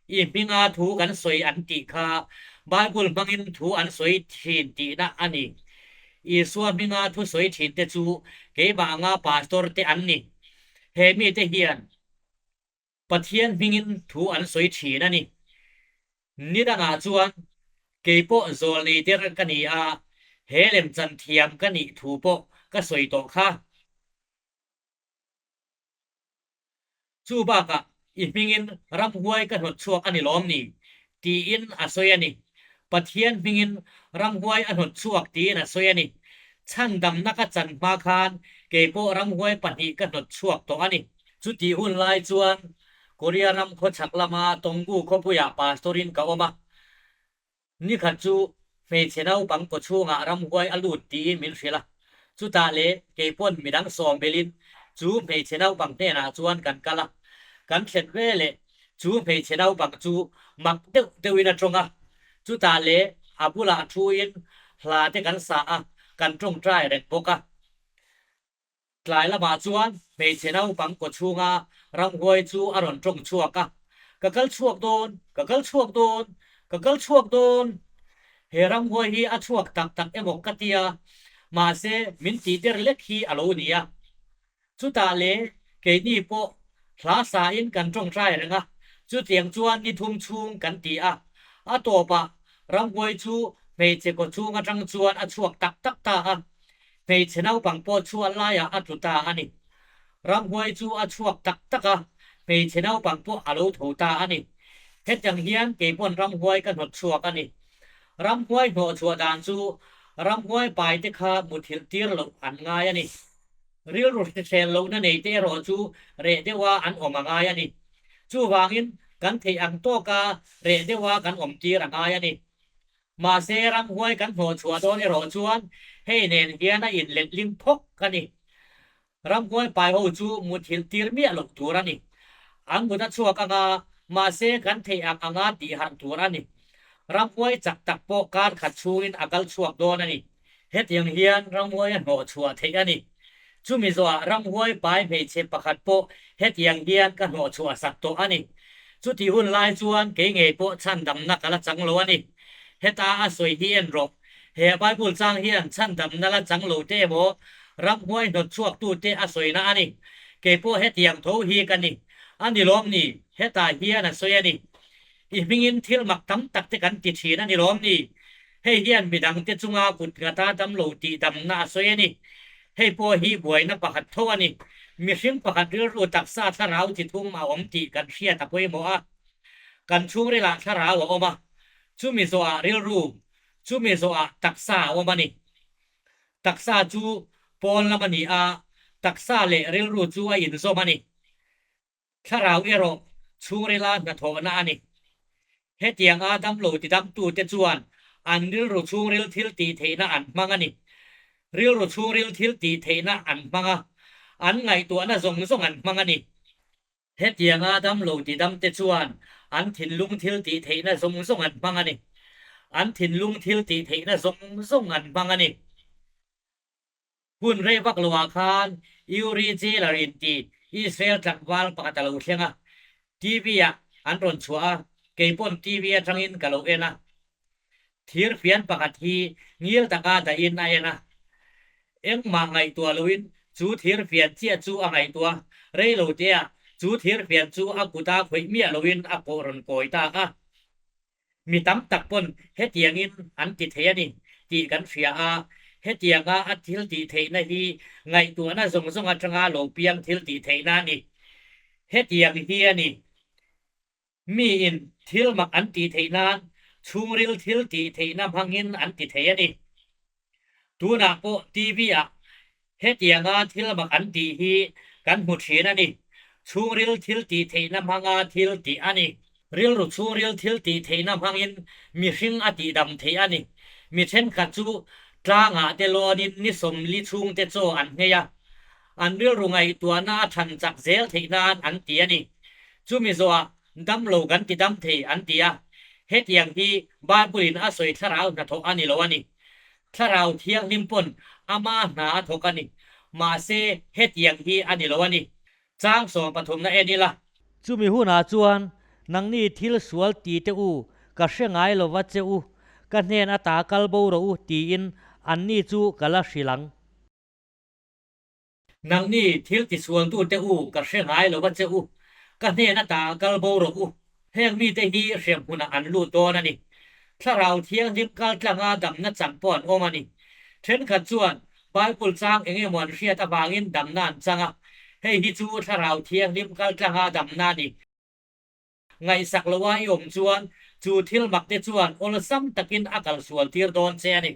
I hminga thu kan sawi an tih kha Bible hmangin thu an sawi thin tihna a ni. Isua hminga thu sawi thin te chu keimah anga pastor te an ni. He mite hian Pathian hmingin thu an sawi thin a ni. Ni dangah chuan keipawh zawlnei der ka ni a, he lemchan thiam ka nih thu pawh ka sawi tawh kha. Chu bakah i hmingin ramhuai ka hnawt chhuak a ni lawm ni? tiin a sawi a ni. Pathian hmingin ramhuai a hnawt chhuak tiin a sawi a ni. Chhandamna ka chan hma khan kei pawh ramhuai pahnih ka hnawt chhuak tawh a ni. Chutih hun lai chuan Korea ram khawchhak lama Tonggu khawpuiah pastor-in ka awm a. Nikhat chu hmeichhe naupang kawchhungah ramhuai a lut tiin min hrilh a, chutah leh keipawn midang sawm belin chu hmeichhe naupang hnenah chuan kan kal a, kan thlen ve leh chu hmeichhe naupang chu mak deuh deuhin a tawng a, chutah leh a bulah thuin hla te kan sa a, kan tawngtai reng bawk a. Tlai lamah chuan hmeichhe naupang kawchhunga ramhuai chu a rawn tawng chhuak a, Ka kal chhuak dawn, ka kal chhuak dawn, ka kal chhuak dawn. He ramhuai hi a chhuak tak tak emaw ka tia, mahse min tih der lek hi a lo ni a. Chutah le keini pawh hla sain kan tawngtai reng a, chutiang chuan ni thum chhung kan ti a. A tawpah ramhuai chu hmeichhe kawchhung atang chuan a chhuak tak tak ta a. Hmeichhe naupang pawh chhuah laiah a tlu ta a ni. Ramhuai chu a chhuak tak tak a, hmeichhe naupang pawh a lo tho ta a ni. Hetiang hian keipawn ramhuai ka hnawt chhuak a ni. Ramhuai hnawh chhuah dan chu ramhuai pai te kha muthilh tir loh an ngai a ni. Rilru hrisel lohna nei te erawh chu reh deuha an awm a ngai a ni. Chuvangin kan theih ang tawka reh deuha kan awm tir a ngai a ni. Mahse, ramhuai kan hnawh chhuah dawn erawh chuan hei nen hian a inletling phawk a ni. Ramhuai pai ho chu muthilh tir miah loh tur a ni. An mut a chhuak anga, mahse kan theih ang anga tih harh tur a ni. Ramhuai chak tak pawh kar khat chhungin a kal chhuak dawn a ni. Hetiang hian ramhuai a hnawh chhuah theih a ni. Chumi zawhah ramhuai pai hmeichhe pakhat pawh hetiang hian ka hnawh chhuah sak tawh a ni. Chutih hun lai chuan kei ngei pawh chhandamna ka la chang lo a ni. Heta a sawi hi en rawh. He Bible chang hian chhandamna la chang lo te emaw ramhuai hnawt chhuak tute a sawina a ni. Kei pawh hetiang tho hi ka ni. A ni lawm ni? Hetah hian a sawi a ni. I hmingin thil mak tam tak te kan ti thin a ni lawm ni? Hei hian midangte chunga kut nghata damlo tih damna a sawi a ni. Hei pawh hi buaina pakhat tho a ni. Mihring pakhat rilru taksa thlarau chi thum a awm tih kan hriat a pawimawh a. Kan chhungrilah thlarau a awm a, chumi zawhah rilru, chumi zawhah taksa a awm a ni. Taksa chu pawn lam a ni a, taksa leh rilru chu a inzawm a ni. Thlarau erawh chhungrila hnathawhna a ni. Hetianga damlo tidamtute chuan an rilru chhungril thil tih theihna an hmang a ni. Rilru chhungril thil tih theihna an hmang a, an ngaihtuahna zawng zawng an hmang a ni. Hetianga damlo tidamte chuan an thinlung thil tih theihna zawng zawng an hmang a ni. An thinlung thil tih theihna zawng zawng an hmang a ni. Hun rei vak loah khan Uri Geller in ti Israel tlangval pakhat a lo thleng a, TV ah an rawn chhuah a, kei pawn TV atangin ka lo en a. Thir fian pakhat hi ngil taka dahin a en a. Engmah ngaihtuah loin chu thir fian chiah chu a ngaihtuah rei lo te a, chu thir fian chu a kuta khawih miah loin a kawh rawn kawi tak a. Mi tam tak pawn hetiangin an ti thei a ni tih kan hria a, hetianga a thil tih theihna hi ngaihtuahna zawng zawng atanga lo piang thil tih theihna a ni. Hetiang hi a ni. Miin thil mak an tih theih nan chhungril thil tih theihna hmangin an ti thei a ni. Tunah pawh TV ah hetianga thil mak an tih hi kan hmu thin a ni. Chhungril thil tih theihna hmanga thil tih a ni. Rilru chhungril thil tih theihna hmangin mihring a tihdam theih a ni. Mi thenkhat chu tlangah te lawnin ni 40 chhungte chaw an nghei a, an rilru ngaihtuahna a than chak zel theih nan an ti a ni. Chumi zawhah Damlo kan ti dam thei an ti a, hetiang hi Bible-in a sawi thlarau hnathawh a ni lo a ni. Thlarau thianghlim pawn ama hna a thawk a ni. Mahse, hetiang hi a ni lo a ni. Chang sawm pathumna en ila. Chumi hunah chuan nangni thil sual ti teh u, ka hre ngai lova che u, ka hnen ata kal bo rawh u tiin anni chu ka la hrilh ang. Nangni thil tisualtute u ka hre ngai lo va che u, ka hnen ata kal bo rawh u. Heng mite hi hremhmunah an lut dawn a ni. Thlarau Thianghlim kal tlanga damna chang pawh an awm a ni. Thenkhat chuan Bible chang eng emaw an hriat avangin damna an chang a, hei hi chu Thlarau Thianghlim kal tlanga damna a ni. Ngaihsak loa i awm chuan chu thil makte chuan awlsam takin a kalsual tir dawn che a ni.